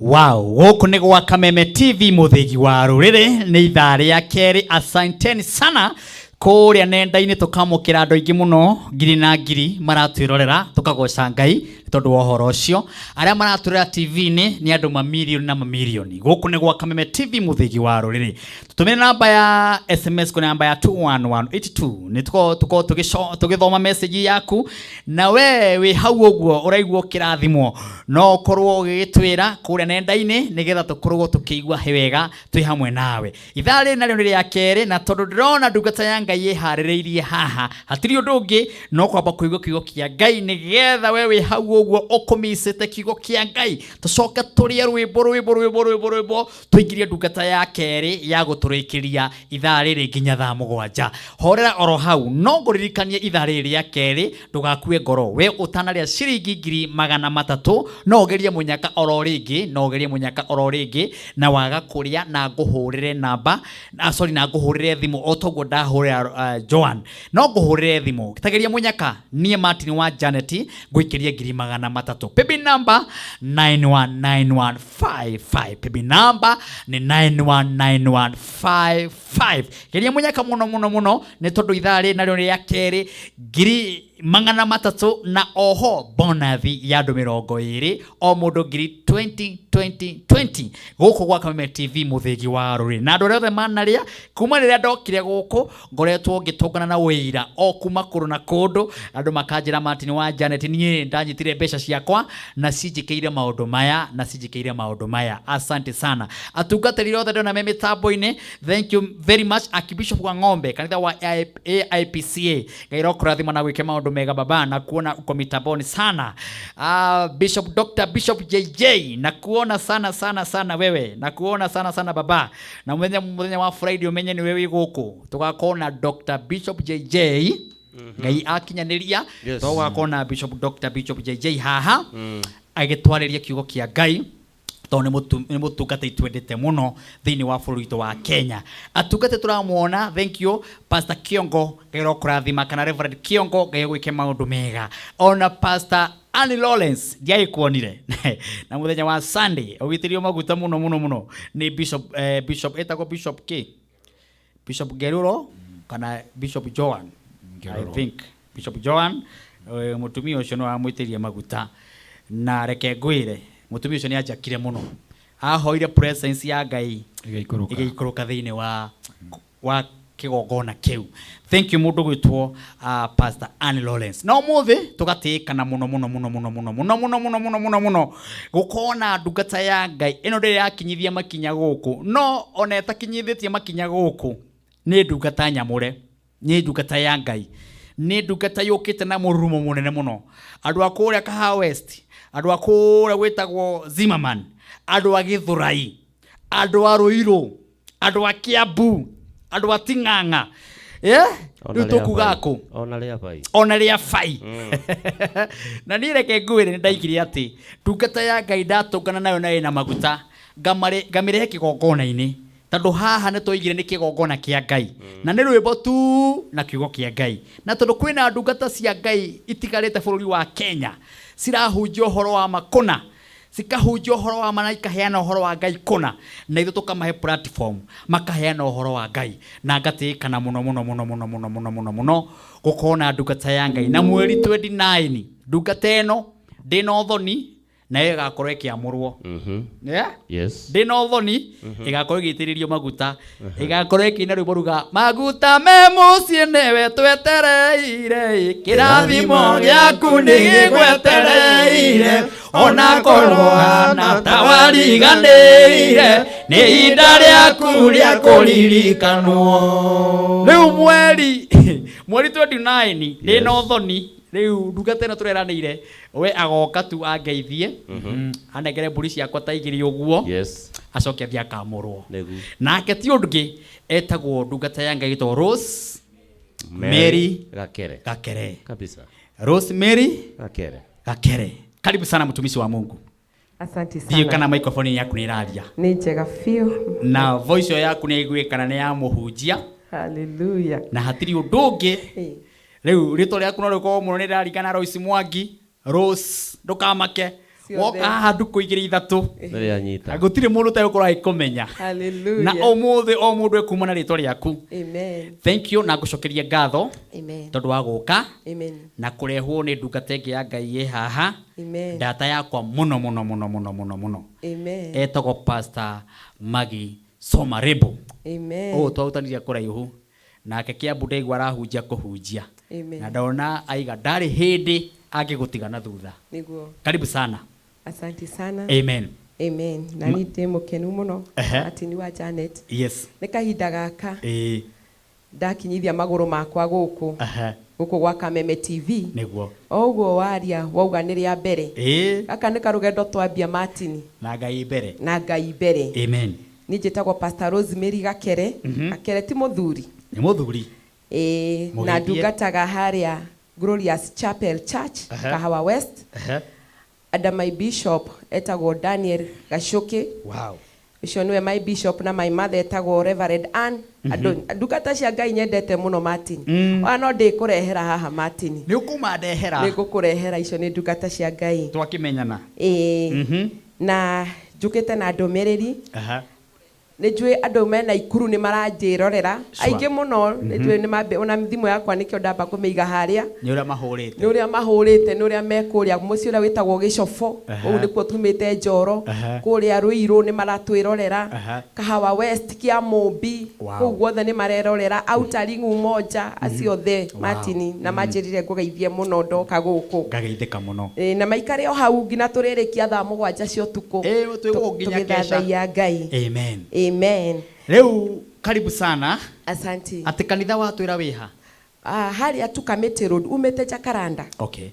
Wow, gũkũ nĩ gwa Kameme TV mũthĩgi wa rũrĩrĩ, nĩ ithaa rĩa kerĩ. Asanteni sana. Kũrĩa nenda-inĩ tũkamũkĩra andũ aingĩ mũno, ngiri na ngiri maratwĩrorera, tũkagoca Ngai nĩ tondũ wa ũhoro ũcio. Arĩa maratwĩrorera TV-inĩ nĩ andũ mamirioni na mamirioni. Gũkũ nĩ gwa Kameme TV, mũthĩgi wa rũrĩrĩ. Tũtũmĩre namba ya SMS kũrĩ namba ya 21182 nĩ tũkorwo tũgĩthoma message yaku, na we wĩ hau ũguo ũraigua ũkĩrathimwo, no ũkorwo ũgĩgĩtwĩra kũrĩa nenda-inĩ nĩgetha tũkorwo tũkĩigua wega twĩ hamwe nawe. Ithaa rĩrĩ narĩo nĩ rĩa kerĩ, na tondũ ndĩrona ndungata ya Ngai ĩharĩrĩirie haha, hatirĩ ũndũ ũngĩ no kwamba kũigua kiugo kĩa Ngai, nĩgetha we wĩ hau ũguo ũkũmicĩte kiugo kĩa Ngai, tũcoke tũrĩe rwĩmbo rwĩmbo rwĩmbo rwĩmbo rwĩmbo, tũingĩrie ndungata ya kerĩ ya gũtũrĩkĩria ithaa rĩrĩ nginya thaa 7. Horera oro hau, no ngũririkanie ithaa rĩrĩ rĩa kerĩ, ndũgakue ngoro. We ũtanarĩa ciringi 300,000, no ũgerie mũnyaka oro rĩngĩ, no ũgerie mũnyaka oro rĩngĩ, na waga kũrĩa na ngũhũrĩre namba, ah, sorry, na ngũhũrĩre thimũ o toguo ndahũrĩra Joan, no ngũhũrĩre thimũ. Tageria mũnyaka, niĩ Martin wa Janet ngũikĩrie 300,000. Paybill number 919155, paybill number nĩ 919155. Geria mũnyaka mũno mũno mũno, nĩ tondũ ithaa rĩrĩ narĩo rĩa kerĩ, 300,000 na oho bonathi ya andũ 20, o mũndũ ngiri 20 20 20, gũkũ gwa Kameme TV, mũthĩgi wa rũrĩrĩ. Na andũ arĩa othe manarĩa kuma rĩrĩa ndokire gũkũ, ngoretwo ngĩtũngana na wĩira o kuma kũndũ na kũndũ, andũ makanjĩra Martin wa Janet, niĩ ndanyitire mbeca ciakwa na cinjĩkĩire maũndũ maya na cinjĩkĩire maũndũ maya. Asante sana atungatĩri othe ndona me mĩtambo-inĩ, thank you very much. Archbishop wa Ng'ombe, kanitha wa AIPCA, Ngai rokũrathima na gwĩke maũndũ mega baba, na kuona uko mitamboni sana. Bishop Dr. Bishop JJ, na kuona sana sana sana wewe, na kuona sana sana baba. Na muthenya wa Friday umenye ni wewe gũkũ tũgakorwo na Dr. Bishop JJ. Ngai akinyanĩria, tũgakorwo na Bishop Dr. Bishop JJ haha agĩtwarĩria kiugo kĩa Ngai, tondũ nĩ mũtungatĩri twendete mũno thĩinĩ wa bũrũri witũ wa Kenya. Atungatĩri tũramuona, thank you Pastor Kiongo, Ngai arokũrathima, kana Reverend Kiongo, Ngai agwĩke maũndũ mega. Ona Pastor Annie Lawrence ndiagĩkuonire na mũthenya wa Sunday ũgĩitĩrĩrio maguta mũno mũno mũno nĩ Bishop, Bishop etagwo Bishop K, Bishop Geruro kana Bishop Joan, I Geruro. think Bishop Joan. Mũtumia ũcio nĩ wamwĩtĩrie maguta, na reke ngwĩre mũtumia ũcio nĩ anjakire mũno, ahoire presence ya Ngai ĩgĩikũrũka. Ĩgĩikũrũka thĩinĩ wa kĩgongona kĩu. Thank you mũndũ gwĩtwo Pastor Anne Lawrence. Na ũmũthĩ tũgatĩĩkana mũno mũno mũno mũno mũno mũno mũno mũno mũno mũno mũno gũkorwo na ndungata ya Ngai ĩno ndĩrĩ yakinyithia makinya gũkũ, no ona ĩtakinyithĩtie makinya gũkũ nĩ ndungata nyamũre, nĩ ndungata ya Ngai, nĩ ndungata yũkĩte na mũrurumo mũnene mũno. Andũ a kũrĩa Kahawa West, andũ a kũrĩa gwĩtagwo Zimmerman, andũ a Gĩthũrai, andũ a Ruiru, andũ a Kiambu, andũ a Ting'ang'a. Rĩu tũkuga kũ? Ona rĩa bai. Ona rĩa bai. Na niĩ reke ngwĩre, nĩ ndaigire atĩ ndungata ya Ngai ndatũngana nayo na ĩna maguta, ngamĩrehe kĩgongona-inĩ, tondũ haha nĩ twaigire nĩ kĩgongona kĩa Ngai na nĩ rwĩmbo tu na kiugo kĩa Ngai. Na tondũ kwĩna ndungata cia Ngai itigarĩte bũrũri wa Kenya cirahunjia ũhoro wa ma kũna, cikahunjia ũhoro wa ma na ikaheana ũhoro wa Ngai kũna, na ithuĩ tũkamahe platform makaheana ũhoro wa Ngai. Na ngatĩĩkana mũno mũno mũno mũno mũno mũno mũno mũno gũkorwo na ndungata ya Ngai. Na mweri 29 ndungata ĩno ndĩna ũthoni nayo ĩgakorwo ĩkĩamũrwo. Yeah? Ndĩna ũthoni ĩgakorwo ĩgĩitĩrĩrio maguta, ĩgakorwo ĩkĩina rwĩmbo ruga maguta me mũciĩ nĩwe twetereire, kĩrathimo gĩaku nĩ gĩgwetereire, ona korwo hana ta wariganĩire, nĩ ihinda rĩaku rĩa kũririkanwo. Rĩu mweri 29 ndĩna ũthoni, rĩu ndungata ĩno tũreranĩire we agoka tu angeithie, anengere mbũri ciakwa ta igĩrĩ ũguo, acoke athiĩ akamũrwo. Nake ti ũndũ ũngĩ, etagwo ndungata ya Ngai ĩtagwo Rose Mary Gakere. Gakere. Kabisa. Rose Mary Gakere. Gakere, karibu sana mtumishi wa Mungu. Asante Ndiũĩ sana. kana microphone yaku nĩ ĩraria. Nĩ njega biũ. Na voice ĩyo yaku nĩ ĩiguĩkana nĩ ya mũhunjia. Hallelujah. Na hatirĩ ũndũ ũngĩ. Rĩu rĩtwa rĩaku no rĩkorwo mũno nĩ rĩraringana Royce Mwangi. Rose, ndũkamake. Ciothe. Woka haha ndukũ igĩrĩ ithatũ. Nĩ anyita. Na gũtirĩ mũndũ ũtegũkorwo agĩkũmenya. Hallelujah. Na ũmũthĩ o mũndũ ekuma na rĩtwa rĩaku. Amen. Thank you na ngũcokeria ngatho Amen. tondũ wa gũka Amen. na kũrehwo nĩ ndungata ĩngĩ ya Ngai ĩ haha. Amen. Ndata yakwa mũno mũno mũno mũno mũno mũno. Amen. Etagwo Pastor Maggie Somarebo. Amen. Ũũ twarutanirie kũraihu nake Kiambu ndaigua arahunjia kũhunjia. Amen. Na ndona aiga ndarĩ hĩndĩ angĩgũtiga na thutha. Nĩguo. Karibu sana. Asante sana. Amen. Amen. Na niĩ ndĩ mũkenu mũno Ehe. atĩ nĩ wa Janet. Yes. Nĩ kahinda gaka Ĩĩ. ndakinyithia magũrũ makwa gũkũ Aha. gũkũ gwa Kameme TV. Nĩguo. O ũguo waria wauga nĩ rĩa mbere. Ĩĩ. Gaka nĩ karũgendo twambia Martin Na Ngai mbere. na Ngai mbere. Amen. Niĩ njĩtagwo Pastor Rosemary Gakere. Gakere ti mũthuri. Nĩ mũthuri. Ĩĩ, na Mũgeithie. ndungataga harĩa Glorious Chapel Church, Aha. Kahawa West. Aha. Under my bishop etagwo Daniel Gacuki. Wow. Ũcio nĩwe my bishop na my mother etagwo Reverend Ann. Andũ ndungata cia Ngai nyendete mũno Martin. Ona no ndĩkũrehera haha Martin. Nĩ ũkũmandehera. Nĩ ngũkũrehera icio nĩ ndungata cia Ngai. Twakĩmenyana. Ĩĩ. Na njũkĩte na ndũmĩrĩri. Aha. Nĩ njũĩ andũ mena ikuru nĩ maranjĩrorera Sure. aingĩ mũno nĩ njũĩ nĩ mambe ona thimũ yakwa nĩkĩo ndamba kũmĩiga harĩa. Nĩ ũrĩa mahũrĩte. Nĩ ũrĩa mahũrĩte nĩ ũrĩa mekũrĩa mũciĩ ũrĩa wĩtagwo Gĩcobo. Aha. Kũu nĩkuo tumĩte Njoro. Aha. Kũrĩa Ruiru nĩ maratwĩrorera. Aha. Kahawa West Kĩamũmbi. Wow. Kũu guothe nĩ marerorera Outer Umoja acio othe. Wow. Martin na manjĩrire ngũgeithie mũno ndoka gũkũ. Ngageithĩka mũno. Ĩĩ, na maikare o hau nginya tũrĩrĩkia thaa 7 cia ũtukũ. Ĩĩ, twĩ nginya kesha. Tũgĩthathaiya Ngai. Amen. Amen. Rĩu karibu sana. Asante. Atĩ kanitha watwĩra wĩha? Ah, harĩa tu Kamĩtĩ Road umĩte Jacaranda. Okay.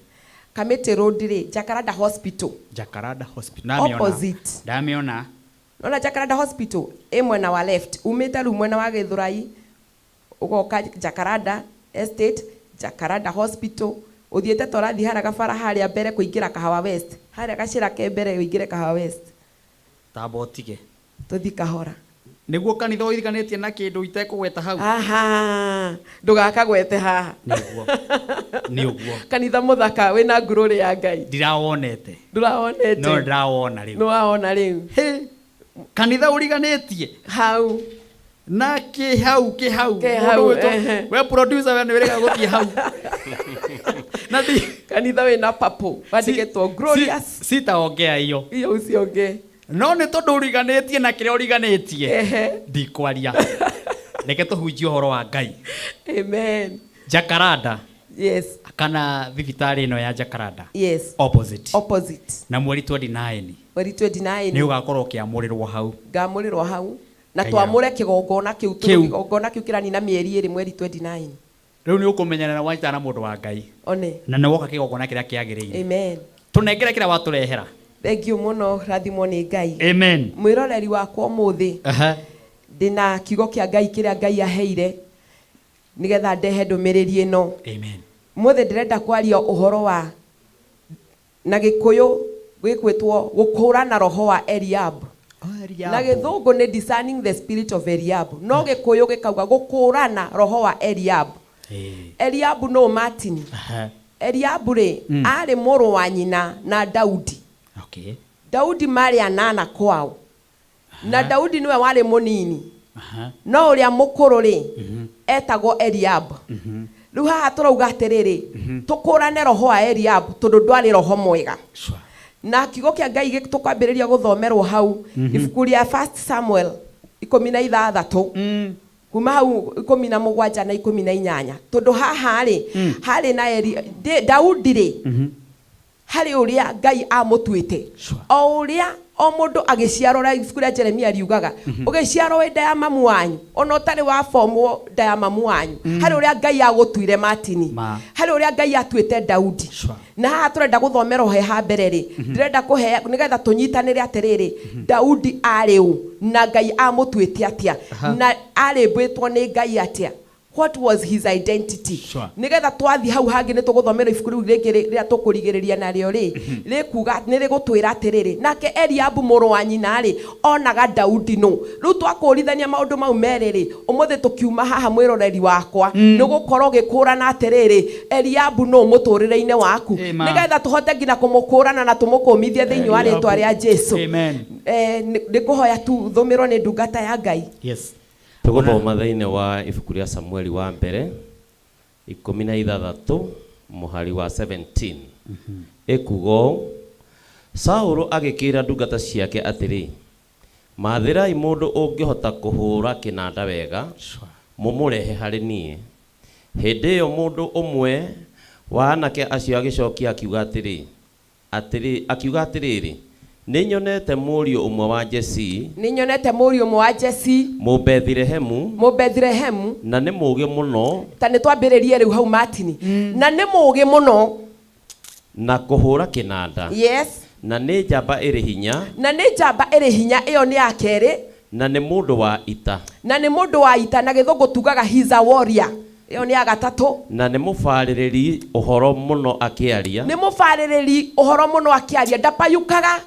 Kamĩtĩ Road rĩ, Jacaranda Hospital. Jacaranda Hospital. Ndamĩona. Opposite. Ndamĩona. Nona Jacaranda Hospital ĩ mwena wa left umĩte rĩu mwena wa Gĩthũrai ũgoka Jacaranda Estate, Jacaranda Hospital ũthiĩte ta ũrathiĩ harĩa gabara harĩa mbere kũingĩra Kahawa West harĩa gacĩra ke mbere ũingĩre Kahawa West. Tamba ũtige. Tũthiĩ kahora. Nĩguo kanitha ũiriganĩtie na kĩndũ itekũgweta hau. Aha, ndũgakagwete haha. Nĩguo. Nĩ ũguo. Kanitha mũthaka wĩna ngurũrĩ ya Ngai. Ndirawonete. Ndũrawonete. No ndĩrawona rĩu. Nĩwawona rĩu. Kanitha ũriganĩtie. Hau. Na kĩ hau kĩ hau. Kĩ hau, Mũndũ wĩtwo- ehe. We producer we nĩ wĩrĩga gũthiĩ hau. Na ndi kanitha wĩna papo wandĩkĩtwo Glorious. Sitaongea hiyo. Hiyo usiongee. No nĩ tondũ ũriganĩtie na kĩrĩa ũriganĩtie. Ehe. Ndikwaria. Reke tũhunjie ũhoro wa Ngai. Amen. Jacaranda. Yes. Kana thibitarĩ ĩno ya Jacaranda. Yes. Opposite. Opposite. Na mweri 29 Mweri 29. nĩ ũgakorwo ũkĩamũrĩrwo hau. Ngamũrĩrwo hau na Ngai twamũre kĩgongona kĩu tondũ Kĩu. kĩgongona kĩu kĩranina mĩeri ĩrĩ mweri 29. Rĩu nĩ ũkũmenyana na wanyitana na mũndũ wa Ngai. One. Na nĩ woka kĩgongona kĩrĩa kĩagĩrĩire. Amen. Tũnengere kĩrĩa watũrehera. Thank you mũno rathimwo nĩ Ngai. Amen. Mwĩroreri wakwa ũmũthĩ Aha. ndĩna kiugo kĩa Ngai kĩrĩa Ngai aheire nĩgetha ndehe ndũmĩrĩri ĩno. Amen. Mũthĩ ndĩrenda kwaria ũhoro wa na Gĩkũyũ gĩkwĩtwo gũkũũrana roho wa Eliabu. Na Gĩthũngũ nĩ discerning the spirit of Eliabu. No Gĩkũyũ gĩkauga gũkũũrana roho wa Eliabu. Eliabu nũ Martin? Aha. Eliabu rĩ arĩ mũrũ wa nyina na Daudi. Okay. Daudi marĩ anana kwao. Na Daudi nĩwe warĩ mũnini. Aha. No ũrĩa mũkũrũ rĩ etagwo Eliabu. Rĩu haha tũrauga atĩrĩrĩ tũkũrane roho wa Eliabu tondũ ndwarĩ roho mwega. Na kiugo kĩa Ngai tũkwambĩrĩria gũthomerwo hau ibuku rĩa First Samuel 16 kuma hau 17 na 18 tondũ haha rĩ harĩ na Daudi rĩ harĩ ũrĩa Ngai amũtuĩte o ũrĩa o mũndũ agĩciarwo ũrĩa ibuku rĩa Jeremia riugaga ũgĩciarwo wĩ nda ya mamu wanyu ona ũtarĩ wa bomwo nda ya mamu wanyu harĩ ũrĩa Ngai agũtuire Martin harĩ ũrĩa Ngai atuĩte Daudi na haha tũrenda gũthomera he ha mbere rĩ ndĩrenda kũhe nĩgetha tũnyitanĩre atĩrĩrĩ Daudi arĩ ũ na Ngai amũtuĩte atĩa na arĩmbĩtwo nĩ Ngai atĩa. What was his identity? Sure. Nĩgetha twathiĩ hau hangĩ nĩ tũgũthomera ibuku rĩu rĩngĩ rĩrĩa tũkũrigĩrĩria narĩo rĩ, rĩkuga nĩ rĩgũtwĩra atĩrĩrĩ, nake Eliabu mũrũ wa nyina rĩ, onaga Daudi nũ. Rĩu twakũrithania maũndũ mau merĩ rĩ, ũmũthĩ tũkiuma haha mwĩroreri wakwa, nĩ ũgũkorwo ũgĩkũrana atĩrĩrĩ, Eliabu nũ mũtũrĩre-inĩ waku, Amen. nĩgetha tũhote nginya kũmũkũrana na tũmũkũmithie thĩinĩ wa rĩtwa rĩa Jesu. Amen. Nĩ ngũhoya tu thũmĩrwo nĩ ndungata ya Ngai. Yes. Tũgũthoma thĩinĩ wa ibuku rĩa Samueli wa mbere 16 mũhari wa 17. Ĩkuga ũũ, Saũlũ agĩkĩĩra ndungata ciake atĩrĩ, Mathĩrai mũndũ ũngĩhota kũhũũra kĩnanda wega, mũmũrehe harĩ niĩ. Hĩndĩ ĩyo mũndũ ũmwe wa anake acio agĩcokia akiuga atĩrĩ, atĩrĩ, akiuga atĩrĩrĩ, Nĩnyonete mũriũ ũmwe wa Jesii, Nĩnyonete mũriũ ũmwe wa Jesii, Mũbethilehemu, Mũbethilehemu, na nĩ mũũgĩ mũno Ta nĩ twambĩrĩrie rĩu hau Martini. Na nĩ mũũgĩ mũno. na kũhũũra kĩnanda, Yes. na nĩ njamba ĩrĩ hinya, Na nĩ njamba ĩrĩ hinya, ĩyo nĩ ya kerĩ. na nĩ mũndũ wa ita, Na nĩ mũndũ wa ita, na gĩthũngũ tugaga he's a warrior. Ĩyo nĩ ya gatatũ. Na nĩ mũbarĩrĩri ũhoro mũno akĩaria, Nĩ mũbarĩrĩri ũhoro mũno akĩaria, ndapayukaga.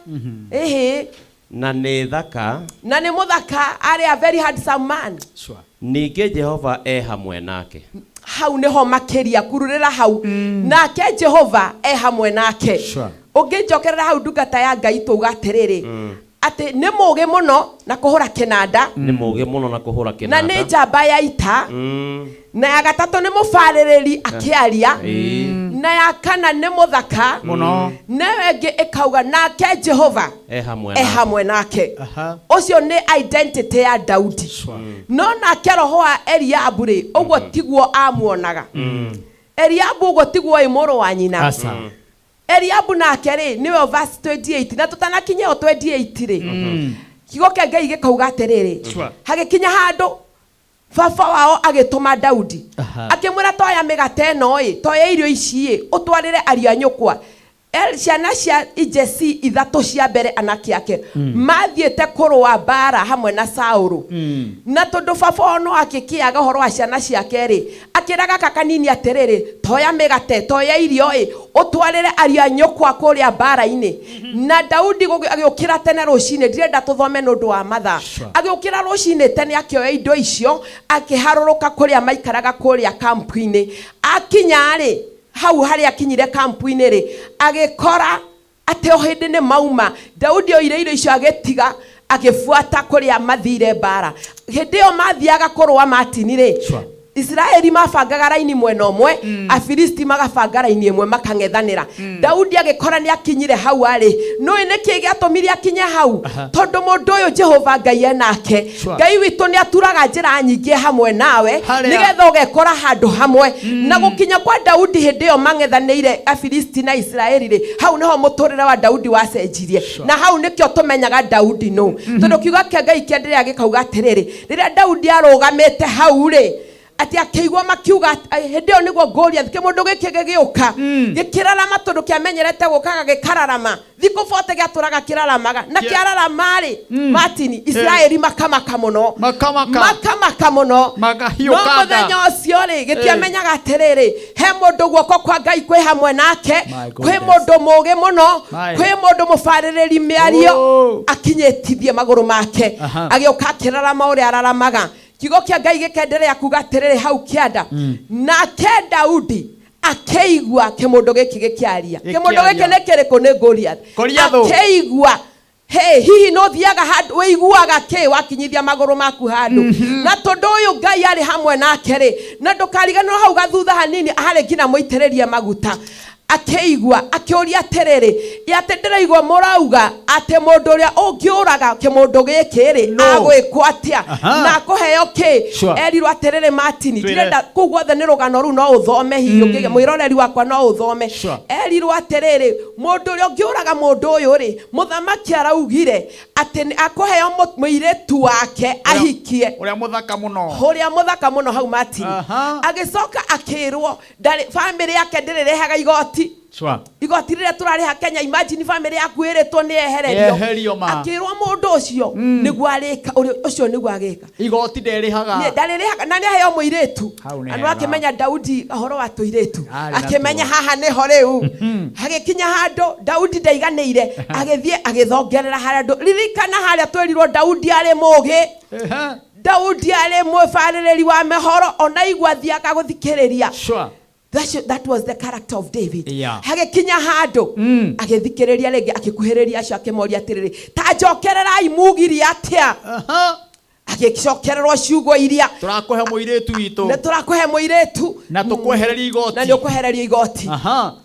Ĩhĩ. Na nĩ thaka, Na nĩ mũthaka, arĩ a very handsome man. Sure. Ningĩ Jehova e hamwe nake. Hau nĩho makĩria kururĩra hau, nake Jehova e hamwe nake. Sure. Ũngĩnjokerera hau ndungata ya Ngai, tũuga atĩrĩrĩ, atĩ nĩ mũũgĩ mũno na kũhũra kĩnanda, Nĩ mũũgĩ mũno na kũhũra na kĩnanda, nĩ njamba ya ita, na ya gatatũ nĩ mũbarĩrĩri akĩaria, na ya kana nĩ mũthaka Mũno. Na ĩyo ĩngĩ ĩkauga nake Jehova e hamwe e nake. hamwe nake. Aha. Ũcio nĩ identity ya Daudi. No nake roho wa Eliabu rĩ, ũguo tiguo amuonaga. Eliabu ũguo tiguo ĩ mũrũ wa nyina. Asa. Eliabu nake rĩ, nĩwe verse 28, na tũtanakinya ĩyo 28 rĩ, kiugo kĩa Ngai gĩkauga atĩrĩrĩ, Sure. hagĩkinya handũ baba wao agĩtũma Daudi, Aha. akĩmwĩra, toya mĩgate ĩno ĩ, toya irio ici ĩ, ũtwarĩre ariũ a nyũkwa. Ciana cia Jesi ithatũ cia mbere, anake ake, mathiĩte kũrũa mbara hamwe na Saũlũ. Na tondũ baba wao no akĩkĩaga ũhoro wa ciana ciake rĩ, akĩra gaka kanini atĩrĩrĩ, toya mĩgate, toya irio ĩ, ũtwarĩre ariũ a nyũkwa kũrĩa mbara-inĩ. Na Daudi agĩũkĩra tene rũcinĩ, ndirenda tũthome nĩ ũndũ wa mathaa. Agĩũkĩra rũcinĩ tene, akĩoya indo icio, akĩharũrũka kũrĩa maikaraga kũrĩa kampu-inĩ. Akinya rĩ, hau harĩa akinyire kampu-inĩ rĩ, agĩkora atĩ o hĩndĩ nĩ mauma. Daudi oire irio icio, agĩtiga, agĩbuata kũrĩa mathire mbara. Hĩndĩ ĩyo mathiaga kũrũa, Martini rĩ, Sure. Isiraeli mabangaga raini mwena ũmwe, Afilisti magabanga raini ĩmwe, makang'ethanĩra. Daudi agĩkora nĩ akinyire hau arĩ. Nũĩ nĩkĩ gĩatũmire akinye hau? Tondũ mũndũ ũyũ Jehova Ngai enake. Sure. Ngai witũ nĩ aturaga njĩra nyingĩ hamwe nawe, Harĩa. nĩgetha ũgekora handũ hamwe. Na gũkinya kwa Daudi hĩndĩ ĩyo mang'ethanĩire Afilisti na Isiraeli rĩ, hau nĩho mũtũrĩre wa Daudi wacenjirie. Na hau nĩkĩo tũmenyaga Daudi nũ, tondũ kiugo kĩa Ngai kĩenderea gĩkauga atĩrĩrĩ, rĩrĩa Daudi arũgamĩte hau rĩ, atĩ akĩigua makiuga hĩndĩ ĩyo nĩguo Goliath, kĩmũndũ gĩkĩ gĩgĩũka gĩkĩrarama, tondũ kĩamenyerete gũkaga gĩkararama thikũ bote, gĩatũraga kĩraramaga. Na kĩararama rĩ, Martin, Isiraeli makamaka mũno. Makamaka. Makamaka mũno. Makahiũka No nda. mũthenya ũcio rĩ, gĩtiamenyaga atĩrĩrĩ, he mũndũ guoko kwa Ngai kwĩ hamwe nake, My kwĩ goodness. mũndũ mũũgĩ mũno, My. kwĩ mũndũ mũbarĩrĩri mĩario, Oh. akinyĩtithie magũrũ make. Aha. Agĩũka akĩrarama ũrĩa araramaga. Kiugo kĩa Ngai gĩkenderea kuga atĩrĩrĩ hau kĩanda, nake Daudi akĩigua kĩmũndũ gĩkĩ gĩkĩaria. Kĩmũndũ gĩkĩ nĩ kĩrĩkũ? Nĩ Goliath. Goliathũ. Akĩigua. Hey, hihi no thiaga handũ wĩiguaga kĩ wakinyithia magũrũ maku handũ? Na tondũ ũyũ Ngai arĩ hamwe nake rĩ, na ndũkariganĩrwo hau gathutha hanini harĩ nginya mũitĩrĩrie maguta. Akĩigua, akĩũria atĩrĩrĩ, "Ĩ atĩ ndĩraigua mũrauga atĩ mũndũ ũrĩa ũngĩũraga kĩmũndũ gĩkĩ rĩ, No. agwĩkwo atĩa Aha. na akũheo kĩ?" Sure. Erirwo atĩrĩrĩ, Martini, Twĩre. ndirenda kũu guothe nĩ rũgano rũu, no ũthome hihi ũngĩgĩa mwĩroreri wakwa, no ũthome. Sure. Erirwo atĩrĩrĩ, mũndũ ũrĩa ũngĩũraga mũndũ ũyũ rĩ, mũthamaki araugire atĩ nĩ akũheo mũirĩtu wake ahikie, Ũrĩa mũthaka mũno. Ũrĩa mũthaka mũno hau, Martin. Aha. Agĩcoka akĩrwo ndarĩ famĩlĩ yake ndĩrĩrĩhaga igoti. Sure. Igoti rĩrĩa tũrarĩha Kenya, imagine family yaku ĩrĩtwo nĩ ehererio. Eherio ma. Akĩrwo mũndũ ũcio nĩguo arĩka ũrĩa ũcio nĩguo agĩka. Igoti nderĩhaga. Nĩ- ndarĩrĩhaga na nĩ aheo mũirĩtu. Hau nĩ Na hega. akĩmenya Daudi ũhoro wa tũirĩtu. Arĩ natuo. Akĩmenya haha nĩho rĩu. Hagĩkinya handũ Daudi ndaiganĩire, agĩthiĩ agĩthongerera harĩa andũ. Ririkana harĩa twerirwo Daudi arĩ mũgĩ. Daudi arĩ mũbarĩrĩri wa mĩhoro ona igua athiaga gũthikĩrĩria. Sure. That was the character of David. Yeah. Hagĩkinya handũ agĩthikĩrĩria rĩngĩ akĩkuhĩrĩria acio akĩmoria atĩrĩrĩ, ta njokererai mugire atĩa? Agĩcokererwo ciugo iria Tũrakũhe mũirĩtu witũ. Nĩ tũrakũhe mũirĩtu na tũkwehereria igoti. Na nĩ ũkwehererio igoti.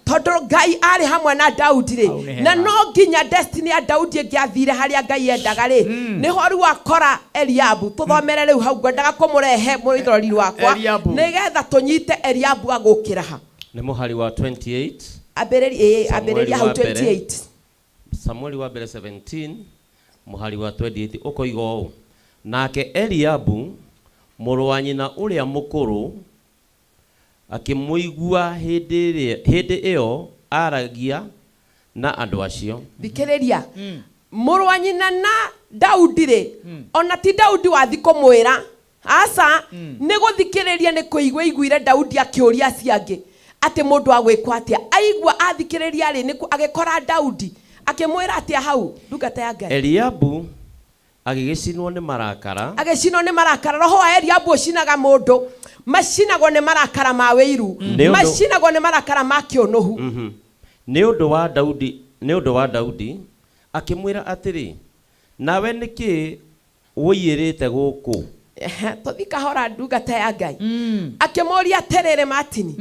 Tondũ Ngai arĩ hamwe na Daudi rĩ, Hau nĩ na hega. no nginya destiny ya Daudi ĩngĩathire harĩa Ngai endaga rĩ, nĩho rĩu akora Eliabu. Tũthomere rĩu hau, ngwendaga kũmũrehe mũrori wakwa Eliabu. nĩgetha tũnyite Eliabu agũkĩra ha. Nĩ mũhari wa 28. Ambĩrĩria, ĩĩ, Samueli ambĩrĩria hau wa mbere. 28. Samueli wa mbere 17 mũhari wa 28 ũkoiga ũũ, nake Eliabu mũrũ wa nyina ũrĩa mũkũrũ akĩmũigua hĩndĩ ĩyo aragia na andũ acio. Thikĩrĩria, mũrũ wa nyina na Daudi rĩ, ona ti Daudi wathi kũmwĩra aca, nĩ gũthikĩrĩria nĩ kũigua iguire Daudi akĩũria acio angĩ atĩ mũndũ agwĩkwo atĩa. Aigua athikĩrĩria rĩ, nĩ agĩkora Daudi akĩmwĩra atĩa hau, ndungata ya Ngai. Eliabu agĩgĩcinwo nĩ marakara. Agĩcinwo nĩ marakara. Roho wa Eliabu ũcinaga mũndũ, macinagwo nĩ marakara ma wĩiru, macinagwo nĩ marakara ma kĩũnũhu. Nĩ ũndũ wa Daudi, nĩ ũndũ wa Daudi akĩmwĩra atĩrĩ, nawe nĩkĩ ũiyĩrĩte gũkũ? Ehe, tũthi kahora ndungata ya Ngai. Akĩmũria atĩrĩrĩ, Martin,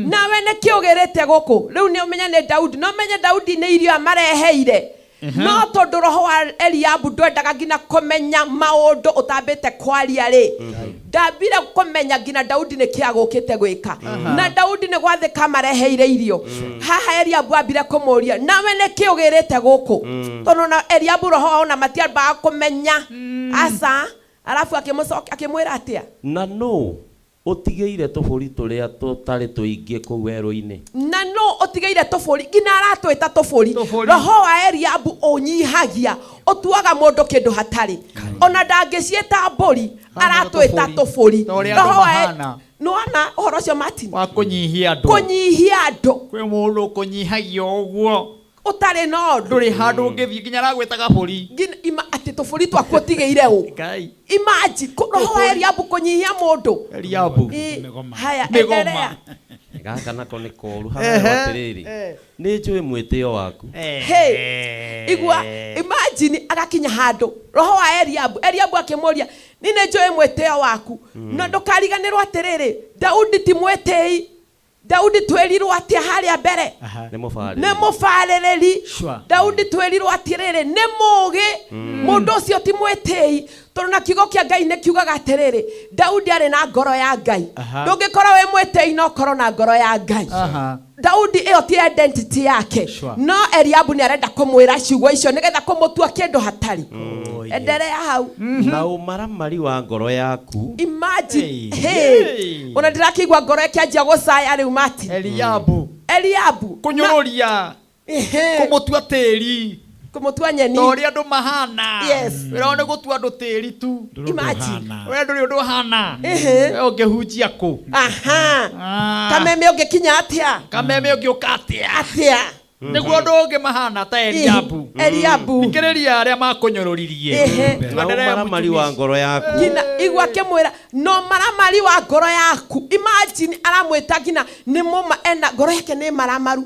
nawe nĩkĩ ũgĩrĩte gũkũ? Rĩu nĩ ũmenye nĩ Daudi, no ũmenye Daudi nĩ irio amareheire. No tondũ roho wa Eliabu ndwendaga nginya kũmenya maũndũ ũtambĩte kwaria rĩ, ndambire kũmenya nginya Daudi nĩkĩ agũkĩte gwĩka. Na Daudi nĩ gwathĩka amareheire irio. Haha Eliabu ambire kũmũria, nawe nĩkĩ ũgĩrĩte gũkũ? Tondũ na Eliabu roho ona matiambaga kũmenya. Aca, arabu akĩmũcokia akĩmwĩra atĩa? Na nũ ũtigĩire tũbũri tũrĩa tũtarĩ tũingĩ kũu werũ-inĩ? Na nũ ũtigĩire tũbũri, nginya aratwĩta tũbũri. Roho wa Eliabu ũnyihagia, ũtuaga mũndũ kĩndũ hatarĩ. Ona ndangĩciĩta mbũri, aratwĩta tũbũri. Ta ũrĩa andũ Roho wa mahana. Nĩwona ũhoro ũcio Martin? Wa kũnyihia andũ. Kũnyihia andũ. Kwĩ mũndũ ũkũnyihagia ũguo. Ũtarĩ na ũndũ. Ndũrĩ handũ ũngĩthiĩ nginya aragwĩtaga bũri. Nginya ima atĩ tũbũri twaku ũtigĩire ũ. Ngai. Imagine, roho wa Eliabu kũnyihia mũndũ. Eliabu. Ĩ, haya, Mĩgoma. endelea. Gaka nako nĩ koru harĩa atĩrĩrĩ, nĩ njũĩ mwĩtĩo waku. Hey, igua, imagine agakinya handũ roho wa Eliabu, Eliabu akĩmũria, niĩ nĩ njũĩ mwĩtĩo waku. Na ndũkariganĩrwo atĩrĩrĩ, Daudi ti mwĩtĩi. Daudi twĩrirwo atĩa harĩa mbere? Nĩ mũbarĩrĩri. Nĩ mũbarĩrĩri. Sure. Daudi twĩrirwo atĩrĩrĩ, nĩ mũũgĩ. Mũndũ ũcio ti mwĩtĩi, tondũ na kiugo kĩa Ngai nĩ kiugaga atĩrĩrĩ, Daudi arĩ na ngoro ya Ngai. Ndũngĩkorwo wĩ mwĩtĩi na ũkorwo na ngoro ya Ngai. Daudi ĩyo ti identity yake. Sure. No Eliabu nĩ arenda kũmwĩra ciugo icio nĩgetha kũmũtua kĩndũ hatarĩ. Endelea hau. Na ũmaramari wa ngoro yaku. Imagine. Hey. Ona ndĩrakĩigua ngoro ĩkĩanjia gũcaya rĩu Martin. Eliabu. Eliabu. Kũnyũrũria. Kũmũtua tĩri. Kũmũtua nyeni. Ta ũrĩa andũ mahana. Yes. Wĩra wao nĩ gũtua andũ tĩri tu. Imagine. We ndũrĩ ũndũ ũhana. Ehe. We ũngĩhunjia kũ? Aha. Kameme ũngĩkinya atĩa? Kameme ũngĩũka atĩa? Atĩa? Nĩguo ũndũ ũngĩ mahana ta Eliabu. Eliabu. Thikĩrĩria arĩa makũnyũrũririe. Ehe. Na ũmaramari wa ngoro yaku. Nginya igua akĩmwĩra no maramari wa ngoro yaku. Imagine aramwĩta nginya nĩ mũma ena ngoro yake nĩ maramaru.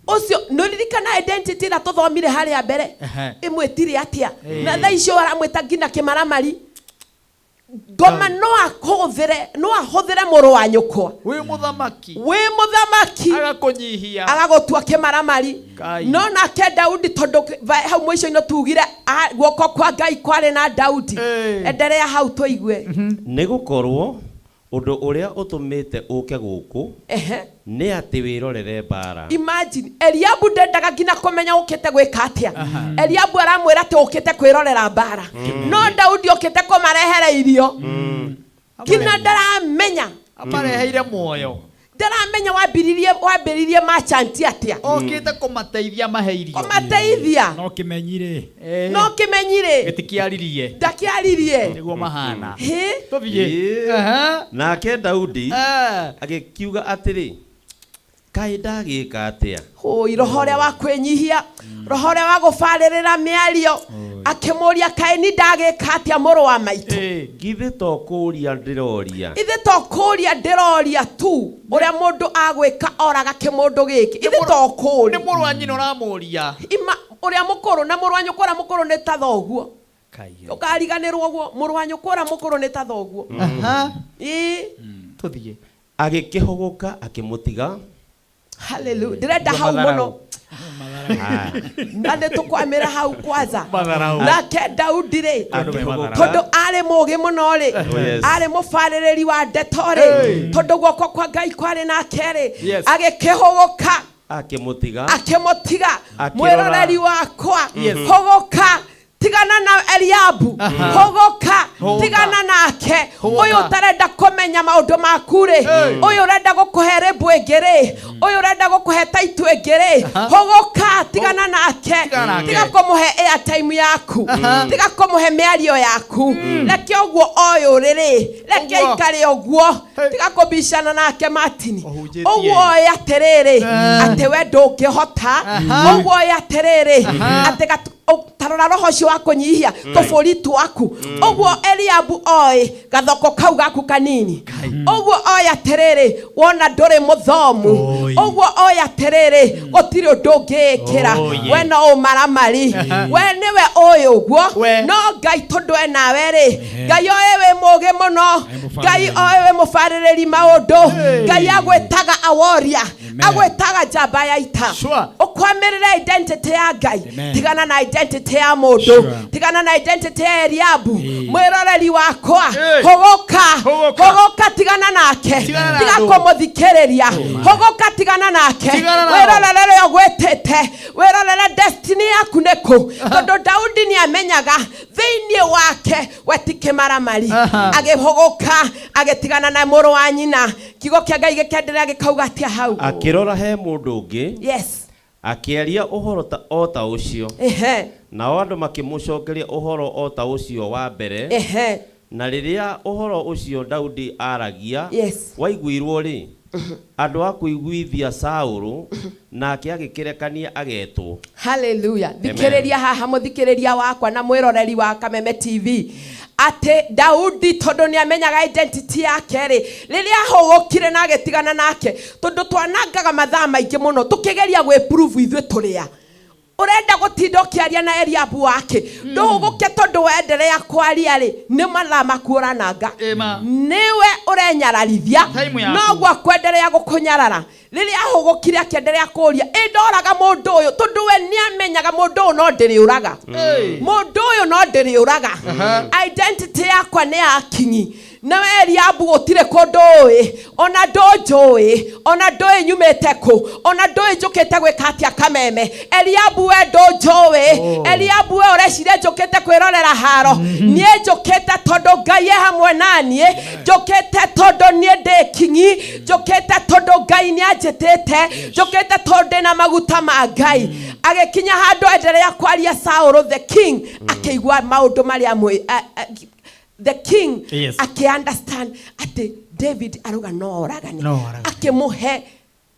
Ũcio nĩũririkana identity ĩrĩa tũthomire harĩa mbere? Ĩmwĩtire atĩa? Na thaa icio aramwĩta nginya kĩmaramari. Ngoma no akũhũthĩre, no ahũthĩre mũrũ wa nyũkwa. Wĩ mũthamaki. Wĩ mũthamaki. Agakũnyihia. Agagũtua kĩmaramari. Ngai. No nake Daudi tondũ hau mũico-inĩ tugire, guoko kwa Ngai kwarĩ na Daudi. Endelea hau tũigue. Nĩ gũkorwo ũndũ ũrĩa ũtũmĩte ũke gũkũ nĩ atĩ wĩrorere mbara. Imagine, Eliabu ndendaga nginya kũmenya ũkĩte gwĩka atĩa. Eliabu aramwĩra atĩ ũkĩte kwĩrorera mbara. No Daudi ũkĩte kũmarehera irio. Nginya ndaramenya. Amareheire muoyo. Ndaramenya wambiririe wambiririe merchant atia. Okĩte kũmateithia mahe irio. Kũmateithia. No kĩmenyire. No kĩmenyire. Gĩtikĩaririe. Ndakĩaririe. Nĩguo mahana. Hĩ? Tũthiĩ. Ĩĩ. Aha. Nake Daudi Eh. agĩkiuga atĩrĩ, Kaĩ ndagĩka atĩa? Hũi, roho ũrĩa wa kwĩnyihia, roho ũrĩa wa gũbarĩrĩra mĩario, akĩmũria kaĩ ni ndagĩka atĩa mũrũ wa maitũ. Githĩ to kũũria ndĩroria? Ithe to kũũria ndĩroria tu ũrĩa mũndũ agwĩka oraga kĩmũndũ gĩkĩ. Ithe to kũũria. Nĩ mũrũ wa nyina ũramũria. Ima ũrĩa mũkũrũ na mũrũ wa nyũkwa ũrĩa mũkũrũ nĩ ta thoguo. Ũkariganĩrwo ũguo mũrũ wa nyũkwa ũrĩa mũkũrũ nĩ ta thoguo. Aha. Ĩĩ. Tũthiĩ. Agĩkĩhũgũka akĩmũtiga. Hallelujah. Ndĩrenda hau mũno. Na nĩ tũkwamĩra hau kwanza. Matharau. Nake Daudi rĩ, Akĩhũgũka. tondũ arĩ mũũgĩ mũno rĩ, Oh, yes. arĩ mũbarĩrĩri wa ndeto rĩ, tondũ guoko kwa Ngai kwarĩ nake rĩ, Yes. agĩkĩhũgũka Akĩmũtiga. akĩmũtiga. Akĩrora. Mwĩroreri wakwa, Yes. hũgũka tigana na Eliabu, Aha. hũgũka Hũgũka. tigana nake. Hũgũka. Ũyũ ũtarenda kũmenya maũndũ maku rĩ, Hey. ũyũ ũrenda gũkũhe rĩmbu ĩngĩ rĩ, ũyũ ũrenda gũkũhe taitũ ĩngĩ rĩ, Aha. hũgũka tigana nake, Tigana nake. tiga kũmũhe airtime yaku, Aha. tiga kũmũhe mĩario yaku, reke ũguo oĩ ũrĩ rĩ, reke Ũguo. aikare ũguo, tiga kũbicana nake Martin. Ũhunjĩtie. Ũguo oĩ atĩrĩrĩ, atĩ we ndũngĩhota, ũguo oĩ atĩrĩrĩ, atĩ tarora roho ũcio wa kũnyihia tũbũri twaku. Ũguo Eliabu oĩ gathoko kau gaku kanini. Ũguo oĩ atĩrĩrĩ, wona ndũrĩ mũthomu. Ũguo oĩ atĩrĩrĩ, gũtirĩ ũndũ ũngĩĩkĩra. Oh, yeah. We no ũmaramari. We nĩwe ũĩ ũguo. No Ngai tondũ e nawe rĩ, Ngai oĩ wĩ mũũgĩ mũno. Ngai oĩ wĩ mũbarĩrĩri maũndũ. Ngai agwĩtaga a warrior. Agwĩtaga njamba ya ita. Ũkwamĩrĩre identity ya Ngai. Amen. Tigana na identity ya mũndũ. Tigana na identity ya Eliabu. Mwĩroreri wakwa, hũgũka, hũgũka tigana nake. Tigana na Tiga andũ. kũmũthikĩrĩria. Hũgũka tigana nake. Tigana nao. Wĩrorere ũrĩa ũgwĩtĩte. Wĩrorere destiny yaku nĩ kũ. Tondũ Daudi nĩ amenyaga thĩinĩ wake we ti kĩmaramari. Aha. Agĩhũgũka agĩtigana na mũrũ wa nyina. Kiugo kĩa Ngai gĩkĩenderea gĩkauga atĩa hau? Akĩrora he mũndũ ũngĩ. Yes. Akĩaria ũhoro ta o ta ũcio. Ehe. Nao andũ makĩmũcokeria ũhoro o ta ũcio wa mbere. Ehe. Na rĩrĩa ũhoro ũcio Daudi aaragia Yes. waiguirwo rĩ, andũ a kũiguithia Saũlũ, nake agĩkĩrekania agetwo. Hallelujah. Thikĩrĩria haha mũthikĩrĩria wakwa na mwĩroreri wa Kameme TV atĩ Daudi tondũ nĩ amenyaga identity yake rĩ, rĩrĩa ahũgũkire na agĩtigana nake, tondũ twanangaga mathaa maingĩ mũno tũkĩgeria gwĩ-prove ithuĩ tũrĩa. Ũrenda gũtinda ũkĩaria na Eliabu wake, ndũhũgũke tondũ wenderea kwaria rĩ, nĩ mathaa maku ũrananga. Ĩma. Nĩwe ũrenyararithia, Time yaku. noguo akwenderea gũkũnyarara. Rĩrĩa ahũgũkire akĩenderea kũũria, ĩ ndoraga mũndũ ũyũ, tondũ we nĩ amenyaga mũndũ ũyũ no ndĩrĩũraga. Mũndũ ũyũ no ndĩrĩũraga. Identity yakwa nĩ ya kinyi. Na we Eliabu gũtirĩ kũndũ ũĩ, ona ndũnjũĩ, ona ndũĩ nyumĩte kũ, ona ndũĩ njũkĩte gwĩka atĩa Kameme. Eliabu we ndũnjũĩ. Eliabu we ũreciria njũkĩte kwĩrorera haro. Niĩ njũkĩte tondũ Ngai e hamwe na niĩ, njũkĩte tondũ niĩ ndĩ kinyi, njũkĩte tondũ Ngai nĩ anjĩtĩte, njũkĩte tondũ ndĩna maguta ma Ngai. Agĩkinya handũ enderea kwaria Saũlũ the king, akĩigua maũndũ marĩa the king Yes. akĩ understand atĩ David arauga no oragane. No oragane. Akĩmũhe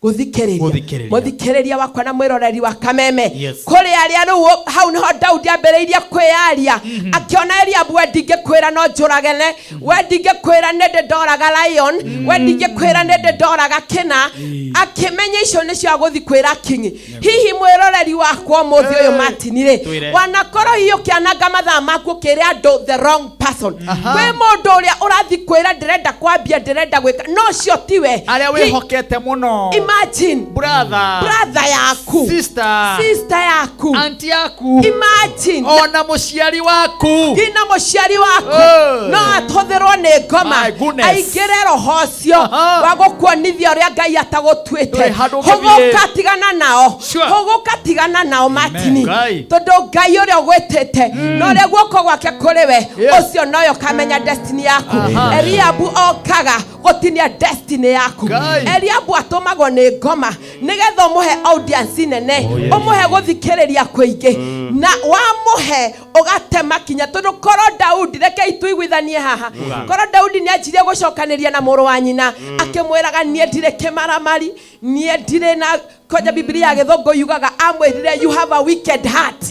gũthikĩrĩria. Gũthikĩrĩria. Mũthikĩrĩria wakwa na mwĩroreri wa Kameme. Yes. Kũrĩ arĩa rĩu hau nĩho Daudi ambĩrĩirie kwĩyaria. Akĩona Eliabu, we ndingĩkwĩra no njũragane, we ndingĩkwĩra nĩ ndĩ ndoraga lion, we ndingĩkwĩra nĩ ndĩ ndoraga kĩna. Akĩmenya icio nĩcio agũthiĩ kwĩra kinyi. Hihi mwĩroreri wakwa ũmũthĩ ũyũ Martin rĩ, Twĩre. wanakorwo hihi ũkĩananga mathaa maku ũkĩra andũ the wrong person. Kwĩ mũndũ ũrĩa ũrathiĩ kwĩra ndĩrenda kwambia, ndĩrenda gwĩka, no ũcio tiwe. Arĩa wĩhokete mũno. Imagine. Brother. Brother yaku. Sister. Sister yaku. Auntie yaku. Imagine. Ona mũciari waku. Nginya mũciari waku. Eh. No atũthĩrwo nĩ ngoma. My goodness. Aingĩre roho ũcio wa gũkuonithia ũrĩa Ngai atagũtuĩte. Ndũrĩ handũ ũngĩthiĩ. Hũgũka tigana nao. Sure. Hũgũka tigana nao Martini. Ngai. Tondũ Ngai ũrĩa ũgwĩtĩte na ũrĩa guoko gwake kũrĩ we, Yes. ũcio nowe ũkamenya destiny yaku. Aha. Eliabu okaga Gũtinia destiny yaku. Eliabu atũmagwo nĩ ngoma nĩgetha ũmũhe audience nene. Oh, yes. Ũmũhe gũthikĩrĩria kũingĩ, na wamũhe ũgatema kinya, tondũ korwo Daudi, rekei tuiguithanie haha, korwo Daudi nĩ anjirie gũcokanĩria na mũrũ wa nyina, akĩmwĩraga niĩ ndirĩ kĩmaramari, niĩ ndirĩ na kwanja. Bibilia ya Gĩthũngũ yugaga amwĩrire, "You have a wicked heart."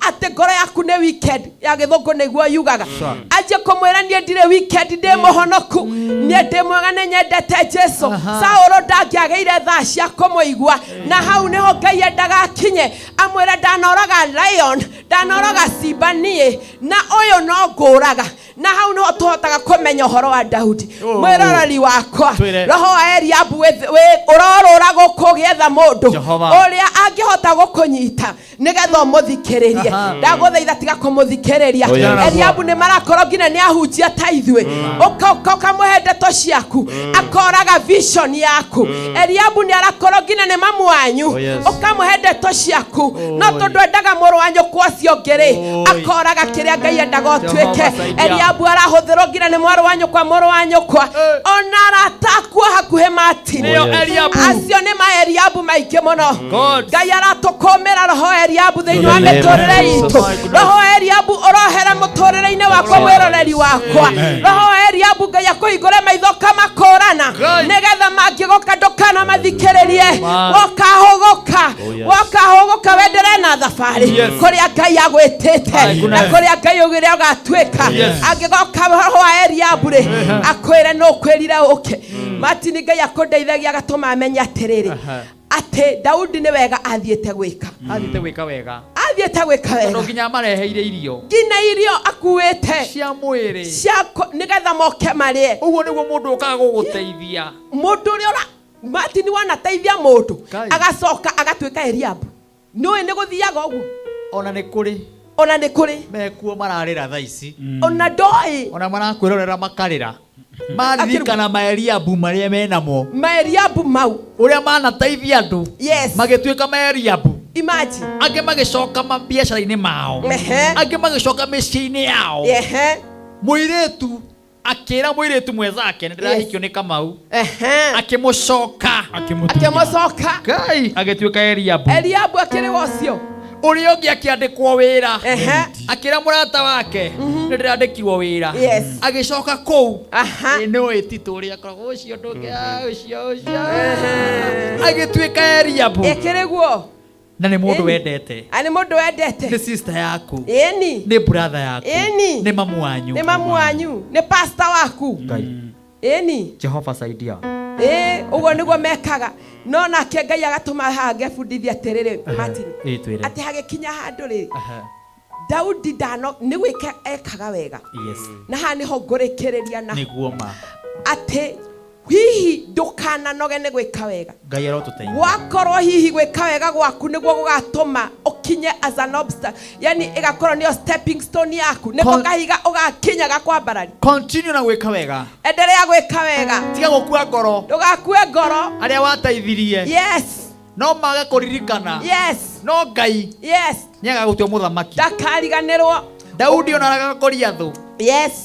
Atĩ ngoro yaku nĩ wicked, ya Gĩthũngũ nĩguo yugaga. Anjie kũmwĩra niĩ ndirĩ wicked, ndĩ mũhonoku, niĩ ndĩ mwega, nĩ nyendete Jesu, Saũlũ ndangĩagĩire thaa cia kũmũigua. Na hau nĩho Ngai endaga akinye, amwĩre, "Ndanoraga lion, ndanoraga simba niĩ, na ũyũ no ngũraga." Na hau niho tũhotaga kũmenya ũhoro wa Daudi. Oh. Mwĩroreri wakwa, Twĩre. roho wa Eliabu ũrorũra gũkũ ũgĩetha mũndũ Jehova. ũrĩa angĩhota gũkũnyita nĩgetha ũmũthikĩrĩrie. Ndagũthaitha, tiga kũmũthikĩrĩria. Oh, yes. Eliabu nĩ marakorwo nginya nĩ ahunjia ta ithuĩ. Ũka ũkamũhe ndeto ciaku, akoraga vision yaku. Eliabu nĩ arakorwo nginya nĩ mamu wanyu. Oh, yes. Ũkamũhe ndeto ciaku, no tondũ endaga mũrũ wa nyũkwa ũcio ũngĩ rĩ, akoraga kĩrĩa Ngai endaga ũtuĩke. Jehova, saidia. Eliabu arahũthĩrwo nginya nĩ mwarĩ wa nyũkwa, mũrũ wa nyũkwa, ona arata akuo hakuhĩ matini. Nĩo Eliabu. Acio nĩ ma Eliabu maingĩ mũno. God. Ngai aratũkũmĩra roho wa Eliabu thĩinĩ wa In the name of mĩtũrĩre Jesus. itũ. Roho wa Eliabu ũrohera mũtũrĩre-inĩ wakwa, mwĩroreri wakwa. Roho wa Eliabu, Ngai akũhingũre maitho ũkamakũrana, nĩgetha mangĩgoka ndũkanamathikĩrĩrie. Wokahũgũka, Oh, yes. wokahũgũka, wenderee na thabarĩ kũrĩa Ngai agwĩtĩte na kũrĩa Ngai augire ũgatuĩka. Angĩgoka roho wa Eliabu rĩ, akwĩre nũ ũkwĩrire ũke Martin, Ngai akũndeithagia agatũma amenye atĩrĩrĩ, atĩ Daudi nĩ wega athiĩte gwĩka. Athiĩte gwĩka wega. Athiĩte gwĩka Tondũ wega. Nginya amareheire irio nginya irio akuĩte cia mwĩrĩ cia nĩgetha moke marĩe. Ũguo nĩguo mũndũ ũkaga gũgũteithia. Mũndũ ũrĩa ũra Martin wanateithia mũndũ, Kai. agacoka agatuĩka Eliabu, nĩũĩ nĩ gũthiaga ũguo. Ona nĩ kũrĩ. Ona nĩ kũrĩ. Mekuo mararĩra thaa ici. Ona ndoĩ. Ona marakwĩrorera makarĩra, maririkana maeliabu marĩa menamo. Maeliabu mau. Ũrĩa manateithia andũ, magĩtuĩka maeliabu. Imagine. Angĩ magĩcoka mabiacara-inĩ mao, angĩ magĩcoka mĩciĩ-inĩ yao. Mũirĩtu akĩra mũirĩtu mwenzake, "Nĩ ndĩrahikio nĩ Kamau." Akĩmũcoka. Akĩmũcoka. Ngai agĩtuĩka Eliabu. Eliabu akĩrĩ wa ũcio. Ũrĩa ũngĩ akĩandĩkwo wĩra, akĩra mũrata wake, "Nĩ ndĩrandĩkirwo wĩra." Agĩcoka kũu. Ĩ, nĩ ũĩ Tito ũrĩa akoragwo ũcio ndũngĩ, ah, ũcio ũcio agĩtuĩka Eliabu. Ĩkĩrĩ guo. Na nĩ mũndũ Ĩni. wendete. A nĩ mũndũ wendete. Nĩ sister yaku. Ĩni. Nĩ brother yaku. Ĩni. Nĩ mamu wanyu. Nĩ mamu wanyu, nĩ pastor waku. Ngai. Ĩni. Jehova saidia. Ĩ, ũguo nĩguo mekaga, no nake Ngai agatũma haha ngebundithia atĩrĩrĩ, Martin, Ĩ, twĩre. Atĩ hagĩkinya handũ rĩ, Daudi ndano nĩ gwĩka ekaga wega. Na haha nĩho ngũrĩkĩrĩria na Nĩguo ma. Atĩ hihi ndũkananoge nĩ gwĩka wega. Ngai arotũteithia. Gwakorwo hihi gwĩka wega gwaku nĩguo gũgatũma ũkinye as an obstacle, yani ĩgakorwo nĩyo stepping stone yaku, nĩko kahiga ũgakinya gakwambarari. Continue na gwĩka wega. Endelea gwĩka wega. Tiga gũkua ngoro. Ndũgakue ngoro. Arĩa wateithirie no mage kũririkana, no Ngai nĩ agagũtua mũthamaki. Ndakariganĩrwo. Daudi ona aragaga Goliathũ,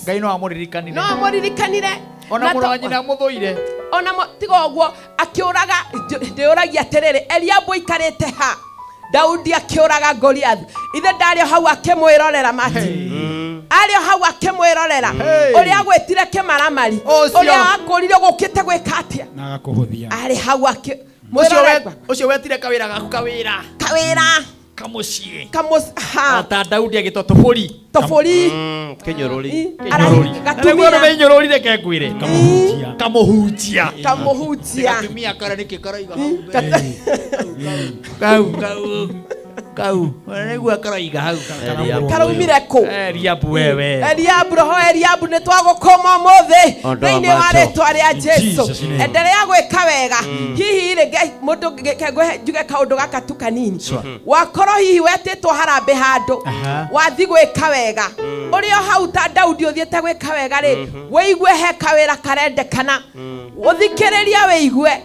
Ngai no amũririkanire. No amũririkanire. Ona Na mũrũ wa nyina amũthũire. Ona tiga ũguo akĩũraga, ndĩũragia atĩrĩrĩ, Eliabu aikarĩte ha Daudi akĩũraga Goliath? Ithe ndarĩ o hau akĩmwĩrorera? Mati arĩ o hau akĩmwĩrorera ũrĩa agwĩtire kĩmaramari, Ũcio. Ũrĩa wakũrire gũkĩte gwĩka atĩa? Na agakũhũthia. Arĩ hau akĩ Ũcio mwĩrorera. Ũcio wetire kawĩra gaku kawĩra. Kawĩra. Kamũciĩ. Ha. Ta Daudi agĩtwo tũbũri. Tũbũri. Kĩnyũrũri. Kĩnyũrũri. Na nĩguo Gatumia. arũme inyũrũri, reke ngwĩre, kamũhunjia. Kamũhunjia. Gatumia kara nĩkĩ karaiga hau mbere? Kau kau kau nĩguo karaiga hau. Karaumire kũ? Eliabu wewe. Eliabu, roho Eliabu, nĩ twagũkũma ũmũthĩ Ondoa thĩinĩ wa macho. rĩtwa rĩa Jesu. Jesus name. Endelea gwĩka wega. Hihi rĩ, mũndũ ngũhe njuge kaũndũ gaka tu kanini. Wakorwo hihi wetĩtwo harambĩ handũ, wathi gwĩka wega, ũrĩ o hau ta Daudi ũthiĩte gwĩka wega rĩ, wĩigue he kawĩra karendekana, ũthikĩrĩria wĩigue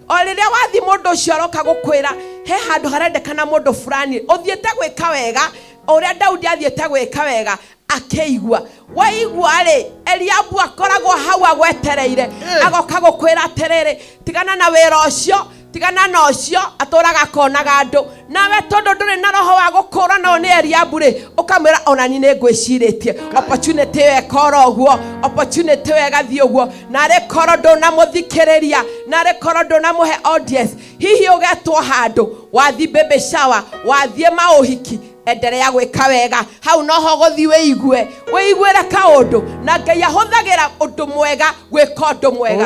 o rĩrĩa wathi, mũndũ ũcio aroka gũkwĩra he handũ harendekana mũndũ fulani. Ũthiĩte gwĩka wega, o ũrĩa Daudi athiĩte gwĩka wega. Akĩigua waigua rĩ, Eliabu akoragwo hau agwetereire, agoka gũkwĩra atĩrĩrĩ, tigana na wĩra ũcio, tigana na ũcio, atũraga akonaga andũ. Nawe tondũ ndũrĩ na roho wa gũkũra nao nĩ Eliabu rĩ, ũkamwĩra ona ni nĩ ngwĩcirĩtie opportunity ĩyo ĩkora ũguo, opportunity ĩyo ĩgathiĩ ũguo, narĩ korwo ndũnamũthikĩrĩria, narĩ korwo ndũnamũhe audience, hihi ũgetwo handũ, wathiĩ baby shower, wathiĩ maũhiki, endelea gwĩka wega hau noho gũthiĩ wĩigue wĩiguĩre kaũndũ. Na Ngai ahũthagĩra ũndũ mwega gwĩka ũndũ mwega.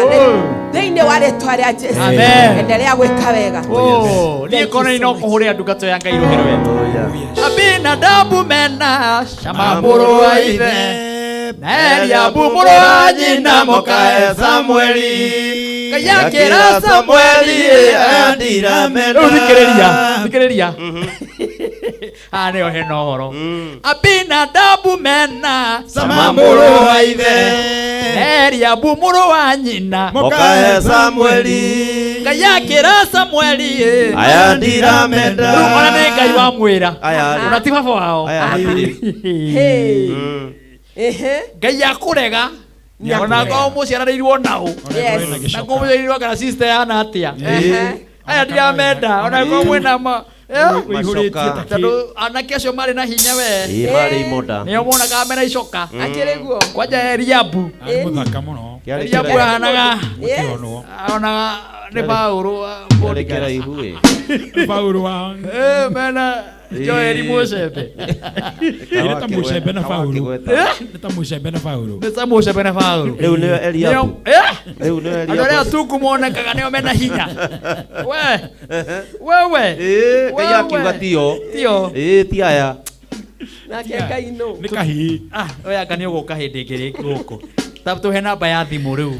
Thĩinĩ wa rĩtwa rĩa Jesu. Amen. Endelea gwĩka wega. Oh, niĩ kona no kũhũrĩra ndungata ya Ngai rũhĩ rwega. Abinadabu mena Shama mũrũ wa ithe na Eliabu mũrũ wa nyina mũkae Samueli. Ngai akĩra Samueli, aya ndiramenda. Rĩu thikĩrĩria, thikĩrĩria. Haha nĩho hena ũhoro. Abinadabu mena Shama mũrũ wa ithe na Eliabu mũrũ wa nyina mũkae Samueli. Ngai akĩra Samueli, aya ndiramenda. Rĩu ona nĩ Ngai wamwĩra. Aya rĩ. Ona ti baba wao. Aya hatirĩ. Hey. Ehe. Ngai akũrega Nĩ ona akũrega. korwo mũciaranĩirwo nao. Yes. Na korwo mũciaranĩirwo kana sister yana atĩa. Ehe. Aya ndiramenda ona korwo mwĩna ma Macoka. Tondũ anake acio marĩ na hinya we. Ĩĩ, marĩ imoda. Nĩo monaga mena icoka. Akĩrĩ guo. Kwanja Eliabu. Ĩni. Mũthaka mũno. Kĩarĩ Eliabu kĩraihu. ahanaga Yes. onaga nĩ Paũlũ. Kĩarĩ kĩraihu ĩ. Paũlũ wa Eh, mena Joeli Mũcembe. Nĩ ta Mũcembe na Paũlũ. Kawakĩgweta. Nĩ ta Mũcembe na Paũlũ. Nĩ ta Mũcembe na Paũlũ. Rĩu nĩo Eliabu. Nĩo- Eh? Rĩu nĩo Andũ arĩa Eliabu. atungu monekaga nĩo mena hinya. We. Wewe. Ĩĩ, Ngai akiuga tio. Tio. Ĩĩ, ti aya. Nake Ngai nũ? Nĩ kahii. Ah, oya anga nĩ ũgũka hĩndĩ ĩngĩ rĩngĩ gũkũ. Ta tũhe namba ya thimũ rĩu.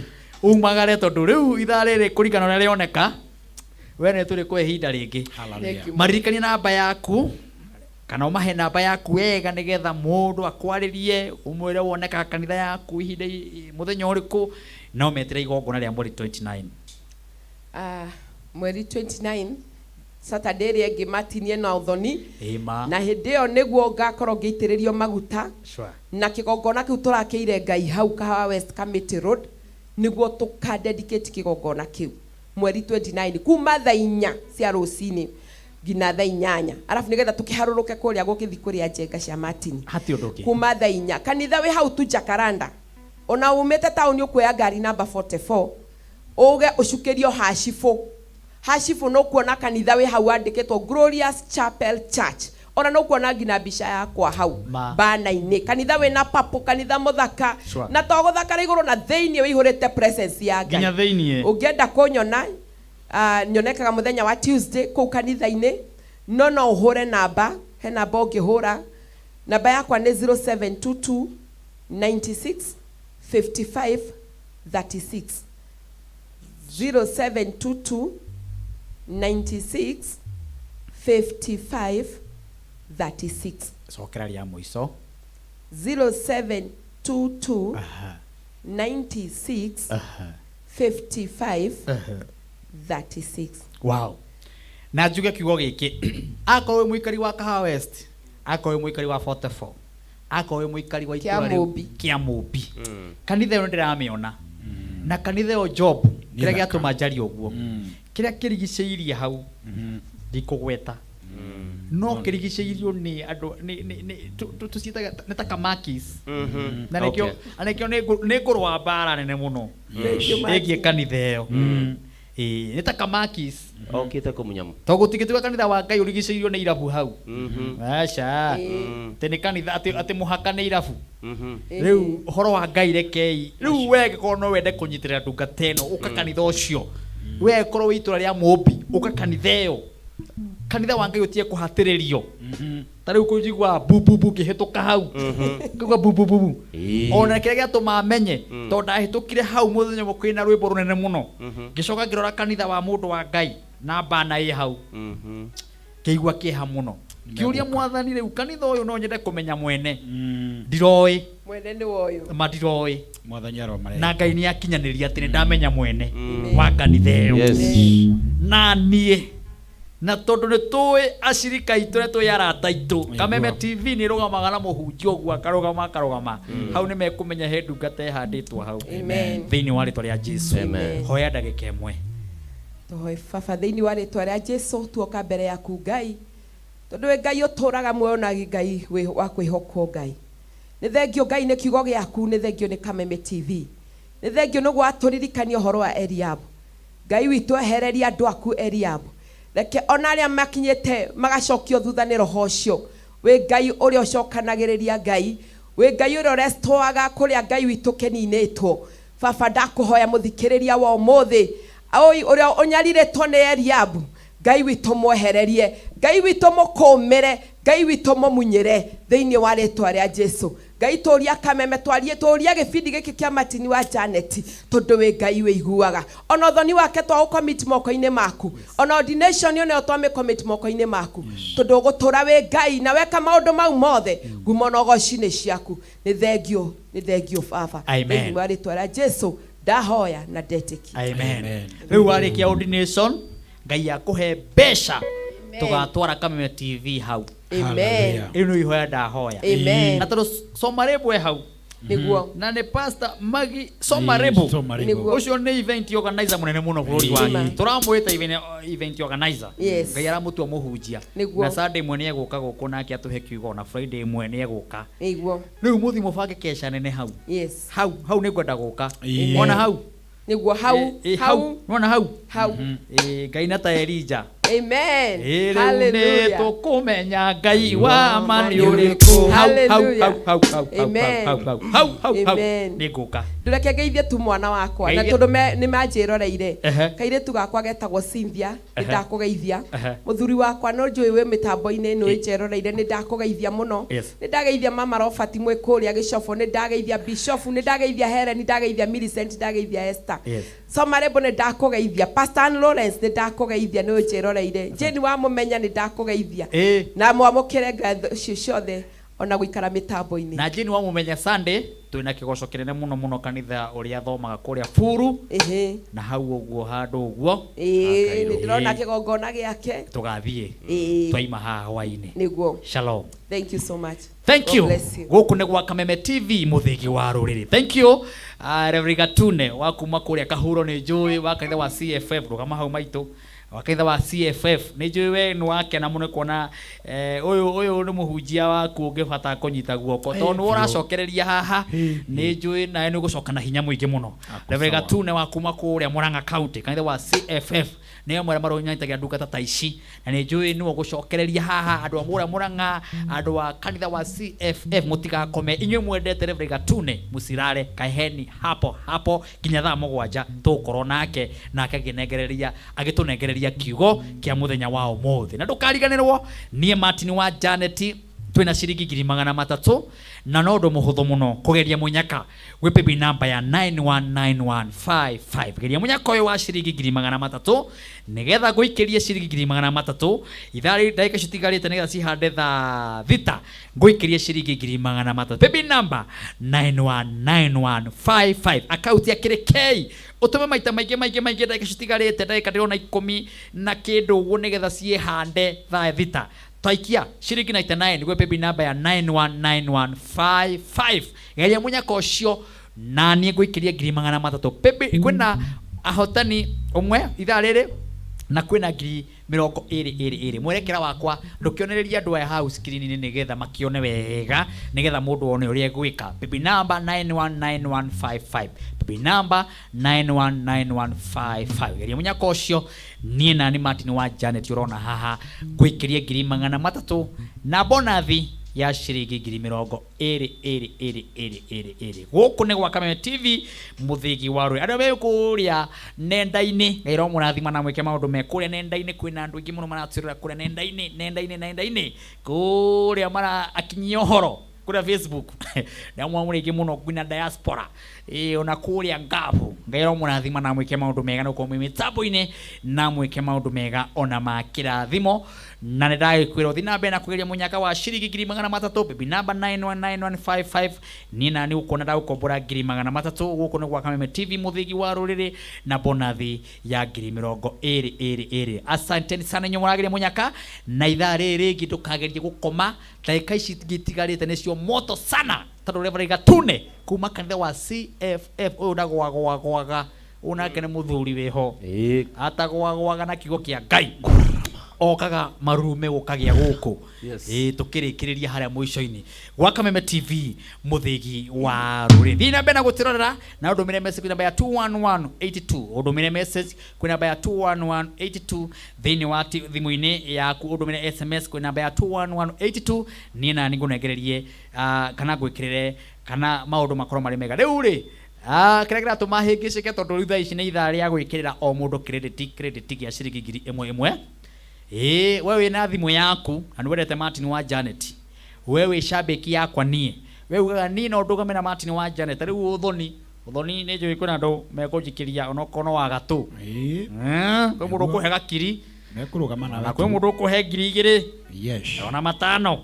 Umagare tondũ rĩu ithaa rĩrĩ kũringana na ũrĩa rĩoneka, we nĩ tũrĩ kwa ihinda rĩngĩ. Thank you. Maririkanie namba yaku kana ũmahe namba yaku wega nĩgetha mũndũ akwarĩrie ũmwĩre wonekaga kanitha yaku ihinda mũthenya ũrĩkũ no metĩre igongona rĩa mweri 29. Ah, mweri 29 Saturday ĩrĩa ĩngĩ matinie na ũthoni. Ĩma. Na hĩndĩ ĩyo nĩguo ngakorwo ngĩitĩrĩrio maguta. Sure. Na kĩgongona kĩu tũrakĩire Ngai hau Kahawa West Committee Road, nĩguo tũkadedicate kĩgongona kĩu mweri 29 kuma thaa 4 cia rũcinĩ nginya thaa 8, arabu nĩgetha tũkĩharũrũke kũrĩa gũkĩthiĩ kũrĩa njenga cia Martin. Hati ũndũ ũngĩ. Kuma thaa 4 kanitha wĩ hau tu Jacaranda, ona umĩte taũni ũkuoya ngari namba 44 uge ũcukĩrio hacibũ hacibũ, nĩ ũkuona kanitha wĩ hau wandĩkĩtwo Glorious Chapel Church, ona nĩ ũkuona nginya mbica yakwa hau Ma. bana-inĩ. Kanitha wĩna papo, kanitha mũthaka. Sure. Na to gũthakara igũrũ, na thĩinĩ wĩihũrĩte presence ya Ngai. Nginya thĩiniĩ. Ũngĩenda kũnyona, nyonekaga mũthenya wa Tuesday kũu kanitha-inĩ, no no ũhũre namba, he namba ũngĩhũra. Namba yakwa nĩ 0722 96 55 36, 0722 96 55 36. Cokera rĩa mũico. 0722 96 55 36. Wow. Na njuge kiugo gĩkĩ, akorwo wĩ mũikari wa Kahawa West, akorwo wĩ mũikari wa 44, akorwo wĩ mũikari wa itũra rĩu Kĩa Mũmbi. Kĩa Mũmbi, kanitha ĩyo nĩndĩramĩona, na kanitha ĩyo job kĩrĩa thaka. gĩatũma njarie ũguo, kĩrĩa kĩrigicĩirie hau ndikũgweta, no kĩrigicĩirio nĩ andũ nĩ tũciĩtaga nĩ ta kamakis. Na nĩkĩo na nĩkĩo nĩ ngũrũa mbara nene mũno Thank you, Martin. ĩgiĩ kanitha ĩyo. Ĩĩ, nĩ ta kamakis. Okĩte kũmunya. To gũtingĩtuĩka kanitha wa Ngai ũrigicĩirio nĩ irabu hau. Aca, atĩ nĩ kanitha atĩ mũhaka nĩ irabu. Rĩu ũhoro wa Ngai rekei rĩu we angĩkorwo no wende kũnyitĩrĩra ndungata ĩno, ũka kanitha ũcio. We korwo wĩ itũra rĩa Mũmbi, ũka kanitha ĩyo. Kanitha wa Ngai ũtige kũhatĩrĩrio. Ta rĩu kũnjigua bu bu bu ngĩhĩtũka hau, ngĩigua bu bu bu bu. Ona kĩrĩa gĩatũma menye, tondũ ndahĩtũkire hau mũthenya ũmwe kwĩna rwĩmbo rũnene mũno, ngĩcoka ngĩrora kanitha wa mũndũ wa Ngai na bana ĩ hau, ngĩigua kĩeha mũno, ngĩũria Mwathani, rĩu kanitha ũyũ no nyende kũmenya mwene, ndiroĩ. Mwene nĩ woyũ. Ma ndiroĩ. Mwathani aromarehe. Na Ngai nĩ akinyanĩria atĩ nĩ ndamenya mwene wa kanitha ĩyo. Yes. Na niĩ Na tondũ nĩ tũĩ acirika aitũ nĩ tũĩ arata aitũ, Kameme TV nĩ ĩrũgamaga na mũhunjia ũguo akarũgama akarũgama hau, nĩ mekũmenya he ndungata ĩhandĩtwo hau. Amen. Thĩinĩ wa rĩtwa rĩa Jesu. Amen. Hoya ndagĩka ĩmwe. Tũhoe. Baba, thĩinĩ wa rĩtwa rĩa Jesu, tuoka mbere yaku Ngai, tondũ wĩ Ngai ũtũraga muoyo na Ngai wa kwĩhokwo. Ngai, nĩ thengio Ngai nĩ kiugo gĩaku, nĩ thengio nĩ Kameme TV, nĩ thengio nĩ gwatũririkania ũhoro wa Eliabu. Ngai witũ, ehereria andũ aku Eliabu. Reke ona arĩa makinyĩte magacokio thutha nĩ roho ũcio. Wĩ Ngai ũrĩa ũcokanagĩrĩria, Ngai wĩ Ngai ũrĩa ũrestoaga kũrĩa Ngai witũ kĩninĩtwo. Baba, ndakũhoya mũthikĩrĩria wa ũmũthĩ oi ũrĩa ũnyarirĩtwo nĩ Eliabu, Ngai witũ mwehererie, Ngai witũ mũkũmĩre, Ngai witũ mũmunyĩre thĩinĩ wa rĩtwa rĩa Jesu. Ngai, tũria Kameme, twarie, tũria gĩbindi gĩkĩ kĩa Martin wa Janet, tondũ wĩ Ngai wĩiguaga. Ona ũthoni wake twaũcommit moko-inĩ maku, ona ordination onayo twamĩcommit moko-inĩ maku, tondũ ũgũtũra wĩ Ngai na weka maũndũ mau mothe. Ngumo na ũgoci nĩ ciaku. Nĩ thengio, nĩ thengio Baba. Amen. Thĩinĩ wa rĩtwa rĩa Jesu ndahoya na ndetĩkia. Amen. Rĩu warĩkia ordination, Ngai akũhe mbeca, tũgatwara Kameme TV hau. Amen. Rĩu nĩ ihoya ndahoya. Amen. Na tondũ Somarebo e hau. Nĩguo. Na nĩ Pastor Magi Somarebo. Somarebo. Nĩguo. Ũcio nĩ event organizer mũnene mũno bũrũri wa Nĩma. tũramwĩta event organizer. Yes. Ngai aramũtua mũhunjia. Nĩguo. Na Sunday ĩmwe nĩ egũka gũkũ nake atũhe kiugo, na Friday ĩmwe nĩ egũka. Nĩguo. Rĩu mũthiĩ mũbange kesha nene hau. Yes. Hau hau nĩ ngwenda gũka. Amen. Wona hau? Nĩguo, hau. Hau. Hau. Wona hau? Hau. Ngai na ta Elija. Amen. Ĩ, rĩu nĩ Hallelujah. tũkũmenya Ngai wa ma nĩ ũrĩkũ. Hau hau. Hallelujah. Hau hau hau hau. Amen. Hau hau hau hau hau. Amen. Nĩ ngũka. Ndũreke ngeithie tu mwana wakwa na Ngeithia. tondũ nĩ manjĩroreire. Kairĩtu gakwa getagwo Cynthia, nĩ ndakũgeithia. Mũthuri wakwa no njũĩ wĩ mĩtambo-inĩ nĩ ũnjĩroreire, nĩ ndakũgeithia mũno. Nĩ ndageithia mama Robert mwĩ kũrĩa Gĩcobo, nĩ ndageithia Bishop, nĩ ndageithia Helen, nĩ ndageithia Millicent, ndageithia Esther. Somarebo nĩ ndakũgeithia. Pastor Ann Lawrence nĩ ndakũgeithia, nĩ ũnjĩroreire. Jane wa mũmenya nĩ ndakũgeithia. Na mwamũkĩre ngatho icio ciothe ona gũikara mĩtambo-inĩ. Na Jane wa mũmenya, Sunday twĩna kĩgoco kĩnene mũno mũno kanitha ũrĩa athomaga kũrĩa Buru. Na hau ũguo handũ ũguo. Ĩĩ, nĩ ndĩrona kĩgongona gĩake. Tũgathiĩ twaima haha hwainĩ. Nĩguo. Shalom. Thank you so much. Thank God you. bless you. Gũkũ nĩ gwa Kameme TV, mũthĩgi wa rũrĩrĩ. Thank you. Reverend Gatune wa kuma kũrĩa Kahuro, nĩ njũĩ wa kanitha wa CFF, rũgama hau maitũ, wa kanitha wa CFF, nĩ njũĩ we nĩ wakena mũno kuona ũyũ nĩ mũhunjia waku ũngĩbata kũnyita guoko, tondũ nĩwe ũracokereria haha. Nĩ njũĩ nawe nĩ ũgũcoka na hinya mũingĩ mũno. Reverend Gatune wa kuma kũrĩa Murang'a County, kanitha wa CFF, nĩ amwe arĩa marũnyitagia ndungata ta ici, na nĩ njũĩ nĩwe ũgũcokereria haha. Andũ a kũrĩa Murang'a, andũ a kanitha wa CFF, mũtigakome. Inyuĩ mwendete Reverend Gatune, mũcirare, kaeheni hapo hapo nginya thaa 7 tũgũkorwo nake, nake agĩnengereria agĩtũnengereria kiugo kĩa mũthenya wa ũmũthĩ. Na ndũkariganĩrwo, niĩ Martin wa Janet twĩna ciringi 300,000, na no ũndũ mũhũthũ mũno kũgeria mũnyaka gwĩ paybill namba ya 919155. Geria mũnyaka ũyũ wa ciringi 300,000 nĩgetha ngũikĩrie ciringi 300,000 ithaa rĩ ndagĩka citigarĩte nĩgetha cihande thaa 6, ngũikĩrie ciringi 300,000. Paybill namba 919155, akaunti ya Kĩrĩkei. Ũtũme maita maingĩ maingĩ maingĩ, ndagĩka citigarĩte, ndagĩka ndĩrona 10 na kĩndũ ũguo nĩgetha ciĩhande thaa 6. Twaikia ciringi 99 gwĩ paybill namba ya 919155. Geria mũnyaka ũcio na niĩ ngũikĩrie 300,000. Paybill kwĩna ahotani ũmwe ithaa rĩrĩ na kwĩna 22,000. Mwerekera wakwa ndũkĩonereria andũ aya hau screen-inĩ nĩgetha makĩone wega, nĩgetha mũndũ one ũrĩa egwĩka. Paybill namba 919155, paybill namba 919155. Geria mũnyaka ũcio, niĩ nani Martin wa Janet ũrona haha ngũikĩrie 300,000 na bonathi ya ciringi 22,222. Gũkũ nĩ gwa Kameme TV, mũthĩgi wa rũrĩrĩ. Arĩa me kũrĩa nenda-inĩ, Ngai aromũrathima na mwĩke maũndũ me kũrĩa nenda-inĩ. Kwĩna andũ aingĩ mũno maratwĩrora kũrĩa nenda-inĩ, nenda-inĩ, nenda-inĩ kũrĩa mara akinyia ũhoro. Kũrĩa Facebook ndamwamũra ingĩ mũno nginya diaspora, ĩĩ, ona kũrĩa ngabu. Ngai aromũrathima na mwĩke maũndũ mega na gũkorwo mwĩ mĩtambo-inĩ na mwĩke maũndũ mega ona ma kĩrathimo. Na nĩ ndagĩkwĩra ũthiĩ na mbere na kũgeria mũnyaka wa ciringi 300,000, baby number 919155. Niĩ na nĩ gũkuona ndagũkombora 300,000. Gũkũ nĩ gwa Kameme TV, mũthĩgi wa rũrĩrĩ, na bonathi ya 20,000 ĩrĩ ĩrĩ. Asanteni sana inyuĩ mũrageria mũnyaka. Na ithaa rĩrĩ rĩngĩ ndũkagerie gũkoma, ndagĩka ici ingĩ itigarĩte nĩcio moto sana, tondũ Reverend Gatune kuma kanitha wa CFF ũyũ ndagwagwagwaga, ũyũ nake nĩ mũthuri wĩho atagwagwaga na kiugo kĩa Ngai, okaga marume gũkagĩa gũkũ. Ĩĩ, tũkĩrĩkĩrĩria harĩa mũico-inĩ gwa Kameme TV, mũthĩgi wa rũrĩrĩ. Thiĩ na mbere na gũtĩrorera na ũndũmĩre message kwĩ namba ya 21182, ũndũmĩre message kwĩ namba ya 21182 thĩinĩ wa thimũ-inĩ yaku, ũndũmĩre SMS kwĩ namba ya 21182. Niĩ na nĩngũnengererie kana ngwĩkĩrĩre kana maũndũ makorwo marĩ mega. Rĩu rĩ, kĩrĩa kĩratũma hĩngĩcĩke, tondũ rĩu thaa ici nĩ ithaa rĩa gwĩkĩrĩra o mũndũ credit gĩa ciringi 1000 ĩmwe. Ĩĩ, we wĩna thimũ yaku na nĩ wendete Martin wa Janet, we wĩ shabiki yakwa, niĩ we ugaga niĩ no ndũgame na Martin wa Janet. Rĩu ũthoni ũthoni nĩ njũĩ kwĩna andũ mekũnjikĩria onokorwo no wa gatũ. Kwĩ mũndũ ũkũhe gakiri. Mekũrũgama nawe. Na kwĩ mũndũ ũkũhe 2000. Ona 500.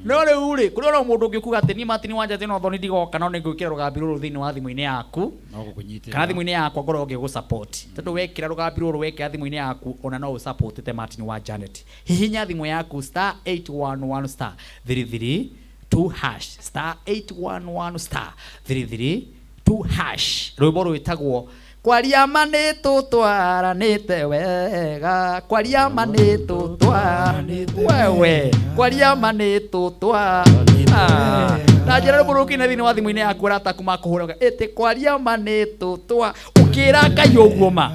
No rĩu rĩ, kũrĩ ona mũndũ ũngĩ kuga atĩ niĩ Martin wa Janet no thoni ndigoka, no nĩngwĩkĩra rũgambi rũrũ thĩinĩ wa thimũ-inĩ yaku no gũkũnyitĩrĩra kana thimũ-inĩ yakwa ngorwo ngĩgũ-support, tondũ wekĩra rũgambi rũrũ, wekĩra thimũ-inĩ yaku, ona no ũsupportĩte Martin wa Janet. Hihinya thimũ yaku star 811 star 33 2 hash, star 811 star 33 2 hash. Rwĩmbo rwĩtagwo Kwaria ma nĩ tũtwaranĩte wega, kwaria ma nĩ tũtwaranĩte wewe, kwaria ma nĩ tũtwa. Ah, na njĩra rwĩmbo rũkine thĩinĩ wa thimũ-inĩ yaku, arata makũhũraga ĩtĩ kwaria ma nĩ tũtwa, ũkĩra Ngai ũguo ma.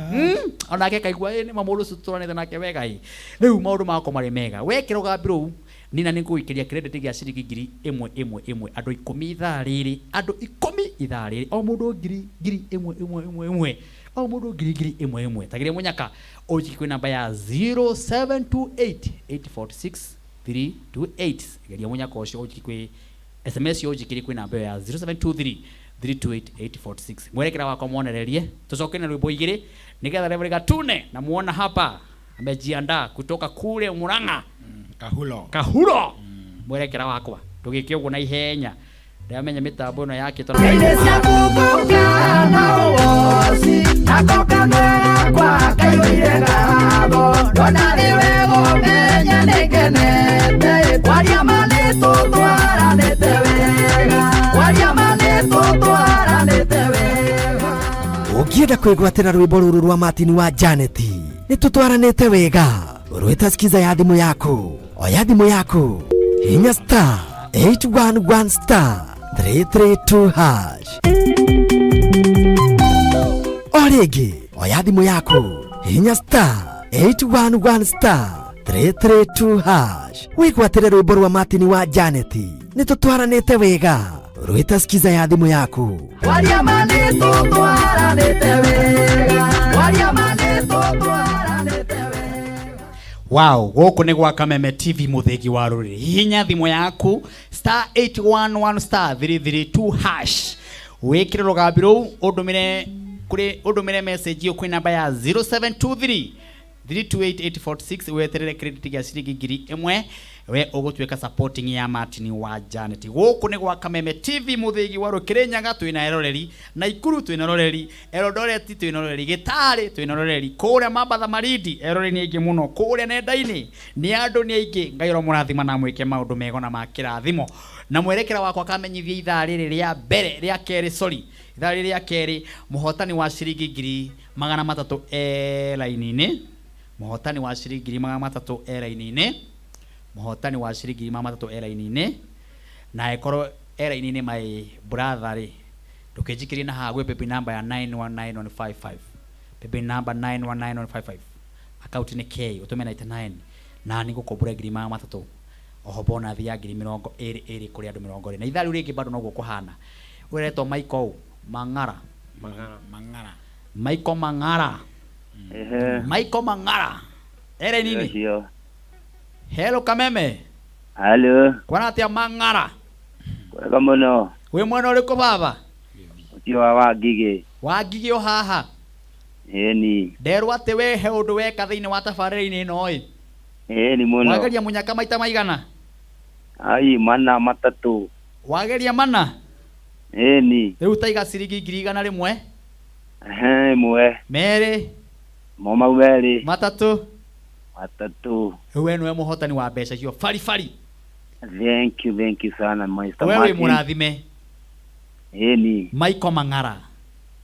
Onake kaigua ĩ nĩ ma mũndũ ũcio tũtwaranĩte nake wega. Ĩ rĩu maũndũ makwa marĩ mega wekĩra ũgambi rũu, nina nĩ ngũgũikĩria credit gĩa ciringi 1000 ĩmwe ĩmwe, andũ 10 ithaa rĩrĩ, andũ 10 ithaa rĩrĩ, o mũndũ ngiri ĩmwe ĩmwe ĩmwe ĩmwe, o mũndũ ngiri ĩmwe ĩmwe. Tagĩria mũnyaka ũnjiki kwĩ namba ya 0728 846 328. Geria mũnyaka ũcio ũnjiki kwĩ SMS yo, ũnjikĩrie kwĩ namba ĩyo ya 0723 328 846. Mwerekera wakwa mwonererie tucoke na rwĩmbo igĩrĩ nĩgetha Reverend Gatune na muona hapa amejiandaa kutoka kule Murang'a. Kahulo. Kahuro. Mwerekera wakwa ndũgĩke ũguo na ihenya, ndamenya mĩtambo ĩno yakĩtwo. Nĩ na ũwoci nako kanua gakwa kaiyũire ngatho, ndona rĩ wega ũmenye nĩ ngenete. Kwaria ma nĩ tũtwaranĩte wega, kwaria ma nĩ tũtwaranĩte wega. Ũngĩenda kwĩgwatĩra rwĩmbo rũrũ rwa Martin wa Janet, nĩ tũtwaranĩte wega, rwĩta skiza ya thimũ yaku. Oya thimũ yaku, hinya star 811 star 332 hash. O rĩngĩ, oya thimũ yaku, hinya star 811 star 332 hash, wĩgwatĩre rwĩmbo rwa Martin wa Janet, nĩ tũtwaranĩte wega, rwĩta skiza ya thimũ yaku. Kwaria ma nĩ tũtwaranĩte wega, kwaria ma nĩ tũtwaranĩte. Wow, gũkũ nĩ gwa Kameme TV, mũthĩgi wa rũrĩrĩ. Hihinya thimũ yaku star 811 star 332 hash, wĩkĩre rũgambi rũu, ũndũmĩre kũrĩ, ũndũmĩre message ĩyo kwĩ namba ya 0723 328846, weterere credit gĩa ciringi 1000. We ũgũtuĩka supporting ya Martin wa Janet. Gũkũ nĩ gwa Kameme TV, mũthĩgi wa Rũkĩrĩnyaga twĩna eroreri, Naikuru twĩna eroreri, Eldoret twĩna eroreri, Gĩtarĩ twĩna eroreri, kũrĩa Mambatha Malindi eroreri nĩ aingĩ mũno, kũrĩa nenda-inĩ nĩ andũ nĩ aingĩ. Ngai ũromũrathima na mwĩke maũndũ mega na ma kĩrathimo. Na mwerekera wakwa kamenyithia ithaa rĩrĩ rĩa mbere, rĩa kerĩ, sorry, ithaa rĩrĩ rĩa kerĩ, mũhotani wa ciringi 300,000 e raini-inĩ, mũhotani wa ciringi 300,000 e raini-inĩ, mũhotani wa ciringi 300,000 e raini-inĩ. Na ĩkorwo e raini-inĩ, my brother rĩ, ndũkĩnjikĩrie na haha gwĩ baby number ya 919155, baby number 919155, akaunti nĩ K, ũtũme 99 na nĩ ngũkombora 300,000, oho bonathi ya 20,000 kũrĩ andũ 20. Na ithaa rĩu rĩngĩ bado noguo kũhana. Ũretwo Michael Mang'ara. Mang'ara. Mang'ara. Michael Mang'ara. Ehe. Michael Mang'ara ere nini. Ũcio. Hello, Kameme. Halo, Kwana atia mang'ara? Kwega mũno. Wĩ mwena ũrĩkũ baba? Ũcio wa Wangigĩ. Wangigĩ o haha. Ĩni. Nderwo atĩ we he ũndũ weka thĩinĩ wa tabarĩra-inĩ ĩno ĩ. Ĩni mũno. Wageria mũnyaka maita maigana? Ai, mana matatũ. Wageria mana? Ĩni. Rĩu taiga ciringi 100,000. Ehe, ĩmwe. Merĩ. Mo mau merĩ. Matatũ. Matatũ. Rĩu we nĩwe mũhotani wa mbeca icio baribari. Thank you sana Mr. We wĩ Martin. mũrathime. Ĩni. Michael Mang'ara.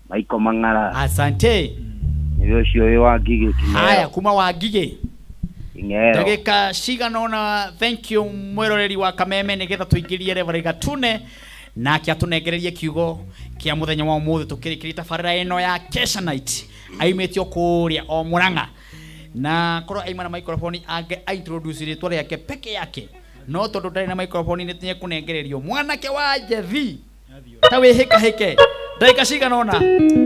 Michael Mang'ara. Asante. Nĩwe ũcio wĩ Wangigĩ King'ero. Haya, kuma Wangigĩ. King'ero. Ndagĩka cigana ũna, thank you mwĩroreri wa Kameme, nĩgetha tũingĩrie Reverend Gatune nake atũnengererie kiugo kĩa mũthenya wa ũmũthĩ tũkĩrĩkĩria tabarĩra ĩno ya Kesha Night aimĩtio kũrĩa o Murang'a, na korwo aima na microphone ange introduce rĩtwa rĩake peke yake, no tondũ ndarĩ na microphone nĩ nĩekũnengererio mwanake wa Jethi ta wĩhĩkahĩke ndagĩka cigana ũna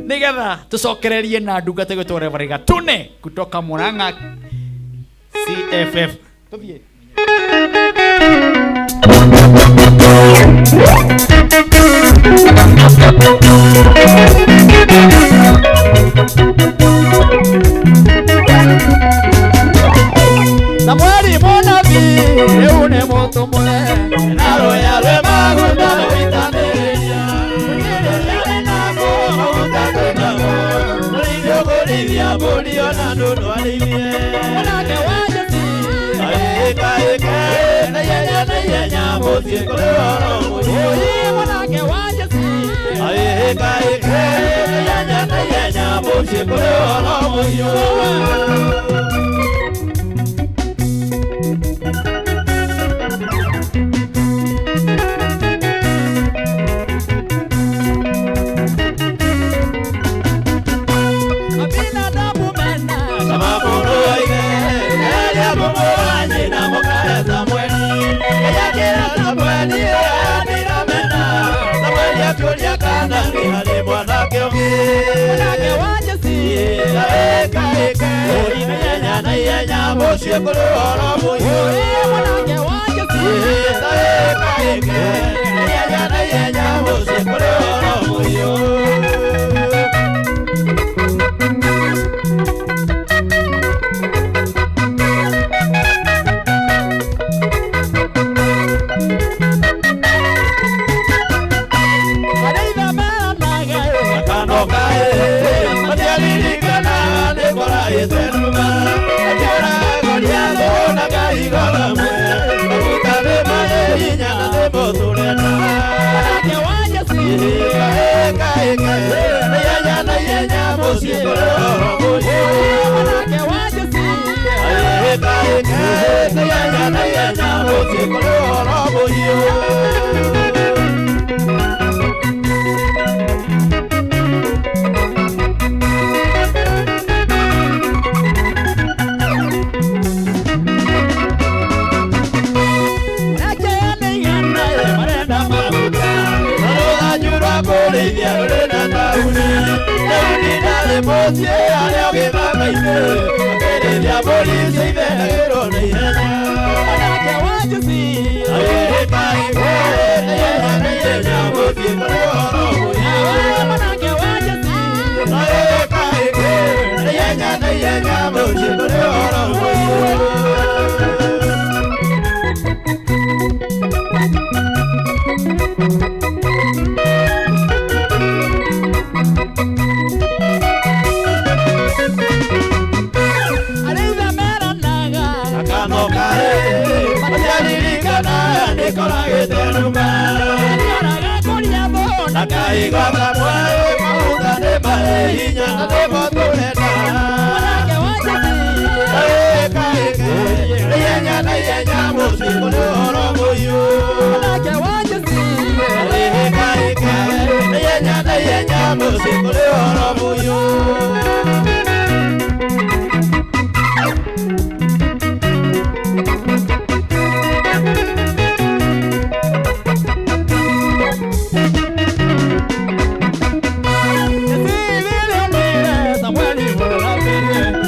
nĩgetha tũcokererie na ndungata ĩgwĩtwo Reverend Gatune kutoka Murang'a CFF. Tũthiĩ. Samueli mũnabii rĩu nĩ mũtũmũre na rũya rwĩ maguta rũitanĩrĩria mũnyĩrĩria nako maguta twĩnamo mũrĩithio kũrĩithia mbũri ona ndũndũ arĩithie mwanake wa Jesi aĩkaĩke na ihenya na ihenya mũciĩ kũrĩ ũhoro mũhiũ mwanake wa Jesi aĩkaĩke na ihenya na ihenya mũciĩ kũrĩ ũhoro mũhiũ.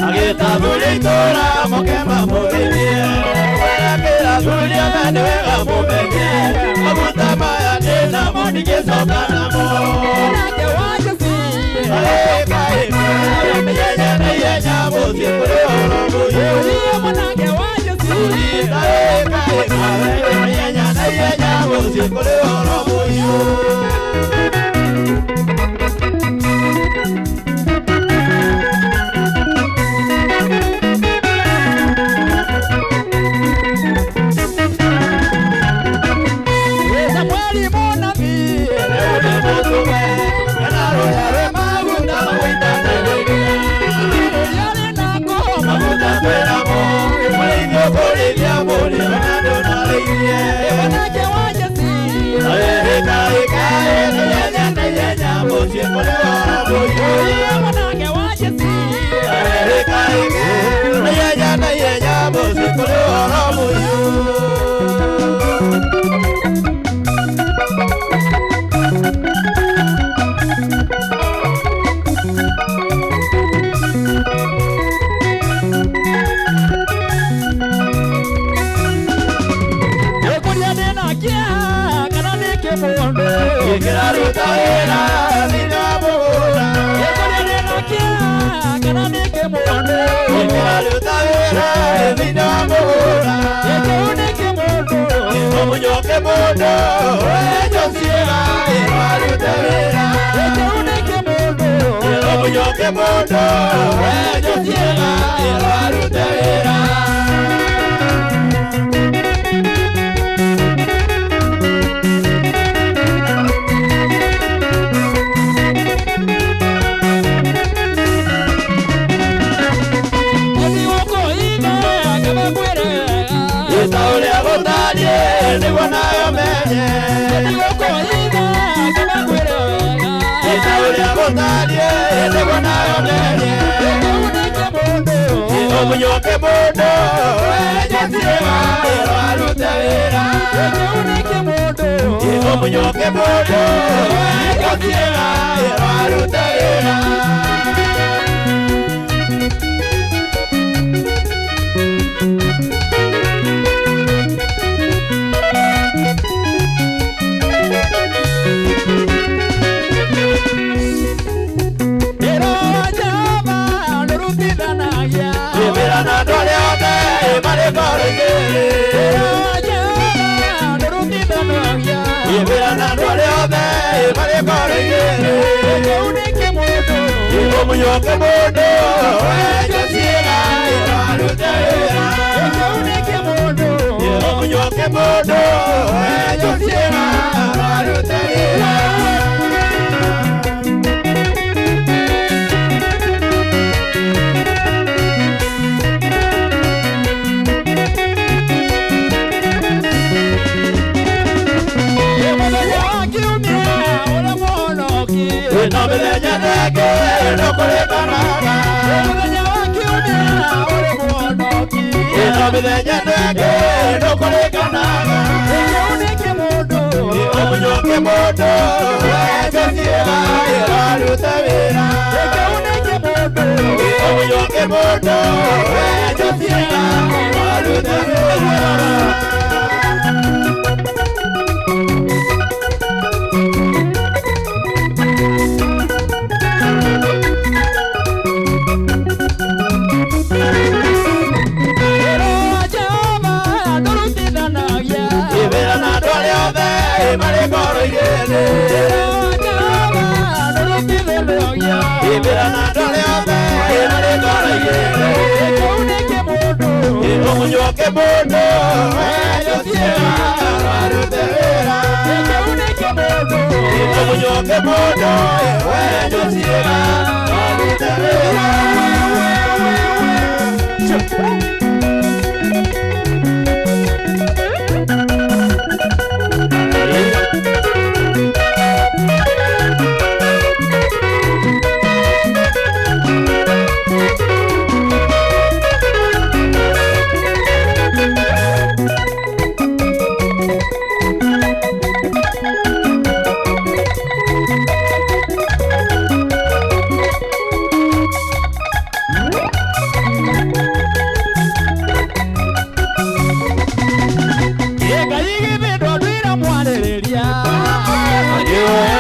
Agĩtabũrĩ itũũra moke mamũrĩithie. Wera kĩra thuria na nĩwe. tũcoka namo. Nake wa Jesi ĩka na ihenya na ihenya mũciĩ kũrĩ ũhoro mũhiũ. Mwanake wa Jesi ĩka na ihenya na ihenya mũciĩ kũrĩ ũhoro mũhiũ. Samueli mũnabii nĩ mũtũme na rũya maguta magũitanĩrĩria maguta twĩnamo mũrĩithio kũrĩithia mbũri ona ndũnarĩithie. Mwanake wa Jesi ĩka ĩka na ihenya na ihenya mũciĩ kũrĩ ũhoro mũhiũ. Mwanake wa Jesi ĩka ĩka na ihenya na ihenya mũciĩ kũrĩ ũhoro mũhiũ. Kĩraruta wĩra thĩinĩ wa mũgũnda. Gĩkũria ndĩna kĩeha kana nĩ kĩmũndũ. Kĩraruta wĩra thĩinĩ wa mũgũnda. Gĩkĩu nĩ kĩmũndũ. Ũmunyo kĩmũndũ wenjo ciĩga ĩraruta wĩra. Gĩkĩu nĩ kĩmũndũ. Ũmunyo kĩmũndũ wenjo ciĩga ĩraruta wĩra. Nĩguo nayo menye ĩta ũrĩa gũtariĩ nĩguo nayo menye. Ũmunyo kĩmũndũ wenjo ciĩga ĩrarute wĩra. Ũmunyo kĩmũndũ wenjo ciĩga ĩrarute wĩra. Ũmunyo kĩmũndũ wenjo ciĩga ĩraruta wĩra. Ũmunyo kĩmũndũ wenjo ciĩga ĩraruta wĩra. Ĩno mĩthenya thenge ndũkũrĩkanaga. Mũthenya wa kiumia ũrĩ mũhonoki. Ĩno mĩthenya thenge ndũkũrĩkanaga. Kĩu nĩ kĩmũndũ. Ũmunyo kĩmũndũ wenjo ciĩga ĩraruta wĩra. Kĩu nĩ kĩmũndũ. Ũmunyo kĩmũndũ wenjo ciĩga ĩraruta wĩra. Marĩ ngoro igĩrĩ. Ĩbĩra na andũ arĩa othe marĩ ngoro igĩrĩ. Ũmunyo kĩmũndũ wenjo ciĩga ĩrarute wĩra. Ũmunyo kĩmũndũ wenjo ciĩga ĩrarute wĩra. Yeah.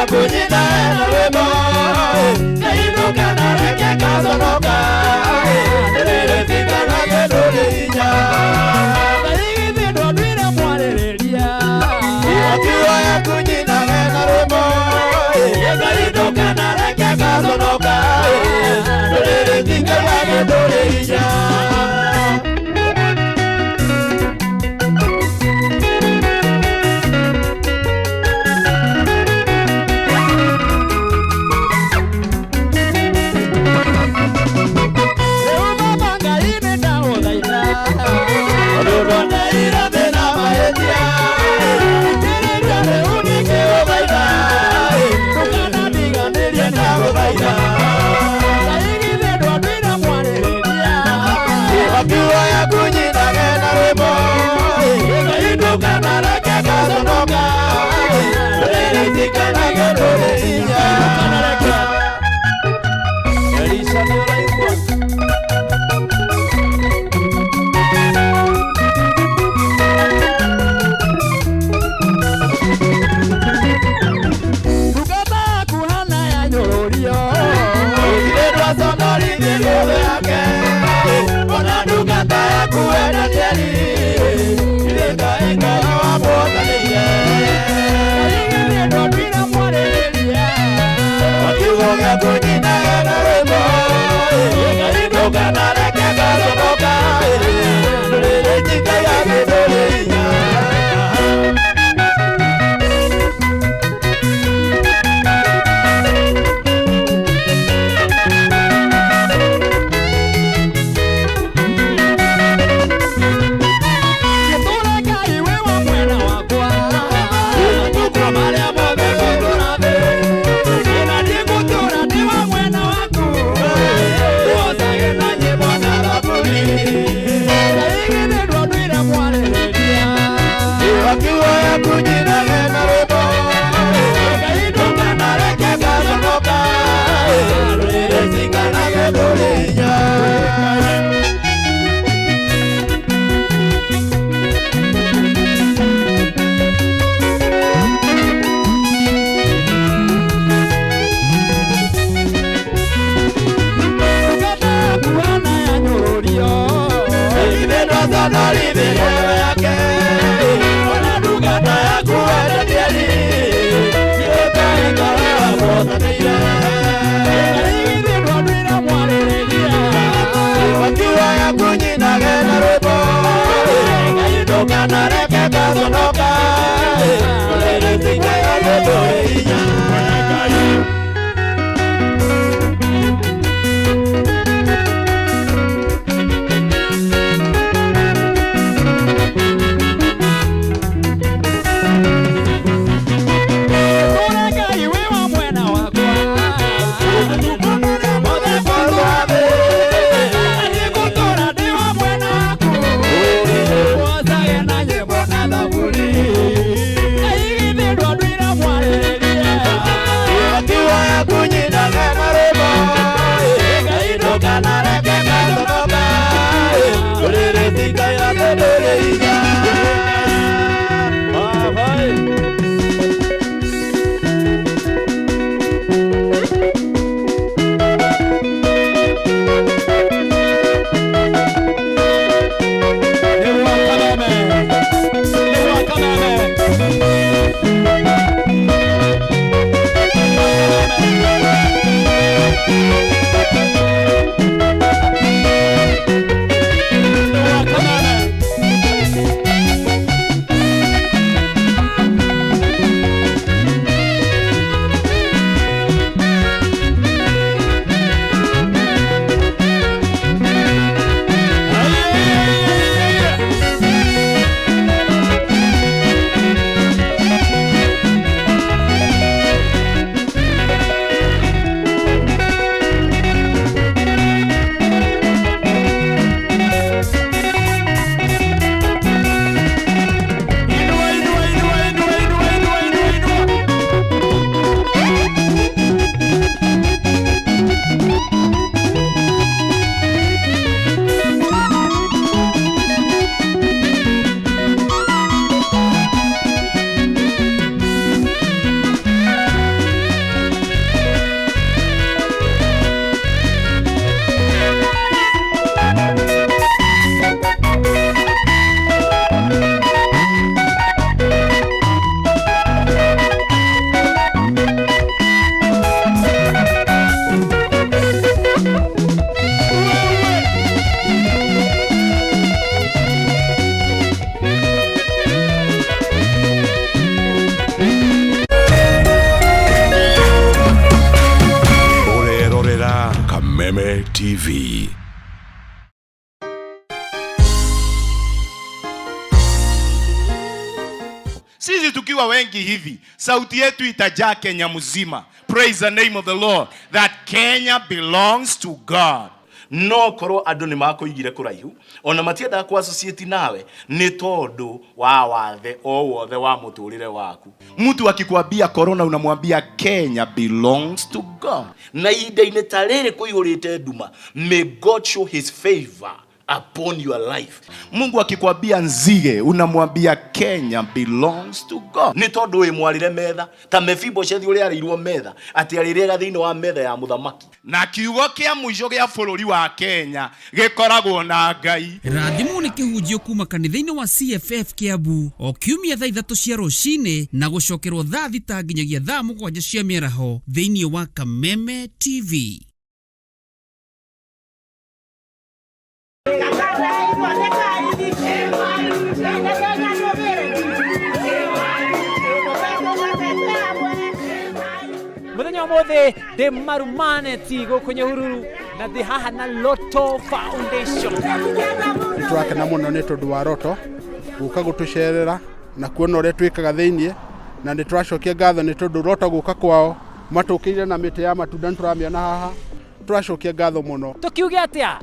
TV. Sisi tukiwa wengi hivi, sauti yetu itajaa Kenya mzima. Praise the name of the Lord that Kenya belongs to God. No korwo andũ nĩ makũigire kũraihu ona matiendaga kũ associate nawe nĩ tondũ wa wathe o wothe wa mũtũrĩre waku. Mtu akikwambia corona unamwambia Kenya belongs to God. Na ihinda-inĩ ta rĩrĩ kũihũrĩte nduma, may God show his favor upon your life. Mungu akikwambia nzige unamwambia Kenya belongs to God. Nĩ tondũ wĩ mwarĩre metha ta Mefiboshethi ũrĩa arĩirwo metha atĩ arĩrĩaga thĩinĩ wa metha ya mũthamaki. Na kiugo kĩa mũico gĩa bũrũri wa Kenya gĩkoragwo na Ngai. Rathimwo nĩ kĩhunjio kuma kanitha-inĩ wa CFF Kiambu o kiumia thaa 3 cia rũcinĩ na gũcokerwo thaa 6 nginyagia thaa 7 cia mĩaraho thĩinĩ wa Kameme TV. Muthenya ũmũthĩ ndĩ Marumaneti gũkũ Nyahururu na ndĩ haha na Lotto Foundation. Nĩ tũrakena mũno nĩ tondũ wa Roto gũka gũtũcerera na kuona ũrĩa twĩkaga thĩiniĩ, na nĩ tũracokia ngatho nĩ tondũ Roto gũka kwao matũkĩire na mĩtĩ ya matunda nĩ tũramĩona haha, tũracokia ngatho mũno. Tũkiuge atĩa?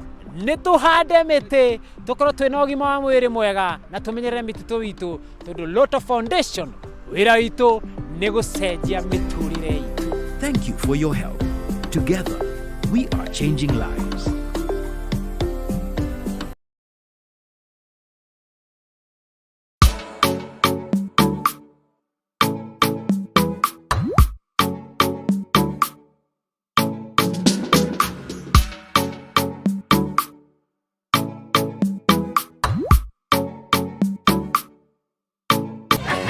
Nĩ tũhande mĩtĩ tũkorwo twĩna ũgima wa mwĩrĩ mwega na tũmenyerere mĩtitũ witũ tondũ Lotto Foundation wĩra witũ nĩ gũcenjia mĩtũrĩre itũ. Thank you for your help. Together, we are changing lives.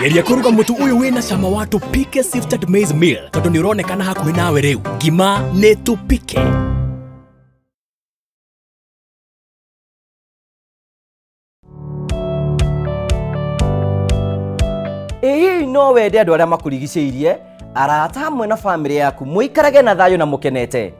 Geria kũruga mũtu ũyũ wĩna cama wa Tupike Sifted Maize Meal tondũ nĩ ũronekana hakuhĩ nawe rĩu. Ngima nĩ Tupike. Ĩ hihi no wende andũ arĩa makũrigicĩirie, arata hamwe na bamĩrĩ yaku mũikarage na thayũ na mũkenete?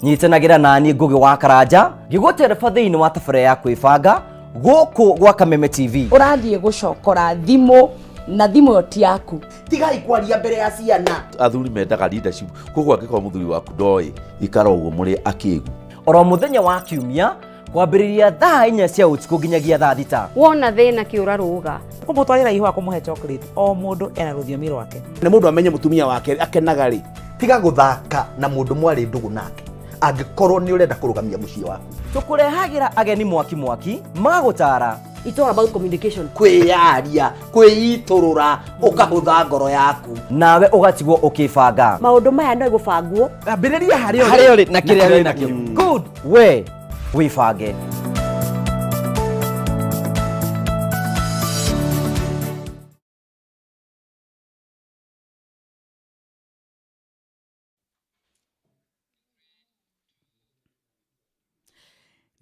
Nyitanagĩra naniĩ Ngũgĩ wa Karanja ngĩgũtereba thĩinĩ wa tabarĩra ya kwĩbanga gũkũ gwa Kameme TV. Ũrathiĩ gũcokora thimũ na thimũ ĩyo ti yaku. Tigai kwaria mbere ya ciana. Athuri mendaga leadership, koguo angĩkorwo mũthuri waku ndoĩ ikara ũguo mũrĩ akĩgu. Oro mũthenya wa kiumia kwambĩrĩria thaa 4 cia ũtukũ nginyagia thaa 6. Wona thĩna kĩũra rũga. Kũmũtwarĩra ihũa kũmũhe chocolate, o mũndũ ena rũthiomi rwake. Nĩ mũndũ amenye mũtumia wake akenaga rĩ. Tiga gũthaka na mũndũ mwarĩ ndũgũ nake angĩkorwo nĩ ũrenda kũrũgamia mũciĩ waku. Tũkũrehagĩra ageni mwaki mwaki magũtara. It's all about communication. Kwĩyaria, kwĩitũrũra, ũkahũtha ngoro yaku. Nawe ũgatigwo ũkĩbanga. Maũndũ maya no gũbangwo. Ambĩrĩria harĩa Harĩa ũrĩ na kĩrĩa wĩ nakĩo. Good. We wĩbange.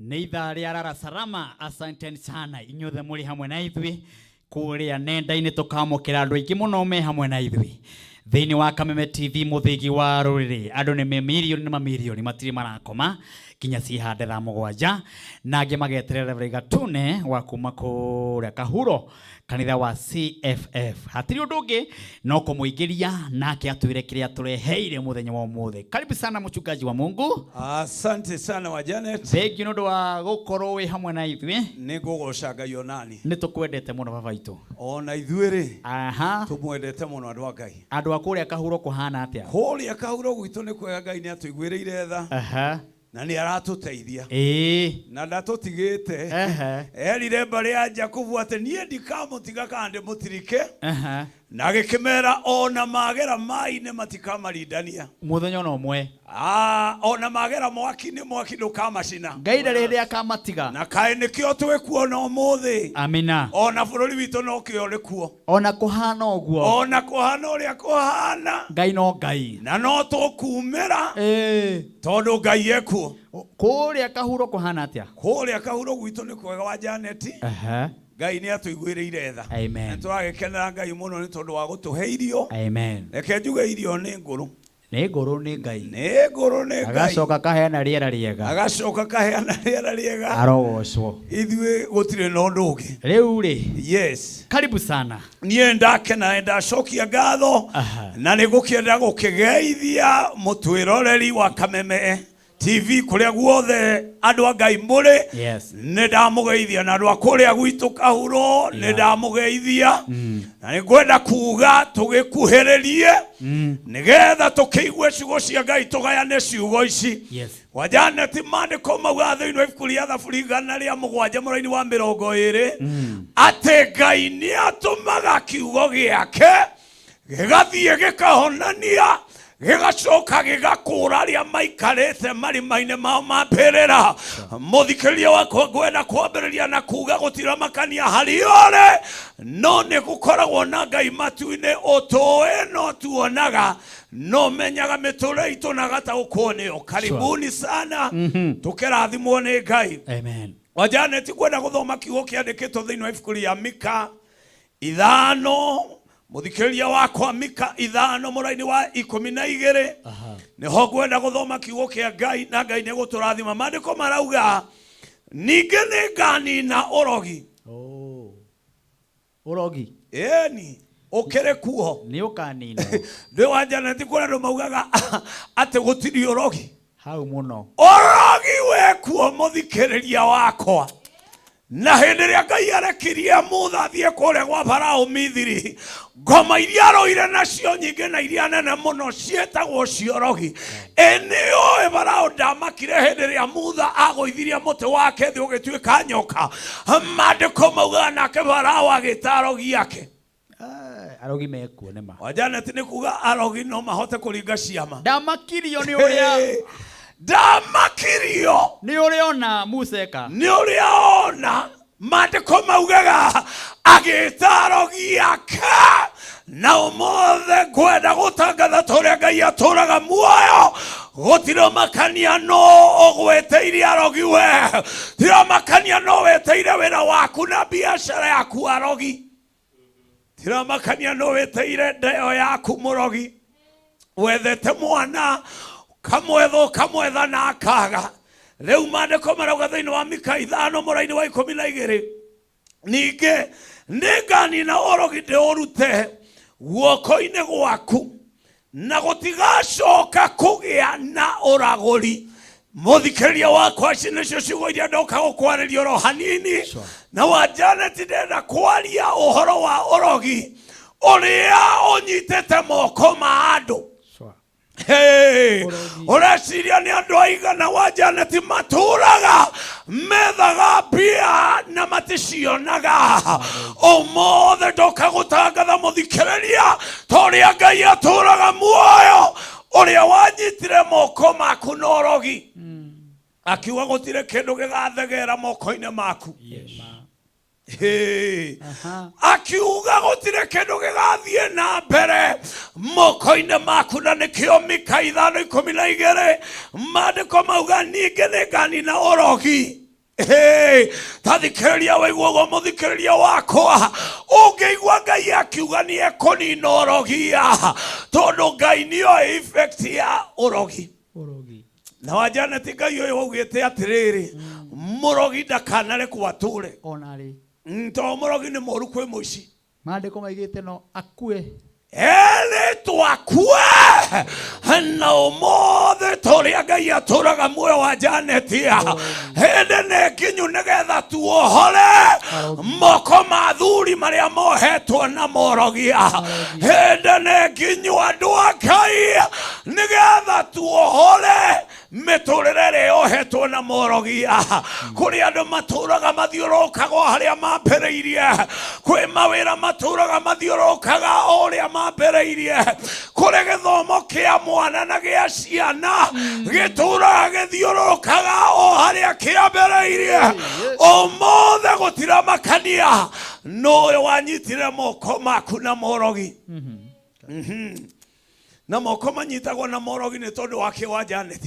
Nĩ ithaa rĩa rara salama. Asanteni sana inyuothe mũrĩ hamwe na ithuĩ kũrĩa nenda-inĩ, tũkamũkĩra andũ aingĩ mũno me hamwe na ithuĩ thĩinĩ wa Kameme TV mũthĩgi wa rũrĩrĩ. Andũ nĩ mamirioni na mamirioni matirĩ marakoma nginya cihande thaa 7 na angĩ mageterera Reverend Gatune wa kuma kũrĩa Kahuro kanitha wa CFF. Hatirĩ ũndũ ũngĩ no kũmũingĩria nake atwĩre kĩrĩa tũreheire mũthenya wa ũmũthĩ. Karibu sana mchungaji wa Mungu. Asante sana wa Janet. Thank you nĩ ũndũ wa gũkorwo wĩ hamwe na ithuĩ. Nĩ ngũgoca Ngai onani. Nĩ tũkwendete mũno baba itũ. Ona ithuĩ rĩ. Aha. Tũmwendete mũno andũ a Ngai. Andũ a kũrĩa Kahuro kũhana atĩa? Kũrĩa Kahuro gwitũ nĩ kwega, Ngai nĩ atũiguĩrĩire tha. Aha. Na nĩ aratũteithia. Ĩĩ. Na ndatũtigĩte. Ehe. Erire mbarĩ ya Jakubu atĩ niĩ ndikamũtiga kana ndĩmũtirike. Aha. Na agĩkĩmera ona magera maĩ-inĩ matikamarindania. Mũthenya ona ũmwe. Ona magera mwaki-inĩ mwaki ndũkamacina. Ngai ndarĩ hĩndĩ akamatiga. Na kaĩ nĩkĩo twĩkuona ũmũthĩ. Amina. Ona bũrũri witũ nokĩo ũrĩ kuo. Ona kũhana ũguo. Ona kũhana ũrĩa kũhana. Ngai no Ngai. Na no tũkumĩra. Ĩĩ. Tondũ Ngai ekuo. Kũrĩa Kahuro kũhana atĩa? Kũrĩa Kahuro gwitũ nĩ kwega wa Janet. Aha. Ngai nĩ atũiguĩrĩire tha. Amen. Nĩ tũragĩkenera Ngai mũno nĩ tondũ wa gũtũhe irio. Amen. Reke njuge irio nĩ ngũrũ. Nĩ ngũrũ nĩ Ngai. Nĩ ngũrũ nĩ Ngai. Agacoka kaheana rĩera rĩega. Agacoka kaheana rĩera rĩega. Arogocwo. Ithuĩ gũtirĩ na ũndũ ũngĩ. Rĩu rĩ. Yes. Karibu sana. Niĩ ndakena nĩ ndacokia ngatho na nĩ ngũkĩenda gũkĩgeithia mũtwĩroreri wa Kameme TV kũrĩa guothe andũ a Ngai mũrĩ. Yes. Nĩ ndamũgeithia na andũ a kũrĩa gwitũ Kahuro nĩ ndamũgeithia na nĩ ngwenda kuga tũgĩkuhĩrĩrie nĩgetha tũkĩigue ciugo cia Ngai tũgayane ciugo ici. Yes. Wa Janet maandĩko maugaga thĩinĩ wa ibuku rĩa Thaburi 107 mũraini wa 20 atĩ Ngai nĩ atũmaga kiugo gĩake gĩgathiĩ gĩkahonania gĩgacoka gĩgakũra arĩa maikarĩte marima-inĩ mao ma mbĩrĩra. Mũthikĩrĩria wakwa ngwenda kwambĩrĩria na kuga gũtiramakania harĩa ũrĩ, no nĩ gũkoragwo na Ngai matu-inĩ ũtũĩ no tuonaga no menyaga mĩtũrĩre itũ na gataũkwo nĩyo. Karibuni sana. Tũkĩrathimwo nĩ Ngai. Amen. Wa Janet ngwenda gũthoma kiugo kĩandĩkĩtwo thĩinĩ wa ibuku rĩa Mika 5, mũthikĩrĩria wakwa, Mika 5 mũraini wa 12 nĩho ngwenda gũthoma kiugo kĩa Ngai na Ngai nĩ gũtũrathima. Maandĩko marauga ningĩ nĩ nganina ũrogi. Ũrogi. Ĩni ũkĩrĩ kuo. Nĩ ũkanina. Ndĩ wa Janet kũrĩa andũ maugaga atĩ gũtirĩ ũrogi. Hau mũno. Ũrogi wĩ kuo mũthikĩrĩria wakwa. Na hĩndĩ ĩrĩa Ngai arekirie Mutha athiĩ kũrĩa gwa Farao Mithiri, ngoma iria aroire nacio nyingĩ na iria nene mũno ciĩtagwo ciorogi. Ĩ nĩ ũĩ Farao ndamakire hĩndĩ ĩrĩa Mutha agũithirie mũtĩ wake thĩ ũgĩtuĩka nyoka. Maandĩko maugaga nake Farao agĩta arogi ake. Arogi mekuo nĩ ma. Wa Janet nĩ kuga arogi no mahote kũringa ciama. Ndamakirio nĩ ũrĩa. Ndamakirio nĩ ũrĩa ona Musa eka. Nĩ ũrĩa ona maandĩko maugaga agĩta arogi ake. Na ũmũthĩ ngwenda gũtangatha ta ũrĩa Ngai atũraga muoyo, gũtirĩ makania no ũgwĩtĩirie arogi we, tirĩ makania no wĩtĩire wĩra waku na biacara yaku arogi, tirĩ makania no wĩtĩire ndeo yaku mũrogi, wethete mwana kamwetha ũkamwetha na akaga. Rĩu maandĩko marauga thĩinĩ wa Mika 5 mũraini wa 12 ningĩ nĩnganina ũrogi ndĩũrute guoko-inĩ gwaku na gũtigacoka kũgĩa na ũragũri. Mũthikĩrĩria wakwa, ici nĩcio ciugo iria ndoka gũkwarĩria oro hanini. Na wa Janet ndĩrenda kwaria ũhoro wa ũrogi ũrĩa ũnyitĩte moko ma andũ. Hey, ũreciria nĩ andũ aigana wa Janet matũraga methaga mbia na maticionaga? Ũmũthĩ ndoka gũtangatha mũthikĩrĩria ta ũrĩa Ngai atũraga muoyo, ũrĩa wanyitire moko maku na ũrogi akiuga gũtirĩ kĩndũ gĩgathegera moko-inĩ maku. Hey. Akiuga gũtirĩ kĩndũ gĩgathiĩ na mbere moko-inĩ maku, na nĩkĩo Mika 5:12 maandĩko mauga ningĩ nĩnganina ũrogi. Hey, ta thikĩrĩria waigua ũguo mũthikĩrĩria wakwa, ũngĩigua Ngai akiuga nĩ ekũnina ũrogia, tondũ Ngai nĩoĩ effect ya ũrogi. Na wa Janet Ngai ũyũ waugĩte atĩrĩrĩ, mũrogi ndakanarekwo atũre. Ona rĩ. Tondũ mũrogi nĩ mũru kwĩ mũici. Maandĩko maigĩte no akue. Erĩtwo akue. Na ũmũthĩ ta ũrĩa Ngai atũraga muoyo wa Janet, hĩndĩ nĩ nginyu nĩgetha tuohore moko ma thuri marĩa mohetwo na morogia. Hĩndĩ nĩ nginyu andũ a Ngai nĩgetha tuohore mĩtũrĩre ĩrĩa yohetwo na morogia. Kũrĩ andũ matũraga mathiũrũrũkaga o harĩa mambĩrĩirie, kwĩ mawĩra matũraga mathiũrũrũkaga o ũrĩa mambĩrĩirie, kũrĩ gĩthomo kĩa mwana na gĩa ciana gĩtũraga gĩthiũrũrũkaga o harĩa kĩambĩrĩirie. Ũmũthĩ gũtiramakania nũũ wanyitire moko maku na morogi. Na moko manyitagwo na morogi nĩ tondũ wake wa Janet.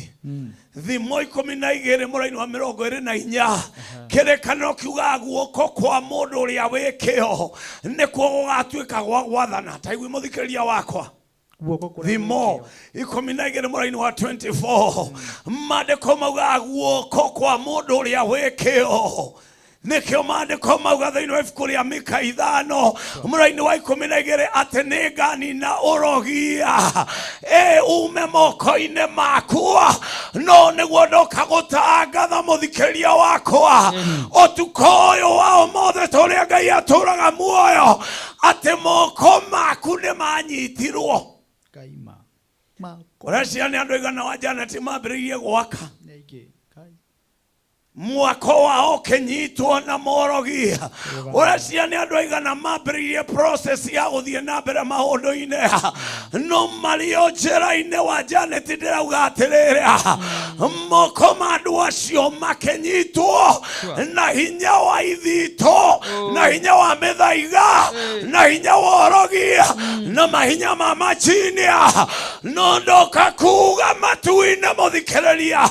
Thimo 12 mũraini wa 24, kĩrĩkanĩro kiugaga guoko kwa mũndũ ũrĩa wĩ kĩo nĩkuo gũgatuĩka gwa gwathana. Ta igui mũthikĩrĩria wakwa. Guoko kũrĩa Thimo 12 mũraini wa 24, maandĩko maugaga guoko kwa mũndũ ũrĩa wĩ kĩo. Nĩkĩo maandĩko mauga thĩinĩ wa ibuku rĩa Mika 5 mũraini wa 12 atĩ nĩ nganina ũrogia ĩ ume moko-inĩ makwa. No nĩguo ndoka gũtangatha mũthikĩria wakwa ũtukũ ũyũ wa ũmũthĩ, tũrĩa Ngai atũraga muoyo, atĩ moko maku nĩ manyitirwo. Kaima. Ũreciria nĩ andũ aigana wa Janet mambĩrĩirie gwaka Nĩ mwako wao ũkĩnyitwo na morogi? Ũreciria nĩ andũ aigana mambĩrĩirie process ya gũthiĩ na mbere maũndũ-inĩ, no marĩ o njĩra-inĩ? Wa Janet, ndĩrauga atĩrĩrĩ, moko ma andũ acio makĩnyitwo na hinya wa ithitũ, na hinya wa mĩthaiga, na hinya wa ũrogi, na mahinya ma machinia. No ndoka kuga matu-inĩ, mũthikĩrĩria,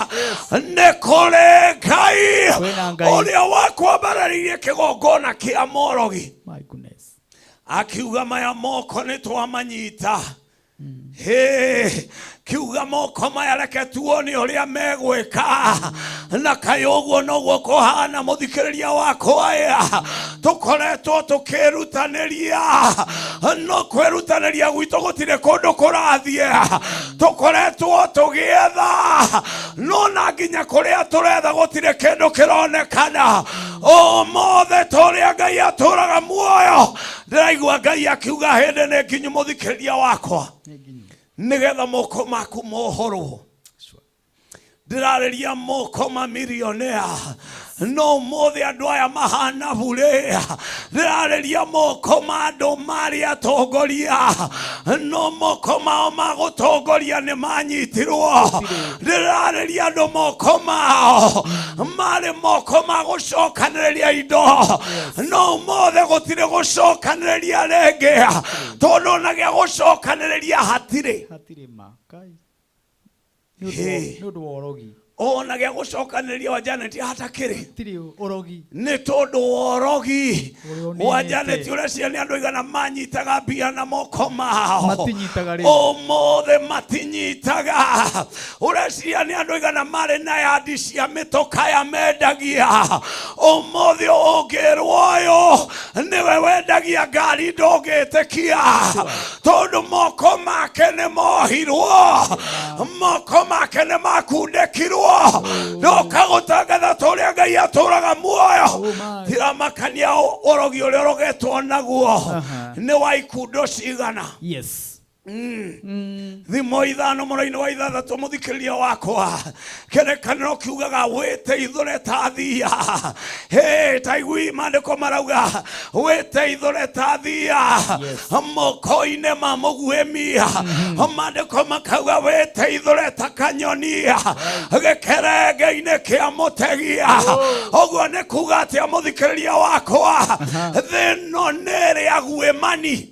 nĩ kũrĩ Ngai Kwĩna Ngai. ũrĩa wakwambararirie kĩgongona kĩa morogi. My goodness. Akiuga maya moko nĩ twamanyita. Hĩ, kiuga moko maya reke tuone ũrĩa megwĩka. Na kaĩ ũguo noguo kũhana, mũthikĩrĩria wakwa? Ĩa tũkoretwo tũkĩrutanĩria, no kwĩrutanĩria gwitũ gũtirĩ kũndũ kũrathiĩ. Tũkoretwo tũgĩetha, no na nginya kũrĩa tũretha gũtirĩ kĩndũ kĩronekana. Ũmũthĩ tũrĩa Ngai atũraga muoyo, ndĩraigua Ngai akiuga hĩndĩ nĩ nginyu, mũthikĩrĩria wakwa, nĩgetha moko maku mohorwo. Ndĩrarĩria moko ma milionea, no ũmũthĩ andũ aya mahana burĩ. Ndĩrarĩria moko ma andũ marĩ atongoria, no moko mao ma gũtongoria nĩ manyitirwo. Ndĩrarĩria andũ moko mao marĩ moko ma gũcokanĩrĩria indo, no ũmũthĩ gũtirĩ gũcokanĩrĩria rĩngĩ, tondũ ona gĩa gũcokanĩrĩria hatirĩ. Hatirĩ ma. Kai. Hĩ. Nĩ ũndũ wa ũrogi. Ona gĩa gũcokanĩrĩria wa Janet hatakĩrĩ. Hatirĩ ũrogi. Nĩ tondũ wa ũrogi. Ũrĩa Wa ũninĩte. Janet, ũreciria nĩ andũ aigana manyitaga mbia na moko mao? Matinyitaga rĩu. Ũmũthĩ matinyitaga. Ũreciria nĩ andũ aigana marĩ na yandi cia mĩtũkaya mendagia? Ũmũthĩ ũngĩrwo ũyũ nĩwe wendagia ngari, ndũngĩtĩkia, tondũ moko make nĩ mohirwo, moko make nĩ makundĩkirwo. Ndoka gũtangatha tũrĩa Ngai atũraga muoyo, tiramakania ũrogi ũrĩa ũrogetwo naguo nĩ wa ikundo cigana. Yes. Thimo 5 mũraini wa 6, mũthikĩrĩria wakwa, kĩrĩkanĩro kiugaga wĩteithũre ta thia. Hĩ, ta igui maandĩko marauga wĩteithũre ta thia moko-inĩ ma mũguĩmi. Maandĩko makauga wĩteithũre ta kanyoni gĩkerenge-inĩ kĩa mũtegia. Ũguo nĩ kuga atĩa, mũthikĩrĩria wakwa? Thĩ ĩno nĩ ĩrĩ aguĩmani.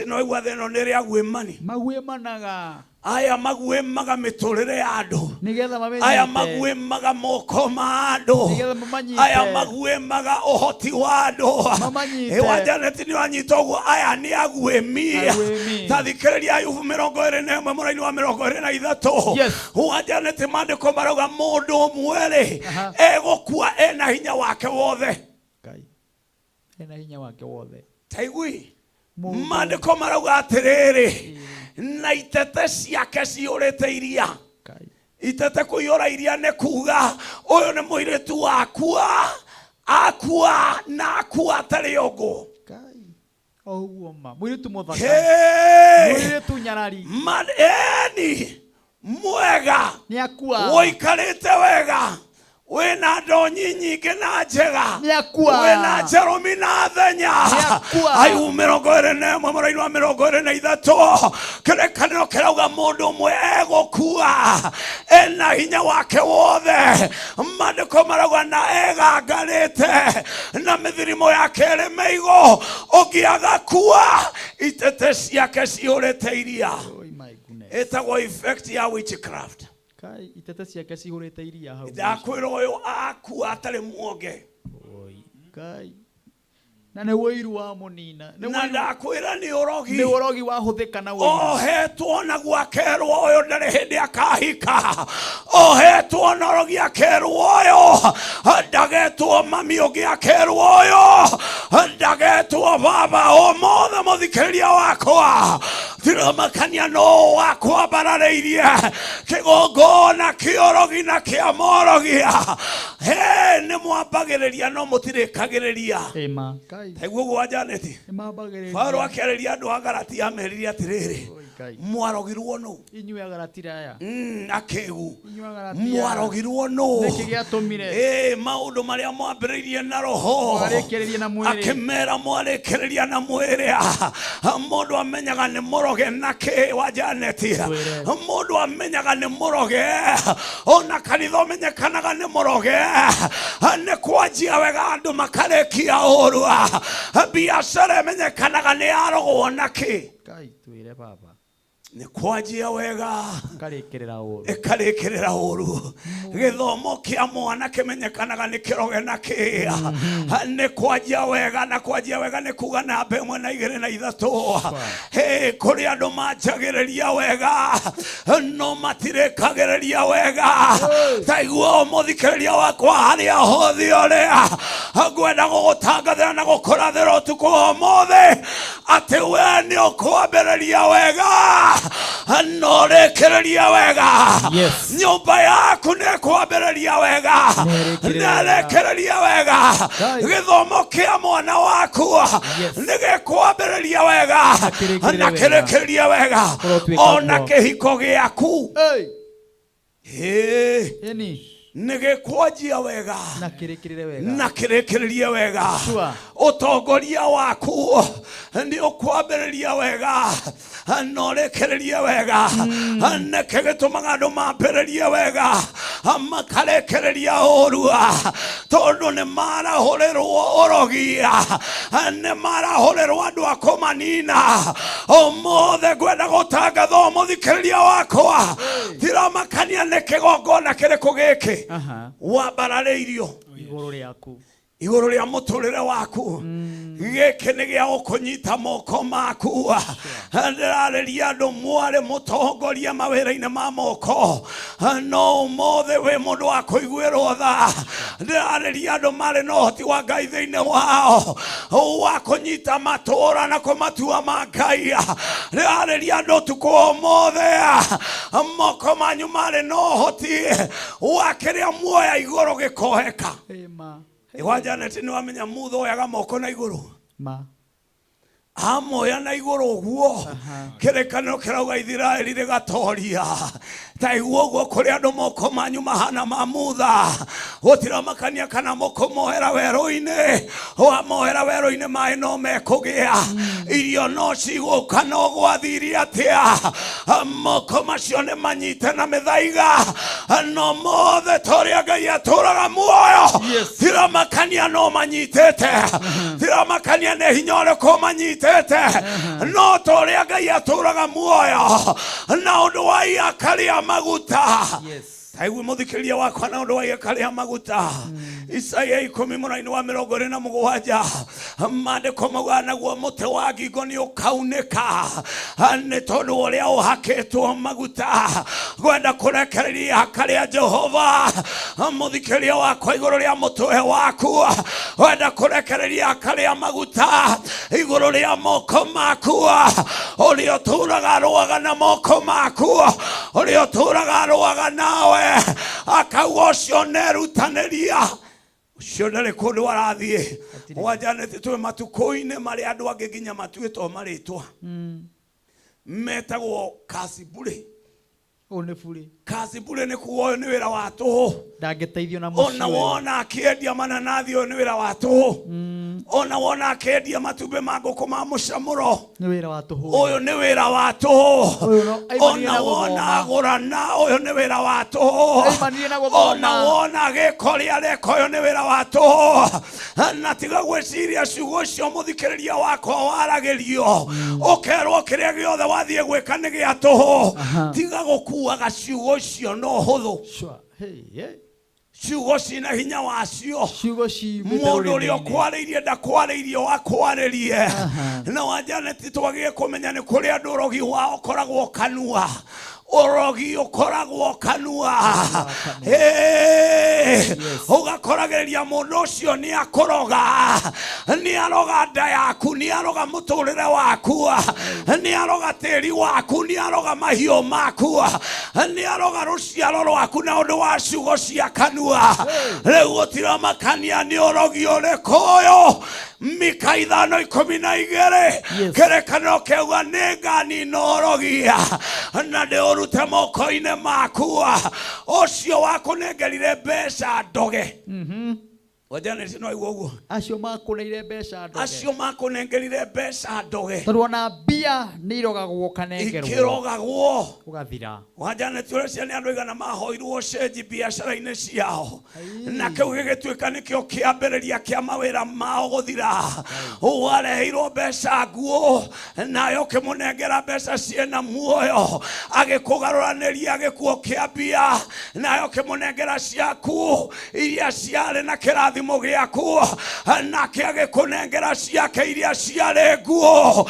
Noigua thĩ ĩno nĩ ĩrĩ aguĩmani. Maguĩmanaga. Aya maguĩmaga mĩtũrĩre ya andũ. Nĩgetha mamenyite. Aya maguĩmaga moko ma andũ. Nĩgetha mamanyite. Aya maguĩmaga ũhoti wa andũ. Mamanyite. Ĩ, wa Janet, nĩ wanyita ũguo? Aya nĩ aguĩmi. Aguĩmi. Ta thikĩrĩria Ayubu 21 mũraini wa 23. Yes. Wa Janet, maandĩko marauga mũndũ ũmwe rĩ egũkua ena hinya wake wothe. Ngai. Ena hinya wake wothe. Taigui maandĩko marauga atĩrĩrĩ, na itete ciake ciyũrĩte iria. Itete kũiyũra iria nĩ kuga ũyũ nĩ mũirĩtu wakua, akua na akua atarĩ ũngũ. O ũguo ma. Mũirĩtu mũthaka. Hey! Mũirĩtu nyarari. Eni mwega. Nĩ akua. Ũikarĩte wega, wĩna ndonyi nyingĩ na njega. Nĩ akua. Wĩna njerũmi na thenya. Nĩ akua. Ayubu 21 mũraini wa 23, kĩrĩkanĩro kĩrauga mũndũ ũmwe egũkua ena hinya wake wothe. Maandĩko marauga na egangarĩte na mĩthirimo yake ĩrĩ mĩigũ, ũngĩ agakua itete ciake cihũrĩte iria. Ĩtagwo effect ya witchcraft. Kai, itete ciake cihũrĩte iria hau. Ndakwĩra ũyũ akua atarĩ muonge. Kai. Na nĩ wũiru wa mũnina. Nĩ Na wũiru- ndakwĩra nĩ ũrogi. Nĩ ũrogi wahũthĩka na wũiru. Ohetwo naguo akerwo ũyũ ndarĩ hĩndĩ akahika. Ohetwo na ũrogi akerwo ũyũ ndagetwo mami ũngĩ akerwo ũyũ ndagetwo baba. Ũmũthĩ mũthikĩrĩria wakwa tiramakania no wakwambararĩirie kĩgongona kĩa ũrogi na kĩa morogi. He nĩ mwambagĩrĩria no mũtirĩkagĩrĩria. Ĩma. Kai. Taiguo ũguo wa Janeti. Nĩmambagĩrĩria. Paulo akĩarĩria andũ a Galatia ameririe atĩrĩrĩ, Ngai. mwarogirwo nũ? Inyuĩ Agalatia aya. Akĩgu. Inyuĩ Agalatia. Mwarogirwo nũ? Nĩkĩ gĩatũmire? Ĩ, maũndũ marĩa mwambĩrĩirie na roho Mwarĩkĩrĩria na mwĩrĩ. Akĩmera mwarĩkĩrĩria na mwĩrĩ. Mũndũ amenyaga nĩ mũroge na kĩ wa Janeti? Twĩre. Mũndũ amenyaga nĩ mũroge, ona kanitha ũmenyekanaga nĩ mũroge, nĩ kwanjia wega andũ makarĩkia ũru. Biacara ĩmenyekanaga nĩ yarogwo na kĩ? Kai, twĩre baba. Nĩ kwanjia wega Karĩkĩrĩra ũru. Ĩkarĩkĩrĩra ũru. Gĩthomo kĩa mwana kĩmenyekanaga nĩ kĩroge na kĩ? Nĩ kwanjia wega, na kwanjia wega nĩ kuga namba ĩmwe na igĩrĩ na ithatũ. Hĩ, kũrĩ andũ manjagĩrĩria wega no matirĩkagĩrĩria wega. Taigua mũthikĩrĩria wakwa harĩa hothe ũrĩa ngwenda gũgũtangathĩra na gũkũrathĩra ũtukũ wa ũmũthĩ atĩ we nĩ ũkwambĩrĩria wega no rĩkĩrĩria wega. Yes. Nyũmba yaku nĩ ĩkwambĩrĩria wega Nĩ na rĩkĩrĩria wega. Gĩthomo kĩa mwana waku nĩ gĩkwambĩrĩria wega kĩrĩkĩrĩrie na wega. kĩrĩkĩrĩrie wega. Kũrotuĩka Ona guo. kĩhiko gĩaku Hey. Ĩ, Ĩni. nĩ gĩkwanjia wega Na kĩrĩkĩrĩre wega. Na kĩrĩkĩrĩrie wega. Sure. Ũtongoria waku nĩ ũkwambĩrĩria wega na ũrĩkĩrĩrie wega. Nĩkĩ gĩtũmaga andũ mambĩrĩrie wega makarĩkĩrĩria ũru? Tondũ nĩ marahũrĩrwo ũrogi, nĩ marahũrĩrwo andũ a kũmanina. Ũmũthĩ ngwenda gũtangatha, mũthikĩrĩria wakwa, tiramakania nĩ kĩgongona kĩrĩkũ gĩkĩ Aha. wambararĩirio Igũrũ rĩaku. Igũrũ rĩa mũtũrĩre waku. Gĩkĩ nĩ gĩa gũkũnyita moko maku. Ndĩrarĩria andũ mwarĩ mũtongoria mawĩra-inĩ ma moko no ũmũthĩ wĩ mũndũ wa kũiguĩrwo tha. Ndĩrarĩria andũ marĩ na ũhoti wa Ngai thĩinĩ wao wa kũnyita matũũra na kũmatua ma Ngai. Ndĩrarĩria andũ ũtukũ wa ũmũthĩ moko manyu marĩ na ũhoti wa kĩrĩa muoya igũrũ gĩkoheka. Ĩma. Igwa Janet, nĩ wamenya mutho oyaga moko na igũrũ? Ma. Amoya na igũrũ ũguo, kĩrĩkanĩro kĩrauga Ithiraeli rĩgatoria. Taigua ũguo, kũrĩ andũ moko manyu mahana ma mutha. Gũtiramakania kana mũkũmoera werũ-inĩ, wamoera werũ-inĩ maĩ no mekũgĩa, irio no cigũka, no gwathire atĩa? Moko macio nĩ manyite na mĩthaiga, no mothe ta ũrĩa Ngai atũraga muoyo, tiramakania no manyitĩte, tiramakania nĩ hinya ũrĩkũ manyitĩte, no ta ũrĩa Ngai atũraga muoyo na ũndũ wa iaka rĩa maguta. Taigue mũthikĩrĩria wakwa, na ũndũ wa iaka rĩa maguta, Isaia 10 mũraini wa 27, maandĩko maugaga naguo mũtĩ wa ngingo nĩ ũkaunĩka nĩ tondũ wa ũrĩa ũhakĩtwo maguta. Ngwenda kũrekereria ihaka rĩa Jehova, mũthikĩrĩria wakwa, igũrũ rĩa mũtwe waku. Wenda kũrekereria ihaka rĩa maguta igũrũ rĩa moko maku. Ũrĩa ũtũraga arũaga na moko maku, ũrĩa ũtũraga arũaga nawe, akauga ũcio nerutanĩria, ũcio ndarĩ kũndũ arathiĩ. Wa Janet, twĩ matukũ-inĩ marĩa andũ angĩ nginya matuĩtwo marĩtwa metagwo kasibure. Ũyũ nĩ burĩ. Kasibure nĩ kuga ũyũ nĩ wĩra wa tũhũ. Ndangĩteithio na mũciĩ Ona ũyũ. wona akĩendia mananathi, ũyũ nĩ wĩra wa tũhũ. Ona wona akĩendia matumbĩ ma ngũkũ ma mũcamũro, Nĩ wĩra wa tũhũ. Ũyũ nĩ wĩra wa tũhũ. Ũyũ no aimanire Ona na wona gũthoma. agũrana, ũyũ nĩ wĩra wa tũhũ. Aimanire na gũthoma. Ona wona gĩko rĩa reka, ũyũ nĩ wĩra wa tũhũ. Na tiga gwĩciria ciugo icio, mũthikĩrĩria wakwa, waragĩrio ũkerwo kĩrĩa gĩothe wathiĩ gwĩka nĩ gĩa tũhũ. Tiga gũkuaga ciugo icio no hũthũ. Sure. Hey, hey. Ciugo cina hinya wacio. Ciugo ciumĩte Mũndũ ũrĩa rũrĩmĩ-inĩ. ũkwarĩirie ndakwarĩirie wakwarĩrie. Na Wanjaneti twagĩrĩire kũmenya nĩ kũrĩ andũ ũrogi wao ũkoragwo kanua. Ũrogi ũkoragwo kanua. Hey, ũgakoragĩrĩria mũndũ ũcio nĩ akũroga, nĩ aroga nda yaku, nĩ aroga mũtũrĩre waku, nĩ aroga tĩri waku, nĩ aroga mahiũ maku, nĩ aroga rũciaro rwaku na ũndũ wa ciugo cia kanua. Rĩu gũtiramakania nĩ ũrogi ũrĩkũ ũyũ. Mika 5:12 kĩrĩkanĩro kĩauga nĩ nganina ũrogi na ndĩũrute moko-inĩ maku. Ũcio wakũnengerire mbeca ndoge. Wajaneti no aigua ũguo. Acio makũneire mbeca ndoge. Acio makũnengerire mbeca ndoge. Tondũ ona mbia nĩ irogagwo ũkanengerwo. Ikĩrogagwo. Ũgathira. Wajaneti ũreciria nĩ andũ aigana mahoirwo cenji biacara-inĩ ciao, na kĩu gĩgĩtuĩka nĩkĩo kĩambĩrĩria kĩa mawĩra mao gũthira. Wareheirwo mbeca nguũ, nawe ũkĩmũnengera mbeca ciĩna muoyo, agĩkũgarũranĩria gĩkuo kĩa mbia, nawe ũkĩmũnengera ciaku iria ciarĩ na kĩrathimo gĩaku, nake agĩkũnengera ciake iria ciarĩ nguũ,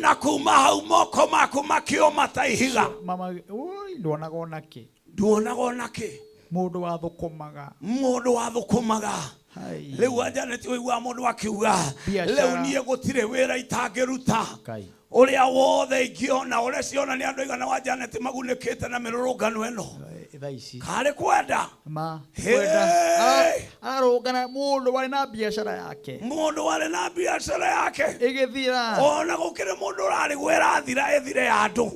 na kuma hau moko maku makĩũma ta ihiga. Mama, ui, nduonaga ona kĩ. Nduonaga ona kĩ. Mũndũ wathũkũmaga. Mũndũ wathũkũmaga. Rĩu Wanjaneti ũiguaga mũndũ akiuga Biacara. rĩu niĩ gũtirĩ wĩra itangĩruta. Ngai. Ũrĩa wothe ingĩona, ũrĩa ciona nĩ andũ aigana Wanjaneti magunĩkĩte na mĩrũrũngano ĩno. Thaa ici. Karĩ kwenda. Ma. Hey! Kwenda. Ararũngana mũndũ warĩ na biacara yake. Mũndũ warĩ na biacara yake. Ĩgĩthira. Ona gũkĩrĩ mũndũ ũrarigwo ĩrathira ĩthire ya andũ.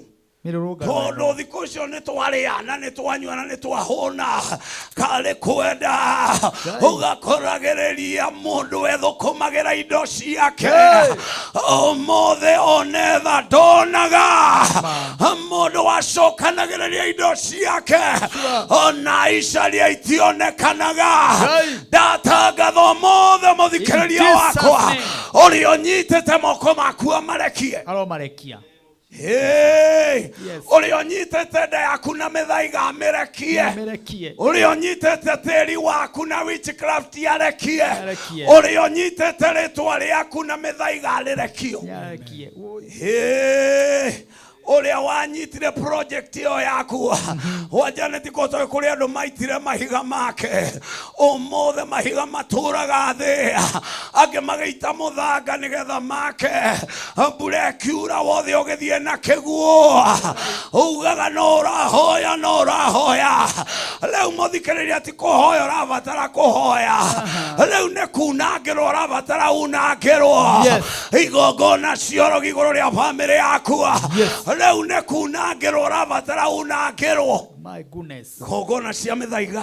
Mĩrũrũngano. Tondũ thikũ icio nĩ twarĩa na nĩ twanyua na nĩ twahũna. Karĩ kwenda. Ũgakoragĩrĩria mũndũ wethũkũmagĩra indo ciake. Ũmũthĩ onetha ndonaga. Mũndũ wacokanagĩrĩria indo ciake. Ona icaria itionekanaga. Ndatangatha ũmũthĩ mũthikĩrĩria In Jesus' wakwa. name. Ũrĩa ũnyitĩte moko maku amarekie. Aromarekia. Hey! Ũrĩa ũnyitĩte nda yaku na mĩthaiga amĩrekie. Amĩrekie. Ũrĩa ũnyitĩte tĩri waku na witchcraft arekie. Arekie. Ũrĩa ũnyitĩte rĩtwa rĩaku na mĩthaiga arĩrekio. Arekie. Hey! Ũrĩa wanyitire project ĩyo yaku Wanjaneti kotoĩ kũrĩ andũ maitire mahiga make. Ũmũthĩ mahiga matũraga thĩ, angĩ magĩita mũthanga nĩgetha make. Mbura ĩkiura wothe ũgĩthiĩ na kĩguũ, ugaga no ũrahoya, no ũrahoya. Rĩu mũthikĩrĩria ti kũhoya ũrabatara kũhoya, rĩu nĩ kunangĩrwo ũrabatara unangĩrwo. Igongona ciorogi igũrũ rĩa bamĩrĩ yaku, rĩu nĩ kunangĩrwo ũrabatara unangĩrwo. My goodness. Igongona cia mĩthaiga.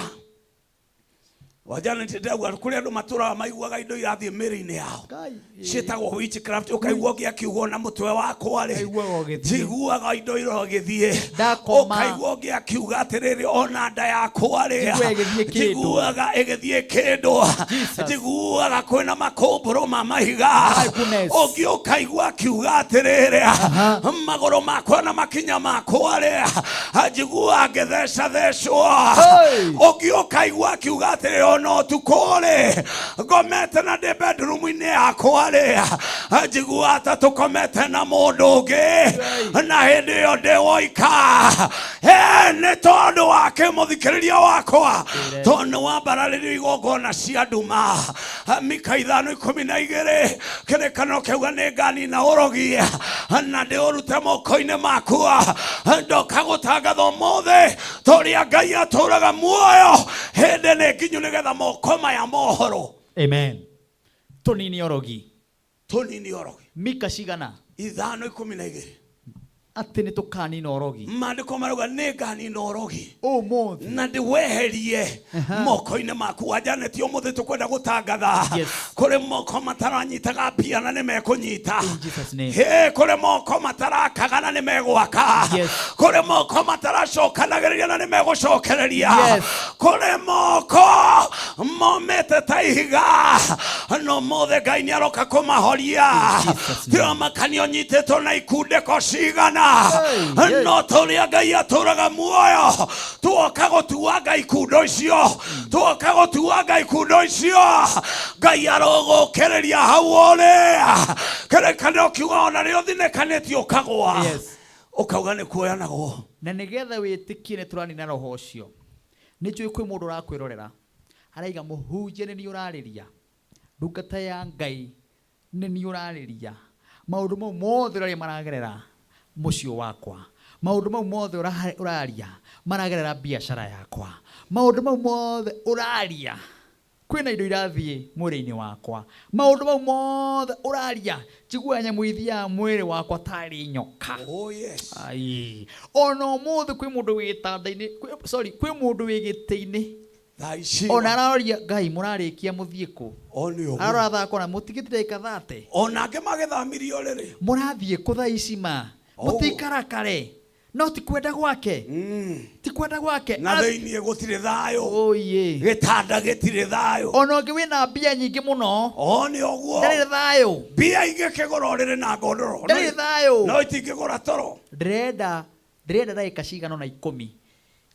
Wajaneti ndauga kũrĩ andũ matũraga maiguaga indo irathiĩ mĩrĩ-inĩ yao ciĩtagwo witchcraft. Ũkaigua ũngĩ akiuga na mũtwe wakwa rĩ, njiguaga indo irogĩthiĩ. Ndakoma. Ũkaigua ũngĩ akiuga atĩrĩrĩ, ona nda yakwa rĩ, Njiguaga ĩgĩthiĩ kĩndũ. njiguaga ĩgĩthiĩ kĩndũ. Njiguaga kwĩna makũmbũrũ ma mahiga. Ũngĩ ũkaigua akiuga atĩrĩrĩ, magũrũ makwa na makinya makwa rĩ, njiguaga ngĩthecathecwo. Ũngĩ ũkaigua akiuga atĩrĩrĩ, ona ũtukũ rĩ, ngomete na ndĩ bedroom-inĩ yakwa rĩ, njiguaga ta tũkomete na mũndũ ũngĩ, na hĩndĩ ĩyo ndĩ woika. Nĩ tondũ wake mũthikĩrĩria wakwa, tondũ nĩ wambararĩrio igongona cia nduma. Mika 5:12 kĩrĩkanĩro kĩauga nĩ nganina ũrogi na ndĩũrute moko-inĩ maku. Ndoka gũtangatha ũmũthĩ tũrĩa Ngai atũraga muoyo, hĩndĩ nĩ nginyu nĩgetha moko maya mohoro. Amen. Tũnini ũrogi. Tũnini ũrogi. Mika cigana? 5:12. Atĩ nĩ tũkanina ũrogi. Maandĩko marauga nĩ nganina ũrogi ũmũthĩ na ndĩweherie moko-inĩ maku. Wanjaneti ũmũthĩ tũkwenda gũtangatha kũrĩ moko mataranyitaga mbia na nĩ mekũnyita. Hey, kũrĩ moko matarakaga na nĩ megwaka. Kũrĩ moko mataracokanagĩrĩria na nĩ megũcokereria. Kũrĩ moko momĩte ta ihiga no mothe Ngai nĩ aroka kũmahoria. Tiramakania ũnyitĩtwo na ikundĩko cigana. No tũrĩa Ngai atũraga muoyo, tuoka gũtuanga ikundo icio, tuoka gũtuanga ikundo icio. Ngai arogũkĩrĩria hau ũrĩ. Kĩrĩkanĩro kiuga ona rĩo thinĩkanĩtie ũkagwa. Ũkauga nĩ kuoyanagwo. Na nĩgetha wĩtĩkie nĩ tũranina roho ũcio, nĩ njũĩ kwĩ mũndũ ũrakwĩrorera araiga mũhunjia nĩ niĩ ũrarĩria, ndungata ya Ngai nĩ niĩ ũrarĩria, maũndũ mau mothe ũraria maragerera mũciĩ wakwa, maũndũ mau mothe ũraria maragerera biacara yakwa, maũndũ mau mothe ũraria kwĩna indo irathiĩ mwĩrĩ-inĩ wakwa, maũndũ mau mothe ũraria njiguaga nyamũ ithiaga mwĩrĩ wakwa tarĩ nyoka. Oh, yes. Ai. Ona ũmũthĩ kwĩ mũndũ wĩ gĩtanda-inĩ, sorry, kwĩ mũndũ wĩ gĩtĩ-inĩ. Thaa ici. Ona araroria Ngai mũrarĩkia mũthiĩ kũ? O nĩ ũguo. Arora thaa kona mũtigĩte ndagĩka 30. Ona angĩ magĩthamirio rĩrĩ. Mũrathiĩ kũ thaa ici ma? O ũguo. Mũtikara kare. No ti kwenda gwake. Ti kwenda gwake. Na thĩinĩ gũtirĩ thayũ. Oye. Gĩtanda gĩtirĩ thayũ. Ona ũngĩ wĩna mbia nyingĩ mũno. O nĩ ũguo. Ndarĩ thayũ. Mbia ingĩkĩgũra ũrĩrĩ na ngondoro. Ndarĩ thayũ. No itingĩgũra toro. Ndĩrenda ndagĩka cigana ũna 10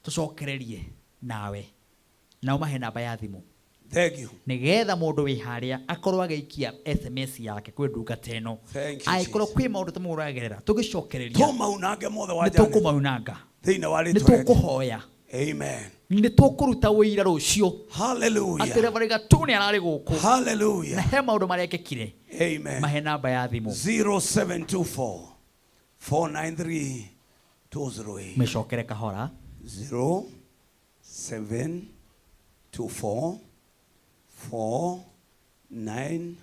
tũcokererie nawe na ũmahe namba ya thimũ. Thank you. Nĩgetha mũndũ wĩ harĩa akorwo agĩikia SMS yake kwĩ ndungata ĩno. Thank you, Angĩkorwo Jesus. kwĩ maũndũ ta mau ũragerera, tũgĩcokereria. Tũmaunange mothe wa Nĩ Janet. tũkũmaunanga. Thĩinĩ wa Nĩ rĩtwa rĩa tũkũhoya. Amen. Nĩ tũkũruta ũira rũciũ. Hallelujah. Atĩ Reverend Gatune ararĩ gũkũ. Hallelujah. Na he maũndũ marekĩkire. Amen. Mahe namba ya thimũ. 0724 493 208. Mĩcokere kahora. 0724 493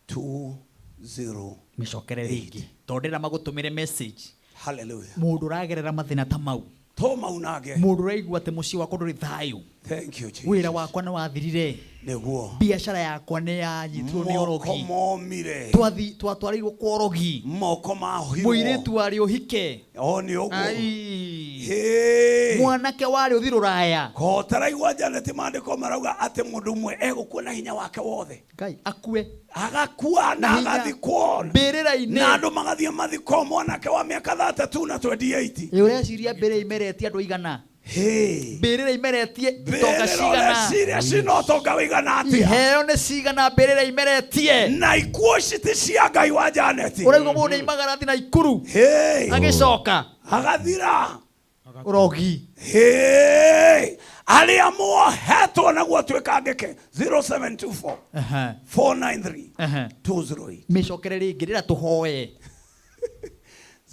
208. Mĩcokere rĩngĩ. Tondũ ndĩrenda magũtũmĩre message. Hallelujah. Mũndũ ũragerera mathĩna ta mau. Tũmaunange. Mũndũ ũraigua atĩ mũciĩ wakwa ndũrĩ thayũ. Thank you, Jesus. Wĩra wakwa nĩ wathirire. Nĩguo. Biacara yakwa nĩ yanyitirwo nĩ Moko ũrogi. momire. Twatwarĩirwo kwa ũrogi. Moko maohirwo. Mũirĩtu warĩ ũhike. O nĩ ũguo. Ai. Hĩ. Mwanake warĩ ũthi rũraya. Ko taraigua Janet maandĩko marauga atĩ mũndũ ũmwe egũkua na hinya wake wothe. Ngai akue. Agakua na Na hinya. agathikwo. Mbĩrĩra-inĩ. Na andũ magathiĩ mathiko mwanake wa mĩaka 32 na 28. Ĩ ũreciria mbĩrĩra imeretie andũ aigana? Mbĩrĩra imeretie itonga Mbĩrĩra cigana? ũreciria cina ũtonga wĩigana atĩa? Iheo nĩ cigana mbĩrĩra imeretie? Na ikuũ ici ti cia Ngai wa Janet. Ũraigua mũndũ nĩaimagara athi Naikuru. Agĩcoka. Agathira. Ũrogi. Arĩa muohetwo naguo tuĩkangĩke. 0724 493 208. Mĩcokere rĩngĩ rĩrĩa tũhoe.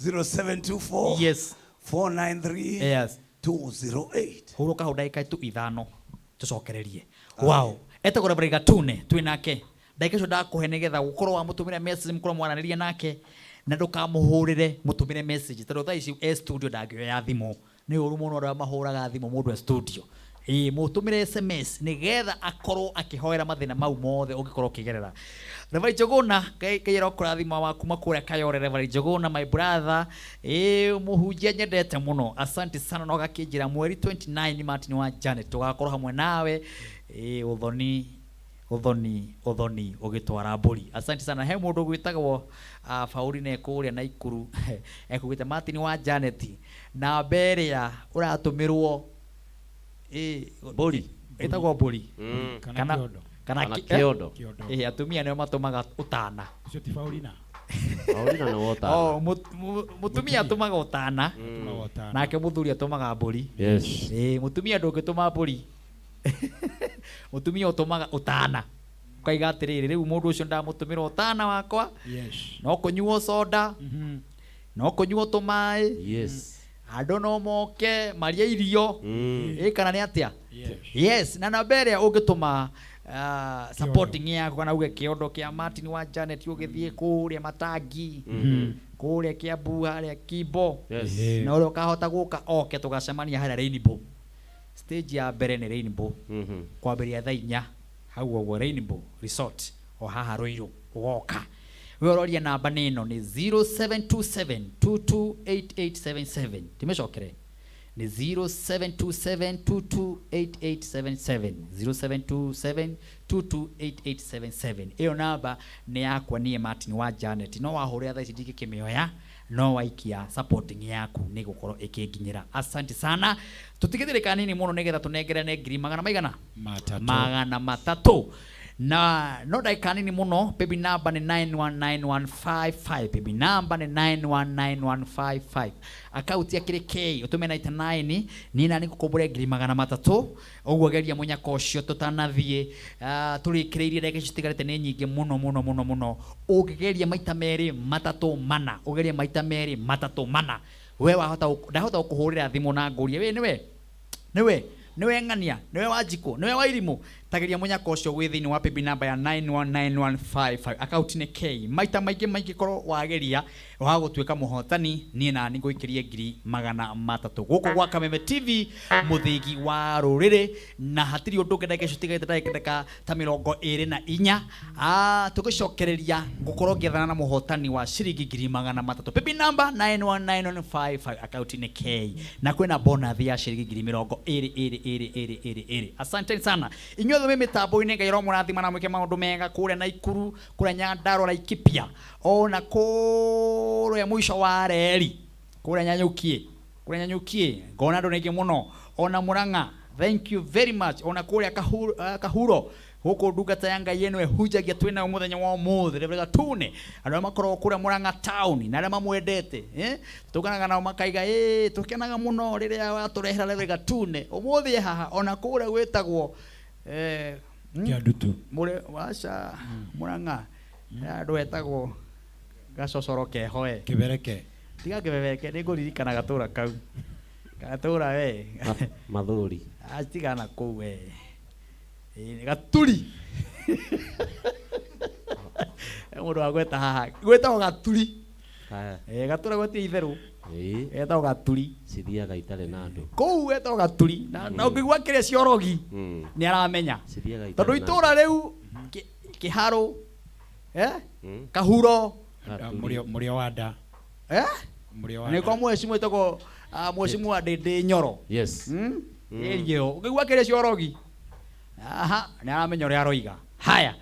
0724 Yes. 493 Yes. 208. Hurũka hau ndagĩka tu ithano tũcokererie. Wow. Etagwo Reverend Gatune twĩ nake. Ndagĩka icio ndakũhe nĩgetha ũkorwo wamũtũmĩra message mũkorwo mwaranĩria nake na ndũkamũhũrĩre, mũtũmĩre message tondũ thaa ici e studio ndangĩoya thimũ. Nĩ ũru mũno arĩa mahũraga thimũ mũndũ e studio. Ĩĩ, mũtũmĩre SMS nĩgetha akorwo akĩhoera mathĩna mau mothe ũngĩkorwo ũkĩgerera. Reverend Njuguna, Ngai arokũrathima wa kuma kũrĩa Kayore. Reverend Njuguna, my brother, ĩĩ, mũhunjia nyendete mũno. Asante sana na ũgakĩnjĩra mweri 29 Martin wa Janet tũgakorwo hamwe nawe. Ĩĩ, ũthoni, ũthoni, ũthoni ũgĩtwara mbũri. Asante sana. He mũndũ ũgwĩtagwo, Fauli ne kũrĩa Naikuru. Ekugĩte Martin wa Janet, namba ĩrĩa ũratũmĩrwo, ĩĩ, Mbũri. Ĩtagwo mbũri. Kana Kana kĩondo. Kana kĩondo. Ĩĩ, atumia nĩo matũmaga ũtana. Ũcio ti Faulina. Faulina nĩ wa ũtana. Oh, mũtumia atũmaga ũtana. Atũmaga ũtana. Nake mũthuri atũmaga mbũri. Yes. Ĩĩ, mũtumia ndũngĩtũma mbũri. Mũtumia ũtũmaga ũtana. Ũkaiga atĩrĩrĩ, rĩu mũndũ ũcio ndamũtũmĩra ũtana wakwa. Yes. No kũnyuo soda. No kũnyuo tũmaĩ. Yes. Andũ no moke marĩe irio. Ĩ, kana nĩ atĩa? Yes. Yes, na namba ĩrĩa ũngĩtũma, supporting yaku kana uge kĩondo kĩa Martin wa Janet ũgĩthiĩ kũrĩa Matangi, kũrĩa Kiambu, harĩa Kimbo. Yes. Na ũrĩa ũkahota gũka oke tũgacemania harĩa Rainbow. Stage ya mbere nĩ Rainbow. Kwambĩrĩria thaa inya hau ũguo Rainbow Resort o haha Ruiru ũgoka. We ũroria namba nĩ ĩno nĩ 0727 228877. Ndĩmĩcokere. Nĩ 0727 228877. 0727 228877. Ĩyo namba nĩ yakwa niĩ Martin wa Janet. No wahũrĩra thaa ici ndingĩkĩmĩoya, No waikia supporting yaku nĩ gũkorwo ĩkĩnginyĩra. Asante sana. Tũtigĩthire kanini mũno nĩgetha tũnengerane ngiri magana maigana? Matatũ. Magana matatũ na no ndagĩka nini mũno. Baby number nĩ 919155, baby number nĩ 919155, akaunti ya kĩrĩ K ũtũme 99 niĩ na nĩngũkũmbũre ngiri magana matatũ. Ũguo geria mũnyaka ũcio tũtanathiĩ. Tũrĩkĩrĩirie, ndagĩka icio citigarĩte nĩ nyingĩ mũno mũno mũno mũno. Ũngĩgeria maita merĩ, matatũ, mana, ũgerie maita merĩ, matatũ, mana, we wahota ndahota gũkũhũrĩra thimũ na ngũrie we nĩwe nĩwe nĩwe ng'ania, nĩwe Wanjikũ, nĩwe Wairimũ. Tageria mũnyaka ũcio wĩ thĩinĩ wa paybill number ya 919155, akaunti nĩ K. Maita maingĩ maingĩ korwo wageria wa gũtuĩka mũhotani, niĩ na nĩ ngũikĩrie ngiri magana matatũ gũkũ gwa Kameme TV, mũthĩgi wa rũrĩrĩ. Na hatirĩ ũndũ ũngĩ, ndagĩka icio tigarĩte ndagĩka ta 24. Tũgĩcokereria ngũkorwo ngĩethana na mũhotani wa ciringi ngiri magana matatũ, paybill number 919155, akaunti nĩ K, na kwĩna bonus ya ciringi ngiri mĩrongo ĩrĩ ĩrĩ ĩrĩ ĩrĩ ĩrĩ ĩrĩ. Asanteni sana inyuothe mwĩ mĩtambo-inĩ. Ngai aromũrathima na mwĩke maũndũ mega kũrĩa Naikuru, kũrĩa Nyandarua, Laikipia, ona kũrĩa mũico wa reri, kũrĩa Nyanyukie, kũrĩa Nyanyukie ngona andũ nĩ aingĩ mũno, ona Murang'a, thank you very much, ona kũrĩa Kahuro. Gũkũ ndungata ya Ngai ĩno ĩhunjagia twĩ nayo mũthenya wa ũmũthĩ, Reverend Gatune, andũ arĩa makoragwo kũrĩa Murang'a town na arĩa mamwendete, eh? Tũganaga nao makaiga ĩ tũkenaga mũno rĩrĩa watũrehera Reverend Gatune ũmũthĩ e haha, ona kũrĩa gwĩtagwo Kĩandutu. Mũrĩ waca Murang'a andũ etagwo gacocoro keho e Kĩbereke. Tiga kĩbereke, nĩ ngũririkana gatũra kau gatũra we. Mathuri. Atigana kũu we. Ĩĩ, nĩ gaturi. He mũndũ wa gweta haha gwĩtagwo gaturi. Haya. Ĩĩ, gatũra gũtirĩ itherũ. Ĩĩ. Getagwo gaturi. Cithiaga itarĩ na andũ. Kũu getagwo gaturi na ũngĩigua kĩrĩa ciorogi nĩ aramenya. Cithiaga itarĩ tondũ na itũra rĩu kĩharũ, eh? Kahuro. Mũrĩo mũrĩo wa nda. Eh? Mũrĩo wa nĩ nda. kwa mwecimu ĩtagwo mwecimu wa Ndĩndĩ Nyoro. Yes. Ĩrio ĩyo ũngĩigua kĩrĩa ciorogi aha nĩ aramenya ũrĩa aroiga. Haya,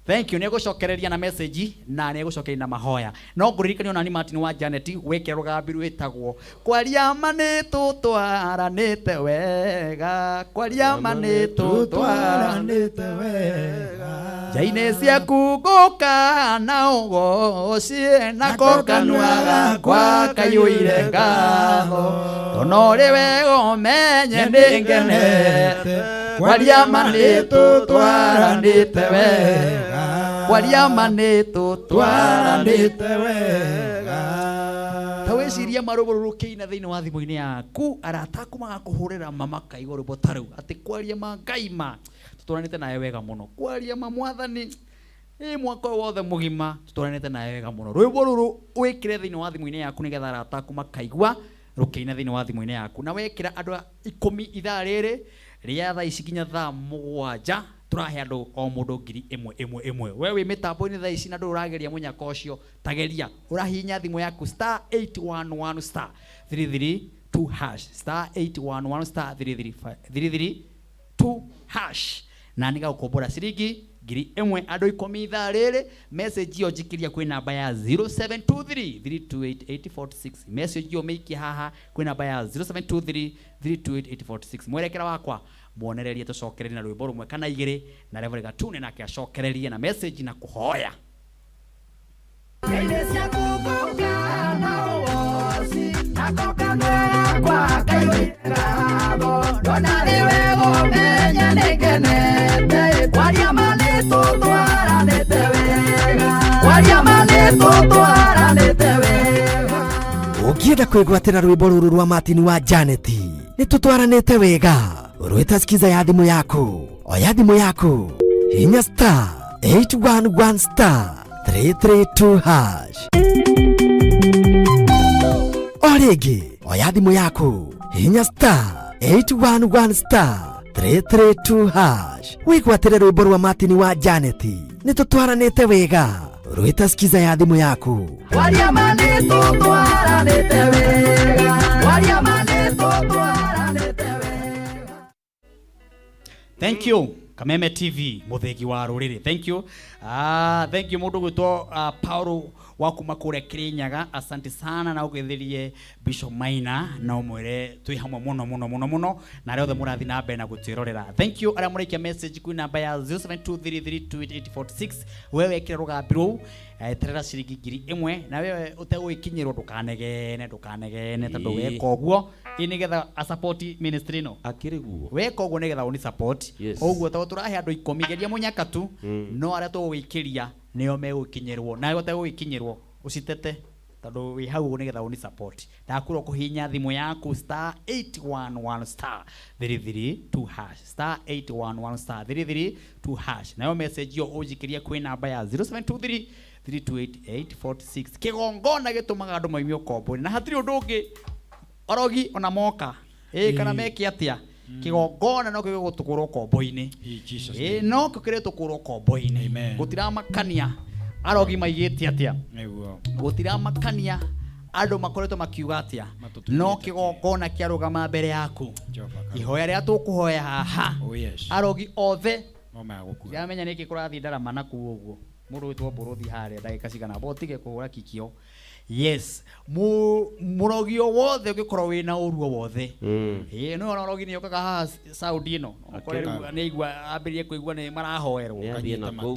thank you. Nĩ egũcokereria na message na nĩ egũcokereria na mahoya. No ngũririkania onani Martin wa Janet wĩkĩre rũgambi rwĩtagwo kwaria ma nĩ tũtwaranĩte wega, kwaria ma nĩ tũtwaranĩte wega, nja-inĩ ciaku ngũka na ũgocie nako kanua gakwa kaiyũire ngatho tondũ ũrĩ wega ũmenye nĩ ngenete, kwaria ma nĩ tũtwaranĩte wega, kwaria ma nĩ tũtwaranĩte wega. Ta wĩcirie marũgũ rũkĩina thĩinĩ wa thimũ-inĩ yaku, arata aku magakũhũrĩra mama kaigua rwĩmbo ta rũu atĩ kwaria ma Ngai ma tũtwaranĩte nawe wega mũno, kwaria ma mwathani ĩ mwaka ũyũ wothe mũgima tũtwaranĩte nawe wega mũno. Rwĩmbo rũrũ wĩkĩre thĩinĩ wa thimũ-inĩ yaku nĩgetha arata aku makaigua rũkĩina thĩinĩ wa thimũ-inĩ yaku. Na wekĩra andũ a 10 ithaa rĩrĩ rĩa thaa ici nginya thaa 7 tũrahe andũ o mũndũ ngiri ĩmwe ĩmwe ĩmwe. We wĩ mĩtambo-inĩ thaa ici na ndũrĩ ũrageria mũnyaka ũcio, tageria ũrahihinya thimũ yaku star 811 star 332 hash, star 811 star 335 332 hash, na nĩgagũkombora ciringi ngiri ĩmwe andũ 10 ithaa rĩrĩ. Message ĩyo njikĩria kwĩ namba ya 0723 328846. Message ĩyo mĩikie haha kwĩ namba ya 0723 328846. Mwerekera wakwa muonererie tũcokererie na rwĩmbo rũmwe kana igĩrĩ, na Reverend Gatune nake acokererie na message na kũhoya. Nja-inĩ ciaku ngũka na ũgoci nako kanua gakwa kaiyũire ngatho ndona rĩ wega ũmenye nĩ ngenete, kwaria ma nĩ tũtwaranĩte wega, kwaria ma nĩ tũtwaranĩte wega. Ũngĩenda kwĩgwatĩra rwĩmbo rũrũ rwa Martin wa Janet nĩ tũtwaranĩte wega, rwĩta skiza ya thimũ yaku. Oya thimũ yaku, hinya star 811 star 332 hash. O rĩngĩ, oya thimũ yaku, hinya star 811 star 332 hash, wĩgwatĩre rwĩmbo rwa Martin wa Janet nĩ tũtwaranĩte wega, rwĩta skiza ya thimũ yaku. Kwaria ma nĩ tũtwaranĩte wega, kwaria ma nĩ tũtwaranĩte wega. Thank you Kameme TV, mũthĩgi wa rũrĩrĩ. Thank you. Thank you mũndũ gwĩtwo Paulo wa kuma kũrĩa Kirinyaga, asante sana na ũgĩthirie Bishop Maina na ũmwĩre twĩ hamwe mũno mũno mũno mũno na arĩa othe mũrathiĩ na mbere na gũtwĩrorera. Thank you arĩa mũraikia message kwĩ namba ya 0723328846. Wewe wekĩra rũgambi rũu, eterera ciringi 1000 na wewe ũtegũgĩkinyĩrwo ndũkanegene ndũkanegene tondũ weka ũguo ĩ nĩgetha a support ministry ĩno. Akĩrĩ guo. Weka ũguo nĩgetha ũni support. Yes. Ũguo tondũ tũrahe andũ 10 geria mũnyaka tu, no arĩa tũgũgĩikĩria nĩo megũkinyĩrwo nawe ũtegũgĩkinyĩrwo ũcitete tondũ wĩ hau nĩgetha ũni support. Ndakwĩrwo kũhihinya thimũ yaku star 811 star 332 hash, star 811 star 332 hash, nayo message ĩyo ũnjikĩrie kwĩ namba ya 0723 328846. Kĩgongona gĩtũmaga andũ maumio ũkombo-inĩ na hatirĩ ũndũ ũngĩ orogi ona moka ĩ kana meke atĩa, kĩgongona no kĩo gĩgũtũkũra ũkombo-inĩ. Ĩ no kĩo kĩrĩtũkũra ũkombo-inĩ. Gũtiramakania arogi maigĩte atĩa, gũtiramakania andũ makoretwo makiuga atĩa, no kĩgongona kĩarũgama mbere yaku, ihoya rĩrĩa tũkũhoya haha, arogi othe ndiramenya nĩkĩ kũrathiĩ ndarama na kuu ũguo mũndũ wĩtwo mbũrũthi harĩa ndagĩka cigana botige kũhũra kikio. Yes, mũrogi o wothe ũngĩkorwo wĩna ũru o wothe, ĩĩ no ũrogi nĩ ũkaga haha Saudi ĩno ũkore rĩu nĩ aigua ambĩrĩrie kũigua nĩ marahoerwo. Nĩ athiĩ na kũu.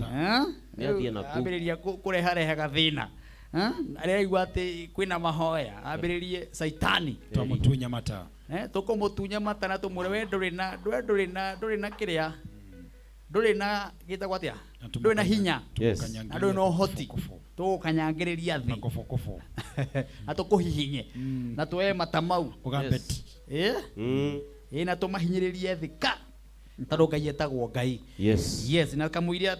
Nĩ athiĩ na kũu. Ambĩrĩria kũreharehaga thĩna. Arĩa aigua atĩ kwĩna mahoya ambĩrĩrie caitani Twamũtunya mata. Tũkũmũtunya mata na tũmwĩre we ndũrĩ na we ndũrĩ na ndũrĩ na kĩrĩa ndũrĩ na gĩtagwo atĩa, ndũrĩ na hinya na ndũrĩ na ũhoti, tũgũkanyangĩrĩria thĩ na tũkũhihinye na tuoye mata mau. Ĩ na tũmahinyĩrĩrie thĩ ka tondũ Ngai etagwo Ngai. Yes. Yes, na kamũiria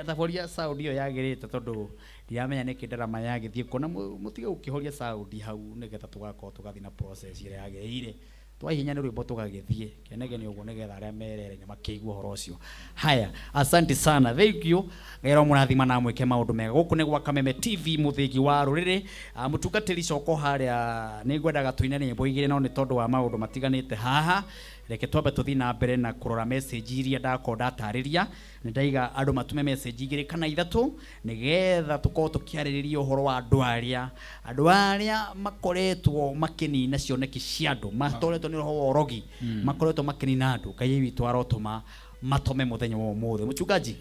taboria sound ĩyo yagĩrĩte tondũ ndiramenya nĩkĩ ndarama yagĩthiĩ kuona mũtige gũkĩhoria sound hau nĩgetha tũgakorwo tũgathiĩ na process ĩrĩa yagĩrĩire. Twahihinya nĩ rwĩmbo tũgagĩthiĩ kenege nĩ ũguo nĩgetha arĩa merere makĩigua ũhoro ũcio. Haya, asante sana, thank you. Ngai aromũrathima na amwĩke maũndũ mega. Gũkũ nĩ gwa Kameme TV, mũthĩgi wa rũrĩrĩ. Mũtungatĩri coko harĩa nĩ ngwendaga tũine nyĩmbo igĩrĩ no nĩ tondũ wa maũndũ matiganĩte haha reke twambe tũthiĩ na mbere na kũrora message iria ndakorwo ndatarĩria. Nĩ ndaiga andũ matume message igĩrĩ kana ithatũ nĩgetha tũkorwo tũkĩarĩrĩria ũhoro wa andũ arĩa andũ arĩa makoretwo makĩnina cioneki cia andũ, matoretwo nĩ roho wa ũrogi, makoretwo makĩnina andũ. Ngai witũ arotũma matome mũthenya wa ũmũthĩ. Mũchungaji,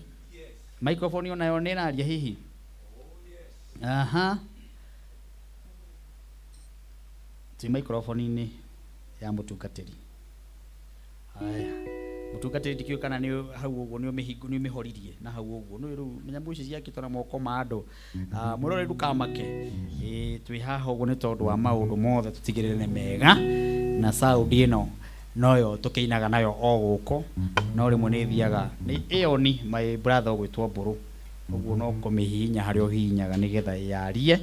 microphone onayo nĩ ĩraria hihi? Aha, ti microphone-inĩ ya mũtungatĩri. Haya, mũtungatĩri ndikĩũĩ kana nĩ hau ũguo nĩ ũmĩhoririe na hau ũguo nĩ rĩu nyamũ ici ciakĩtwo na moko ma andũ. Mũrore ndũkamake, twĩ haha ũguo nĩ tondũ wa maũndũ mothe tũtigĩrĩre nĩ mega na sound ĩno noyo tũkĩinaga nayo o gũkũ no rĩmwe nĩ ĩthiaga nĩ ĩyo ni my brother ũgwĩtwo Mbũrũ ũguo no kũmĩhihinya harĩa ũhihinyaga nĩgetha yarie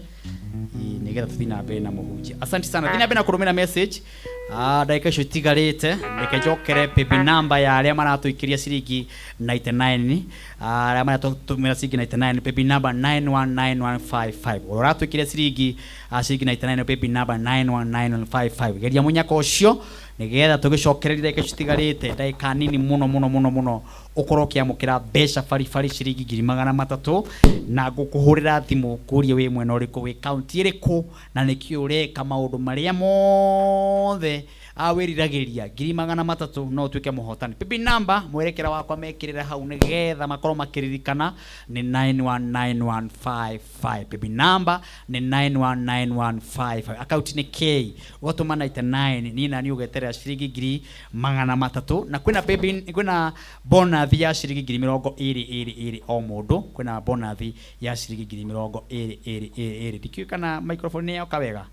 nĩgetha tũthiĩ na mbere na mũhunjia. Asante sana, thiĩ na mbere na kũrũmĩra message. Ndagĩka icio itigarĩte reke njokere baby number ya arĩa maratũikĩria ciringi 99, arĩa maratũtũmĩra ciringi 99 baby number 919155. Ũratũikĩria ciringi 99 baby number 919155. Geria mũnyaka ũcio nĩgetha tũgĩcokererie ndagĩka icio itigarĩte ndagĩka nini mũno mũno mũno mũno ũkorwo ũkĩamũkĩra mbeca baribari ciringi 300,000 na ngũkũhũrĩra thimũ kũrie wĩ mwena ũrĩkũ wĩ kaunti ĩrĩkũ na nĩkĩ ũreka maũndũ marĩa mothe awĩriragĩria. 300,000 no ũtuĩke mũhotani. Baby number mwerekera wakwa mekĩrĩre hau nĩgetha makorwo makĩririkana nĩ 919155. Baby number nĩ 919155. Akaunti nĩ K ũgatũma 99 niĩ na niĩ ũgeterera ciringi 300,000 na kwĩna baby kwĩna bonus ya ciringi 20,000 o mũndũ, kwĩna bonus ya ciringi 20,000. Ndikĩũĩ kana microphone nĩ yoka wega.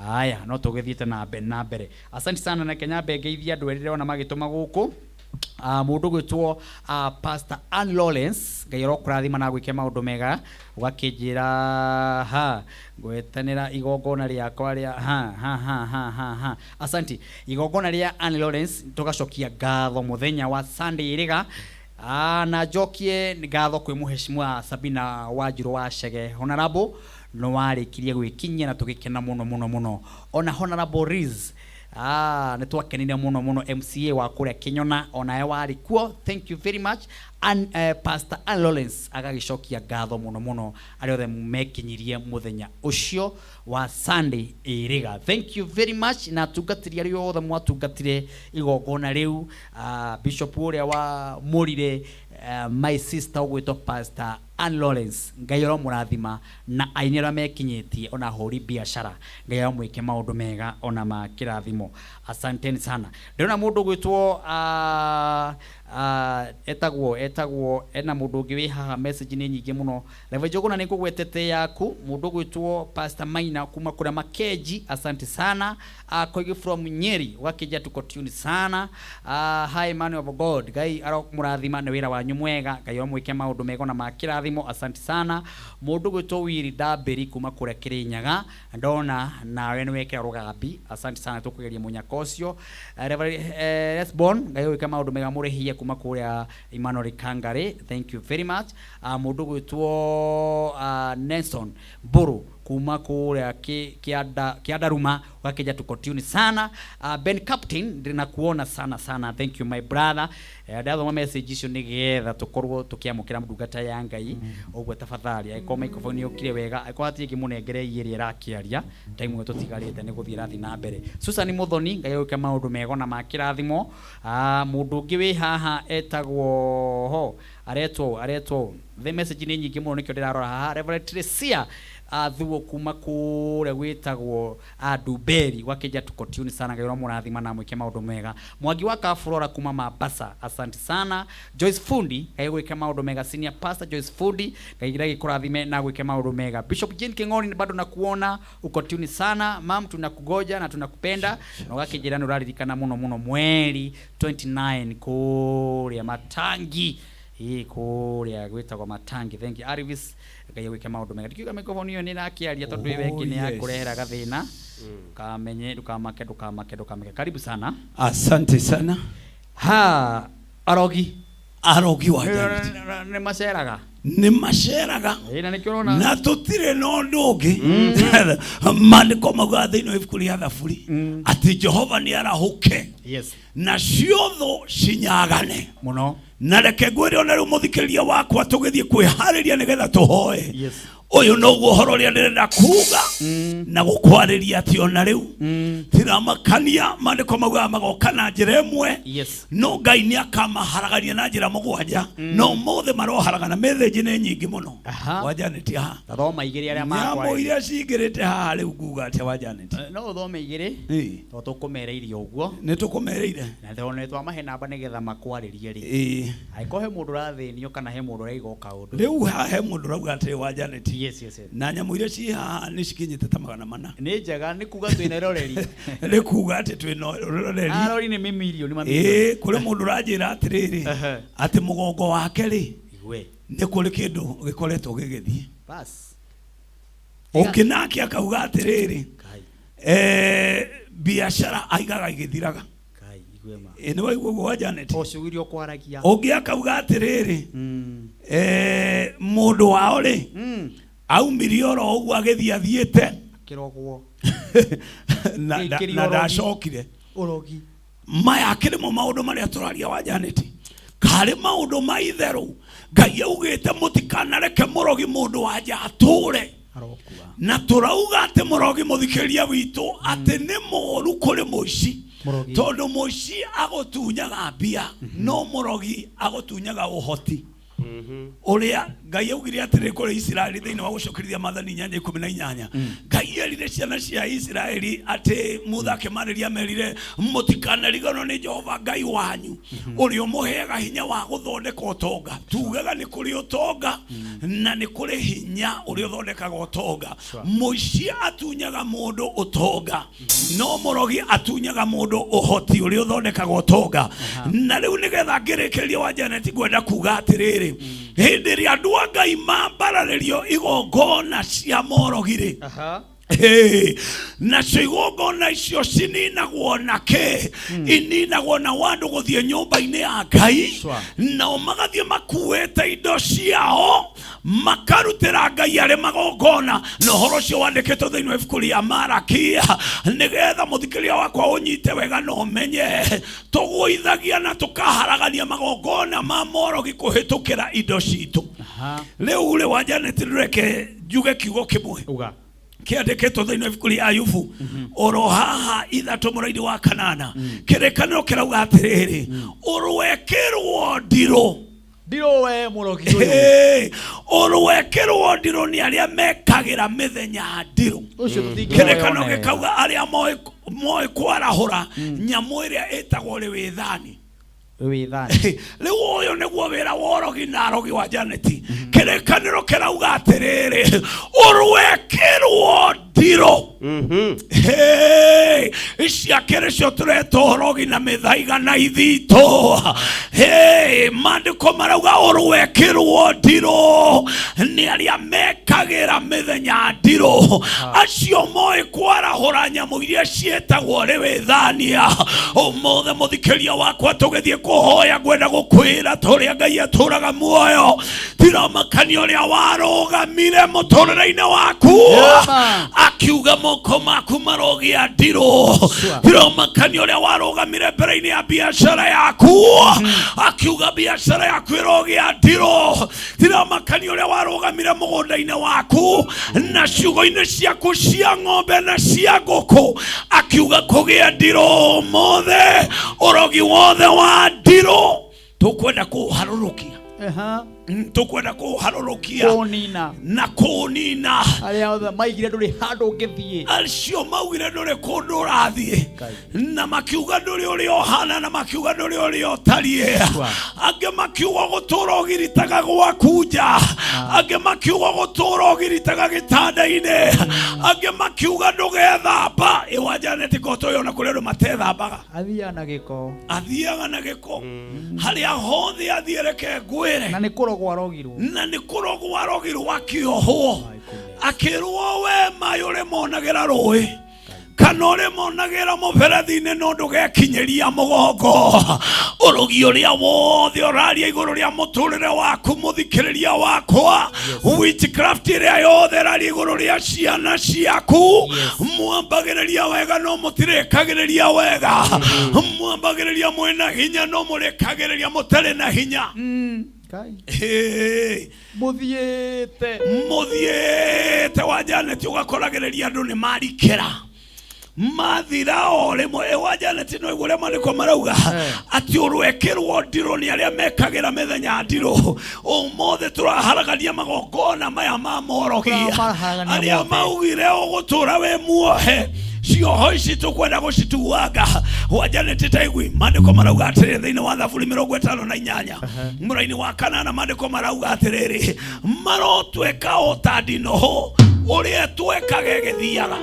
Haya, no tũgĩthiĩte na mbere na mbere. Asante sana na Kenya mbengeithia andũ erĩ ndĩrona magĩtũma gũkũ. Mũndũ gwĩtwo Pastor Ann Lawrence, Ngai arokũrathima na agwĩke maũndũ mega. Ũgakĩnjĩra ha ngwetanĩra igongona rĩakwa rĩa ha ha ha ha ha ha. Asante. Igongona rĩa Ann Lawrence tũgacokia ngatho mũthenya wa Sunday ĩrĩga. Na njokie ngatho kwĩ mũheshimiwa Sabina Wanjiru wa Chege Honorable no warĩkirie gwĩkinyia na tũgĩkena mũno mũno mũno. Ona Honorable Riz Nä twakenire må no må no MCA wa kå rä a Kinyona onawe warä kuo, thank you very much. And Pastor Ann Lawrence agagĩcokia ngatho mũno mũno arĩa othe mekinyirie mũthenya ũcio wa Sunday ĩrĩga, thank you very much. Na atungatĩri arĩa othe mwatungatire igongona rĩu, bishop ũrĩa wa mũrire, my sister ũgwĩtwo Pastor Ann Lawrence, Ngai aromũrathima, na aini arĩa mekinyĩtie ona ahũri biacara, Ngai aromwĩke maũndũ mega ona ma kĩrathimo, asanteni sana. Ndĩrona mũndũ ũgwĩtwo etagwo ena mũndũ ũngĩ wĩ haha, message nĩ nyingĩ mũno. Reverend Njuguna, nĩ ngũgwetete yaku. Mũndũ ũgwĩtwo Pastor Maina kuma kũrĩa Makenji, asante sana. Koigi from Nyeri ũgakĩnja tuko tune sana. Hi man of God, Ngai aromũrathima nĩ wĩra wanyu mwega, Ngai aromwĩke maũndũ mega ona ma kĩrathimo, asante sana. Mũndũ ũgwĩtwo Wiri Ndambĩri kuma kũrĩa Kĩrĩnyaga, ndona nawe nĩ wekĩra rũgambi, asante sana, tũkũgeria mũnyaka ũcio. Reverend Resbon, Ngai ũgwĩke maũndũ mega, mũrĩhie kuma kũrĩa Emmanuel Kangari, thank you very much. Mũndũ ũgwĩtwo Nelson Mburu kuma kũrĩa Kĩandaruma ũgakĩnja tuko tune sana. Ben Captain, ndĩnakuona sana sana, thank you my brother. Ndathoma message icio nĩgetha tũkorwo tũkĩamũkĩra ndungata ya Ngai ũguo, tafadhali angĩkorwo microphone yũkire wega, angĩkorwo hatirĩ ngĩmũnengere ĩrĩa ĩrakĩaria, time ĩyo tũtigarĩte nĩ gũthiĩ ĩrathiĩ na mbere. Susan Muthoni, Ngai agwĩke maũndũ mega na ma kĩrathimo. Mũndũ ũngĩ wĩ haha etagwo ho aretwo the message nĩ nyingĩ mũno nĩkĩo ndĩrarora haha. Reverend Tresia thuo kuma kũrĩa gwĩtagwo Ndumberi gwakĩnja tuko tune sana, Ngai ũramũrathima na mwĩke maũndũ mega. Mwangi wa Kafurora kuma Mambasa, asante sana. Joyce Fundi, Ngai gwĩke maũndũ mega. Senior Pastor Joyce Fundi, Ngai gĩkũrathime na gwĩke maũndũ mega. Bishop Jane King'ori, bado nakuona uko tune sana mam, tunakugoja na tunakupenda, na ũgakĩnjĩra nĩ ũraririkana mũno mũno mweri 29 kũrĩa Matangi, ĩ kũrĩa gwĩtagwo Matangi, thank you. Arvis, Ngai gwĩke maũndũ mega. Ndikiuga microphone ĩyo nĩ ĩrakĩaria tondũ ĩyo ĩngĩ nĩ yakũrehera gathĩna, ndũkamenye, ndũkamake, ndũkamake, ndũkamake, karibu sana. Asante sana. Ha, arogi. Arogi wa Janet. Nĩ maceraga. Nĩ maceraga. Ĩ, na nĩkĩo ũrona na tũtirĩ na ũndũ ũngĩ, maandĩko maugaga thĩinĩ wa ibuku rĩa Thaburi atĩ Jehova nĩ arahũke nacio thũ cinyagane mũno. Na reke ngwĩre ona rĩu mũthikĩrĩria wakwa, tũgĩthiĩ kwĩharĩria nĩgetha tũhoe, ũyũ noguo ũhoro ũrĩa ndĩrenda kuga na gũkwarĩria, atĩ ona rĩu tiramakania, maandĩko maugaga magoka na njĩra ĩmwe, no Ngai nĩ akamaharagania na njĩra mũgwanja. No mothe maroharagana, message nĩ nyingĩ mũno wa Janet haha. Tathoma igĩrĩ arĩa nyamũ makwarĩria. Iria cingĩrĩte haha rĩu nguga atĩa wa Janet? No ũthome igĩrĩ tondũ tũkũmereirie ũguo. Nĩ tũkũmereire. Na tondũ nĩ twamahe namba nĩgetha makwarĩrie rĩ, angĩkorwo he mũndũ ũrathĩnio kana he mũndũ ũraiga o kaũndũ. Rĩu haha he mũndũ ũrauga atĩrĩ wa Janet, yes. na nyamũ iria ciĩ haha nĩ cikinyĩte ta 400. Nĩ njega, nĩ kuga twĩna eroreri. Nĩ kuga atĩ twĩna eroreri. Arori nĩ mĩmirioni mamirioni. Ĩĩ, kũrĩ mũndũ ũranjĩra atĩrĩrĩ, atĩ mũgongo wake rĩ, Igwe. Nĩ kũrĩ kĩndũ gĩkoretwo gĩgĩthiĩ. Bas. Ũngĩ nake akauga atĩrĩrĩ, biacara aigaga igĩthiraga. Kai, igwe ma. Ĩ, nĩ waigua ũguo wa Janet? O ciugo iria ũkwaragia. Ũngĩ akauga atĩrĩrĩ, mũndũ wao rĩ, aumire oro ũguo agĩthiĩ athiĩte Kĩrogwo. Na Gĩkĩrio na ũrogi. ndacokire. Ũrogi. Maya akĩrĩ mo maũndũ marĩa tũraria wa Janet, karĩ maũndũ ma itherũ. Ngai augĩte mũtikanareke mũrogi mũndũ wa nja atũre. Arokua. Na tũrauga atĩ mũrogi, mũthikĩria witũ, atĩ nĩ mũũru kũrĩ mũici. Mũrogi. Tondũ mũici agũtunyaga mbia, no mũrogi agũtunyaga ũhoti ũrĩa Ngai augire atĩrĩ kũrĩ Isiraeli thĩinĩ wa gũcokerithia maathani 8:18. Ngai erire ciana cia Isiraeli atĩ Mutha akĩmarĩria amerire, mũtikanariganwo nĩ Jehova Ngai wanyu ũrĩa ũmũheaga hinya wa gũthondeka ũtonga. Tugaga nĩ kũrĩ ũtonga na nĩ kũrĩ hinya ũrĩa ũthondekaga ũtonga. Mũici atunyaga mũndũ ũtonga, no mũrogi atunyaga mũndũ ũhoti ũrĩa ũthondekaga ũtonga. Na rĩu nĩgetha ngĩrĩkĩrĩria wa Janet, ngwenda kuga atĩrĩrĩ, hĩndĩ ĩrĩa andũ a Ngai mambararĩrio igongona cia morogi rĩ, Hey, nacio igongona icio cininagwo na kĩ? Ininagwo na wandũ gũthiĩ nyũmba-inĩ ya Ngai, nao magathiĩ makuĩte indo ciao makarutĩra Ngai arĩ magongona. Na ũhoro ũcio wandĩkĩtwo thĩinĩ wa ibuku rĩa Marakia, nĩgetha mũthikĩrĩria wakwa ũnyite wega na ũmenye tũgũithagia na tũkaharagania magongona ma morogi kũhĩtũkĩra indo citũ. Rĩu rĩ, wa Janet, reke njuge kiugo kĩmwe kĩandĩkĩtwo thĩinĩ wa ibuku rĩa Ayubu oro haha 3 mũraini wa 8. Kĩrĩkanĩro kĩrauga atĩrĩrĩ, ũrwekĩrwo ndirũ. Ndirũ we mũrogi ũyũ. Hey, ũrwekĩrwo ndirũ nĩ arĩa mekagĩra mĩthenya ndirũ. Ũcio tũtingĩhoya Kĩrĩkanĩro one. gĩkauga arĩa moĩ kwarahũra nyamũ ĩrĩa ĩtagwo rĩwĩthani. Rĩwĩthani. Rĩu ũyũ nĩguo wĩra wa ũrogi na arogi wa Janet. Kĩrĩkanĩro kĩrauga atĩrĩrĩ, ũrwekĩrwo ndirũ. Hey, ici akĩrĩ cio tũreta ũrogi na mĩthaiga na ithitũ. Hey, maandĩko marauga ũrwekĩrwo ndirũ nĩ arĩa mekagĩra mĩthenya ndirũ, acio moĩ kwarahũra nyamũ iria ciĩtagwo rĩwĩthania. Ũmũthĩ mũthikĩria wakwa, tũgĩthiĩ kũhoya, ngwenda gũkwĩra tũrĩa Ngai atũraga muoyo, tiramakania ũrĩa warũgamire mũtũrĩre-inĩ waku akiuga moko maku marogĩa ndirũ. Tiramakania ũrĩa warũgamire mbere-inĩ ya biacara yaku akiuga biacara yaku ĩrogĩa ndirũ. Tiramakania ũrĩa warũgamire mũgũnda-inĩ waku na ciugo-inĩ ciaku cia ng'ombe na cia ngũkũ akiuga kũgĩa ndirũ. Ũmũthĩ ũrogi wothe wa ndirũ tũkwenda kũũharũrũkia. Tũkwenda kũũharũrũkia Kũũnina. Na kũũnina. Arĩa othe maigire ndũrĩ handũ ũngĩthiĩ, acio maugire ndũrĩ kũndũ ũrathiĩ, na makiuga ndũrĩ ũrĩa ũhana, na makiuga ndũrĩ ũrĩa ũtariĩ. Angĩ makiuga gũtũra ũgiritaga gwaku nja, angĩ makiuga gũtũra ũgiritaga gĩtanda-inĩ, angĩ makiuga ndũgethamba. Ĩwa Janet, ngoto ĩyo na kũrĩ andũ matethambaga. Athiaga na gĩko. Athiaga na gĩko harĩa hothe athiĩ, reke ngwĩre. Na nĩ kũrogwo arogirwo. Na nĩ kũrogwo arogirwo, akĩohwo, akĩrwo we maĩ ũrĩmonagĩra rũĩ kana ũrĩmonagĩra mũberethi-inĩ, no ndũgekinyĩria mũgongo. Ũrogi ũrĩa wothe ũraria igũrũ rĩa mũtũrĩre waku, mũthikĩrĩria wakwa, witchcraft ĩrĩa yothe ĩraria igũrũ rĩa ciana ciaku, mwambagĩrĩria wega no mũtirĩkagĩrĩria wega, mwambagĩrĩria mwĩna hinya no mũrĩkagĩrĩria mũtarĩ na hinya. Hey. Mũthiĩte. Mũthiĩte wa Janet, ũgakoragĩrĩria andũ nĩ marikĩra mathira o rĩmwe. Ĩ wa Janet, no igũ ũrĩa maandĩko marauga atĩ ũrwekĩrwo ndirũ nĩ arĩa mekagĩra mĩthenya ndirũ. Ũmũthĩ tũraharagania magongona maya ma morogi. Tũramaharagania Arĩa mothe. maugire ũgũtũra wĩ muohe, cioho ici tũkwenda gũcituanga. Wa Janet, taigui maandĩko marauga atĩrĩ thĩinĩ wa Thaburi 58 mũraini wa 8, maandĩko marauga atĩrĩrĩ, marotweka o ta ndinoho ũrĩa ĩtwekaga ĩgĩthiaga.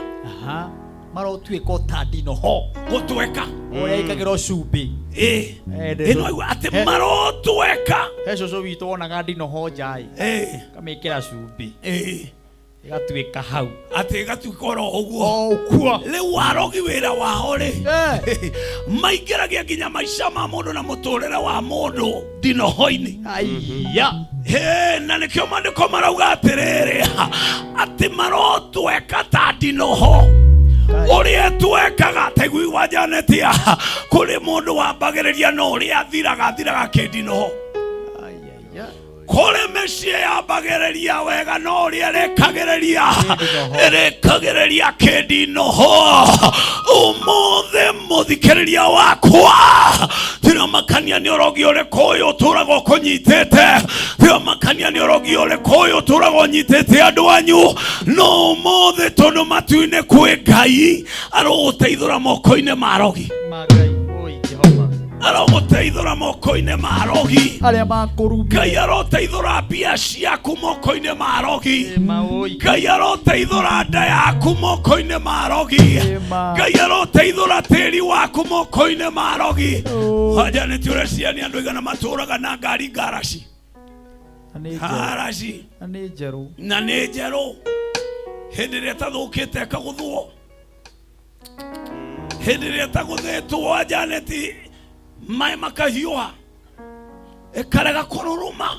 Marotuĩka o ta ndinoho. Gũtweka. Ũrĩa ĩkagĩrwo cumbĩ. Ĩ ĩno igua atĩ marotweka. He cũcũ witũ wonaga ndinoho nja ĩ, kamĩkĩra cumbĩ, ĩgatuĩka hau. Atĩ ĩgatuĩka oro ũguo. O ũguo. Rĩu arogi wĩra wao rĩ, maingĩragia nginya maica ma mũndũ na mũtũrĩre wa mũndũ ndinoho-inĩ. Aiya. Hĩ, na nĩkĩo maandĩko marauga atĩrĩrĩ, atĩ marotweka ta ndinoho ũrĩa ĩtwekaga. Taigui wa Janetia, kũrĩ mũndũ wambagĩrĩria no ũrĩa athiraga athiraga kĩndinoho. Kũrĩ mĩciĩ yambagĩrĩria wega no ũrĩa ĩrĩkagĩrĩria ĩrĩkagĩrĩria kĩndinoho. Ũmũthĩ mũthikĩrĩria wakwa, tiramakania nĩ ũrogi ũrĩkũ ũyũ ũtũraga ũkũnyitĩte, tiramakania nĩ ũrogi ũrĩkũ ũyũ ũtũraga ũnyitĩte andũ anyu, no ũmũthĩ tondũ matu-inĩ kwĩ Ngai, arogũteithũra moko-inĩ ma arogi. Ma Ngai, oi Jehova. Arogũteithũra moko-inĩ ma arogi. Arĩa makũrumire. Ngai aroteithũra mbia ciaku moko-inĩ ma arogi. Ngai aroteithũra nda yaku moko-inĩ ma arogi. Ngai aroteithũra tĩri waku moko-inĩ ma arogi. Wanja nĩ ti ũreciria nĩ andũ aigana matũraga na ngari ngaraci. Na nĩ njerũ. Ngaraci. Na nĩ njerũ. Na nĩ njerũ. Hĩndĩ ĩrĩa ĩtathũkĩte ĩkagũthwo. Hĩndĩ ĩrĩa ĩtagũthĩtwo Janeti maĩ makahiũha ĩkarega kũruruma.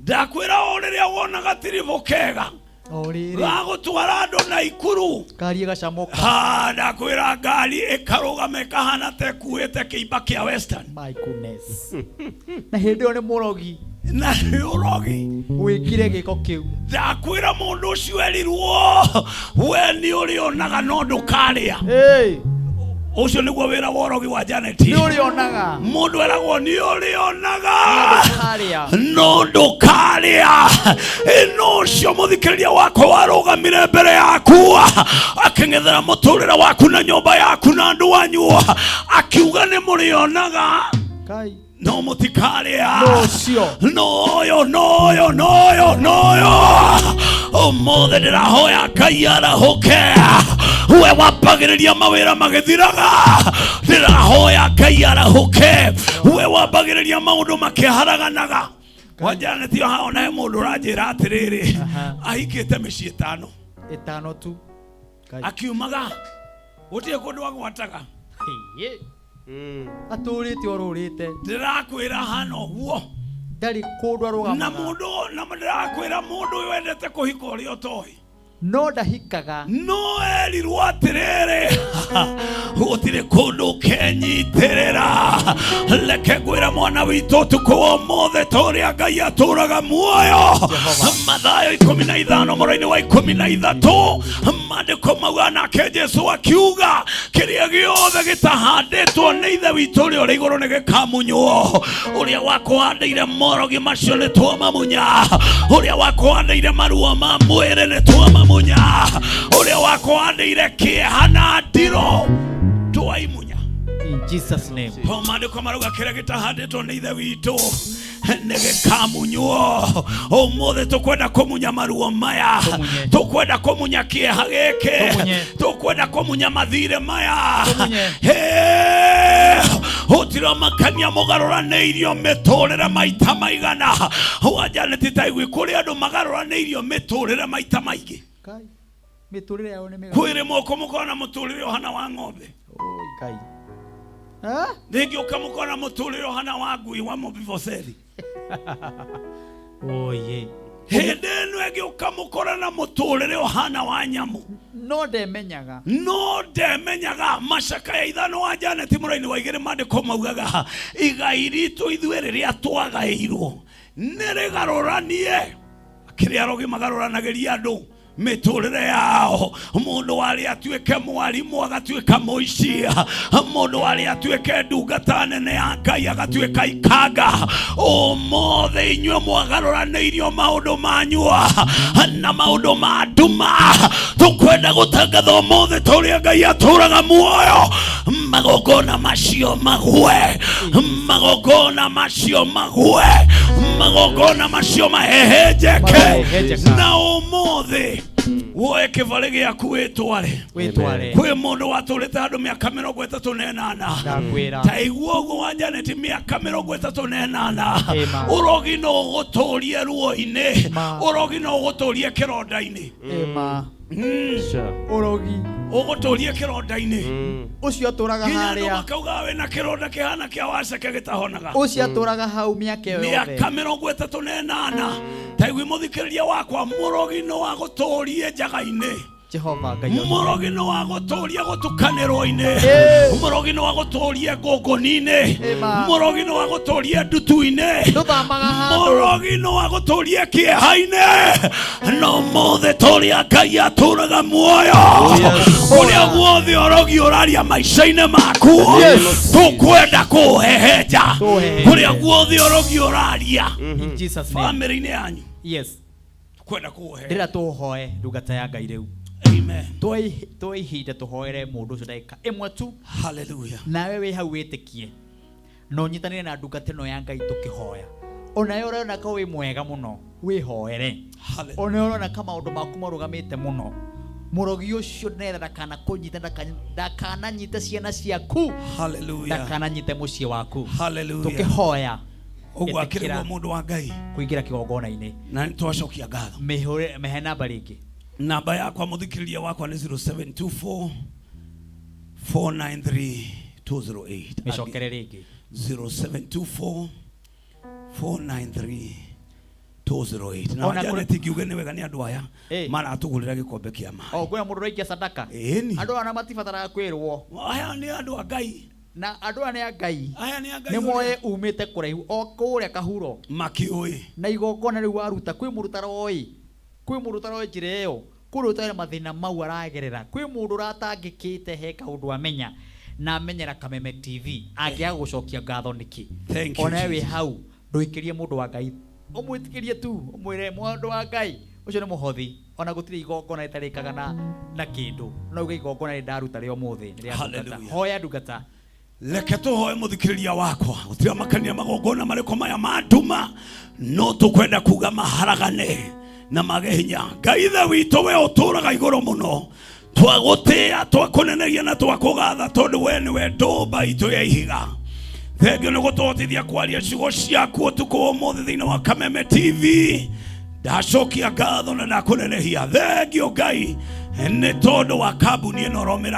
Ndakwĩra o rĩrĩa wona gatiribũ kega O rĩrĩ. gagũtwara andũ na ikuru Karie gacamoka. Ha, ndakwĩra ngari ĩkarũgama ĩkahana ta ĩkuĩte kĩimba kĩa Western. My goodness. Na hĩndĩ ĩyo nĩ mũrogi. Na nĩ ũrogi. Wĩkire gĩko kĩu. Ndakwĩra mũndũ ũcio erirwo we nĩ ũrĩonaga no ndũkarĩa. Ũcio nĩguo wĩra wa ũrogi wa Janet. Nĩ ũrĩonaga. Mũndũ eragwo nĩ ũrĩonaga Ndũkarĩa. no ndũkarĩa. Ĩno ũcio mũthikĩrĩria wakwa warũgamire mbere yaku akĩng'ethera mũtũrĩre waku na nyũmba yaku na andũ anyu akiuga nĩ mũrĩonaga Kai. no mũtikarĩa. No ũcio. Noyo noyo noyo noyo ũmũthĩ ndĩrahoya Ngai arahũke we wambagĩrĩria mawĩra magĩthiraga ndĩrahoya Ngai arahũke we wambagĩrĩria maũndũ makĩharaganaga wanjanĩtio haha ona he mũndũ ũranjĩra atĩrĩrĩ ahikĩte mĩciĩ ĩtano Ĩtano tu. Kai. akiumaga gũtirĩ kũndũ agwataga Atũrĩte orũrĩte. Ndĩrakwĩra hana ũguo Ndarĩ kũndũ arũgamaga. Na mũndũ na ndĩrakwĩra mũndũ ũyũ wendete kũhika ũrĩa ũtoĩ No ndahikaga. No erirwo atĩrĩrĩ gũtirĩ kũndũ ũkenyitĩrĩra. Reke ngwĩre mwana witũ ũtukũ wa ũmũthĩ ta ũrĩa Ngai atũraga muoyo. Mathayo 15 mũraini wa 13 maandĩko mauga nake Jesu akiuga kĩrĩa gĩothe gĩtahandĩtwo nĩ Ithe witũ ũrĩa ũrĩ igũrũ nĩ gĩkamunywo. Ũrĩa wakũhandĩire morogi macio nĩ twamamunya. Ũrĩa wakũhandĩire maruo ma mwĩrĩ nĩ twamamunya. Ũrĩa wakũhandĩire kĩeha na ndiro twaimunya. In Jesus name. To maandĩko marauga kĩrĩa gĩtahandĩtwo nĩ Ithe witũ nĩ gĩkamunywo. Ũmũthĩ tũkwenda kũmunya maruo maya, tũkwenda kũmunya kĩeha gĩkĩ, tũkwenda kũmunya mathirĩ maya. Gũtiramakania mũgarũranĩirio mĩtũrĩre maita maigana. Wanjanĩti ta igui kũrĩ andũ magarũranĩirio mĩtũrĩre maita maingĩ. Kai. Mĩtũrĩre yao nĩ mĩgarũ. Kwĩrĩ moko mũkona mũtũrĩre ũhana wa ng'ombe. Oi Kai. Rĩngĩ ũkamũkora mũtũrĩre ũhana wa ngui wa Mefiboshethi. Oye. Hĩndĩ ĩno ĩngĩ ũkamũkora na mũtũrĩre ũhana wa nyamũ. No ndemenyaga. No ndemenyaga. Macakaya 5 wa Janeti mũraini wa 2 maandĩko maugaga igai ritũ ithuĩ rĩrĩa twagaĩirwo nĩ rĩgarũranie. Kĩrĩa arogi magarũranagĩria andũ mĩtũrĩre yao. Mũndũ warĩ atuĩke mwarimũ agatuĩka mũici, mũndũ warĩ atuĩke ndungata nene ya Ngai agatuĩka ikanga. Ũmũthĩ inyuĩ mwagarũranĩirio maũndũ manyu na maũndũ ma nduma. Tũkwenda gũtangatha ũmũthĩ ta ũrĩa Ngai atũraga muoyo, magongona macio magwe, magongona macio magwe, magongona macio mahehenjeke. Na ũmũthĩ woe kĩbarĩ gĩaku wĩtware. Wĩtware. Kwĩ mũndũ watũrĩte handũ mĩaka 38. Ndakwĩra. Ta igua ũguo wa Janeti mĩaka 38. Ĩma. Ũrogi no ũgũtũrie ruo-inĩ. Ũrogi no ũgũtũrie kĩronda-inĩ. Ĩma. Ũrogi. Ũgũtũrie kĩronda-inĩ. Ũcio atũraga Nginya andũ harĩa. makauga wĩna kĩronda kĩhana kĩa waceke gĩtahonaga. Ũcio atũraga hau mĩaka ĩyo yothe. Mĩaka 38. Ta igua mũthikĩrĩria wakwa, mũrogi no agũtũrie njaga-inĩ. Jehova Ngai. Mũrogi no agũtũrie gũtukanĩrwo-inĩ. Mũrogi no agũtũrie ngũngũni-inĩ. Mũrogi no agũtũrie ndutu-inĩ. Ndũthamaga handũ. Mũrogi no agũtũrie kĩeha-inĩ. No mũthĩ tũrĩa Ngai atũraga muoyo. Kũrĩa guothe ũrogi ũraria maica-inĩ maku. Tũkwenda kũũhehenja. Kũrĩa guothe ũrogi ũraria. In Jesus name. Famĩlĩ-inĩ yanyu. Yes. Kwenda kũũhehenja. Ndĩra tũhoe ndungata ya Ngai rĩu. Amen. Tuoe ihinda tũhoere mũndũ ũcio ndagĩka ĩmwe tu. Hallelujah. Nawe wĩ hau wĩtĩkie na ũnyitanĩre na ndungata ĩno ya Ngai tũkĩhoya. Onawe ũrona ka wĩ mwega mũno wĩhoere. Onawe ũrona ka maũndũ maku marũgamĩte mũno. Mũrogi ũcio netha ndakanakũnyite, ndakananyite ciana ciaku. Hallelujah. Ndakananyite mũciĩ waku. Hallelujah. Tũkĩhoya. Ũguo akĩrĩ Ĩtĩkĩra guo mũndũ wa Ngai. kũingĩra kĩgongona-inĩ. Na nĩ twacokia ngatho. Mĩhũre mehe namba rĩngĩ. Namba yakwa muthikiriria wakwa nĩ 0724 493 208. Mĩcokere rĩngĩ. 0724 493 208. Na Ona kũrĩ- Janet ngiuge nĩ wega nĩ andũ aya Eh. maratũgũrĩra gĩkombe kĩa maĩ. O kwĩna mũndũ ũraikia sadaka. Ĩni. Andũ aya matibataraga kwĩrwo. Aya nĩ andũ a Ngai. Na andũ aya nĩ a Ngai. Aya nĩ a Ngai Nĩ moĩ ũrĩa- umĩte kũraihu o kũrĩa kahuro. Makĩũĩ. Na igongona rĩu waruta kwĩ mũndũ ũtaroĩ. Kwĩ mũndũ ũtaroĩ njĩra ĩyo. Kwĩ mũndũ ũtarĩ mathĩna mau aragerera. Kwĩ mũndũ ũratangĩkĩte he kaũndũ amenya. Na amenyera Kameme TV. Angĩaga gũcokia ngatho nĩkĩ? Thank you, Ona we wĩ Jesus. hau ndũikĩrie mũndũ wa Ngai. Ũmwĩtĩkĩrie tu ũmwĩre mũndũ wa Ngai ũcio nĩ mũhothi. Ona gũtirĩ igongona rĩtarĩkaga na kĩndũ. No uge igongona rĩ ndaruta rĩa ũmũthĩ nĩ rĩa ndungata. Hallelujah. Hoya ndungata. Reke tũhoe mũthikĩrĩria wakwa gũtiramakania magongona marĩkũ maya ma nduma no tũkwenda kuga maharagane na mage hinya. Ngai ithe witũ, we ũtũraga igũrũ mũno, twagũtĩĩa, twakũneneria na twakũgatha tondũ we nĩwe ndũmba itũ ya ihiga. Thengio nĩ gũtũhotithia kwaria ciugo ciaku ũtukũ wa ũmũthĩ thĩinĩ wa Kameme TV. Ndacokia ngatho na ndakũnenehia. Thengio Ngai nĩ tondũ wa kambuni ĩno ũromĩra.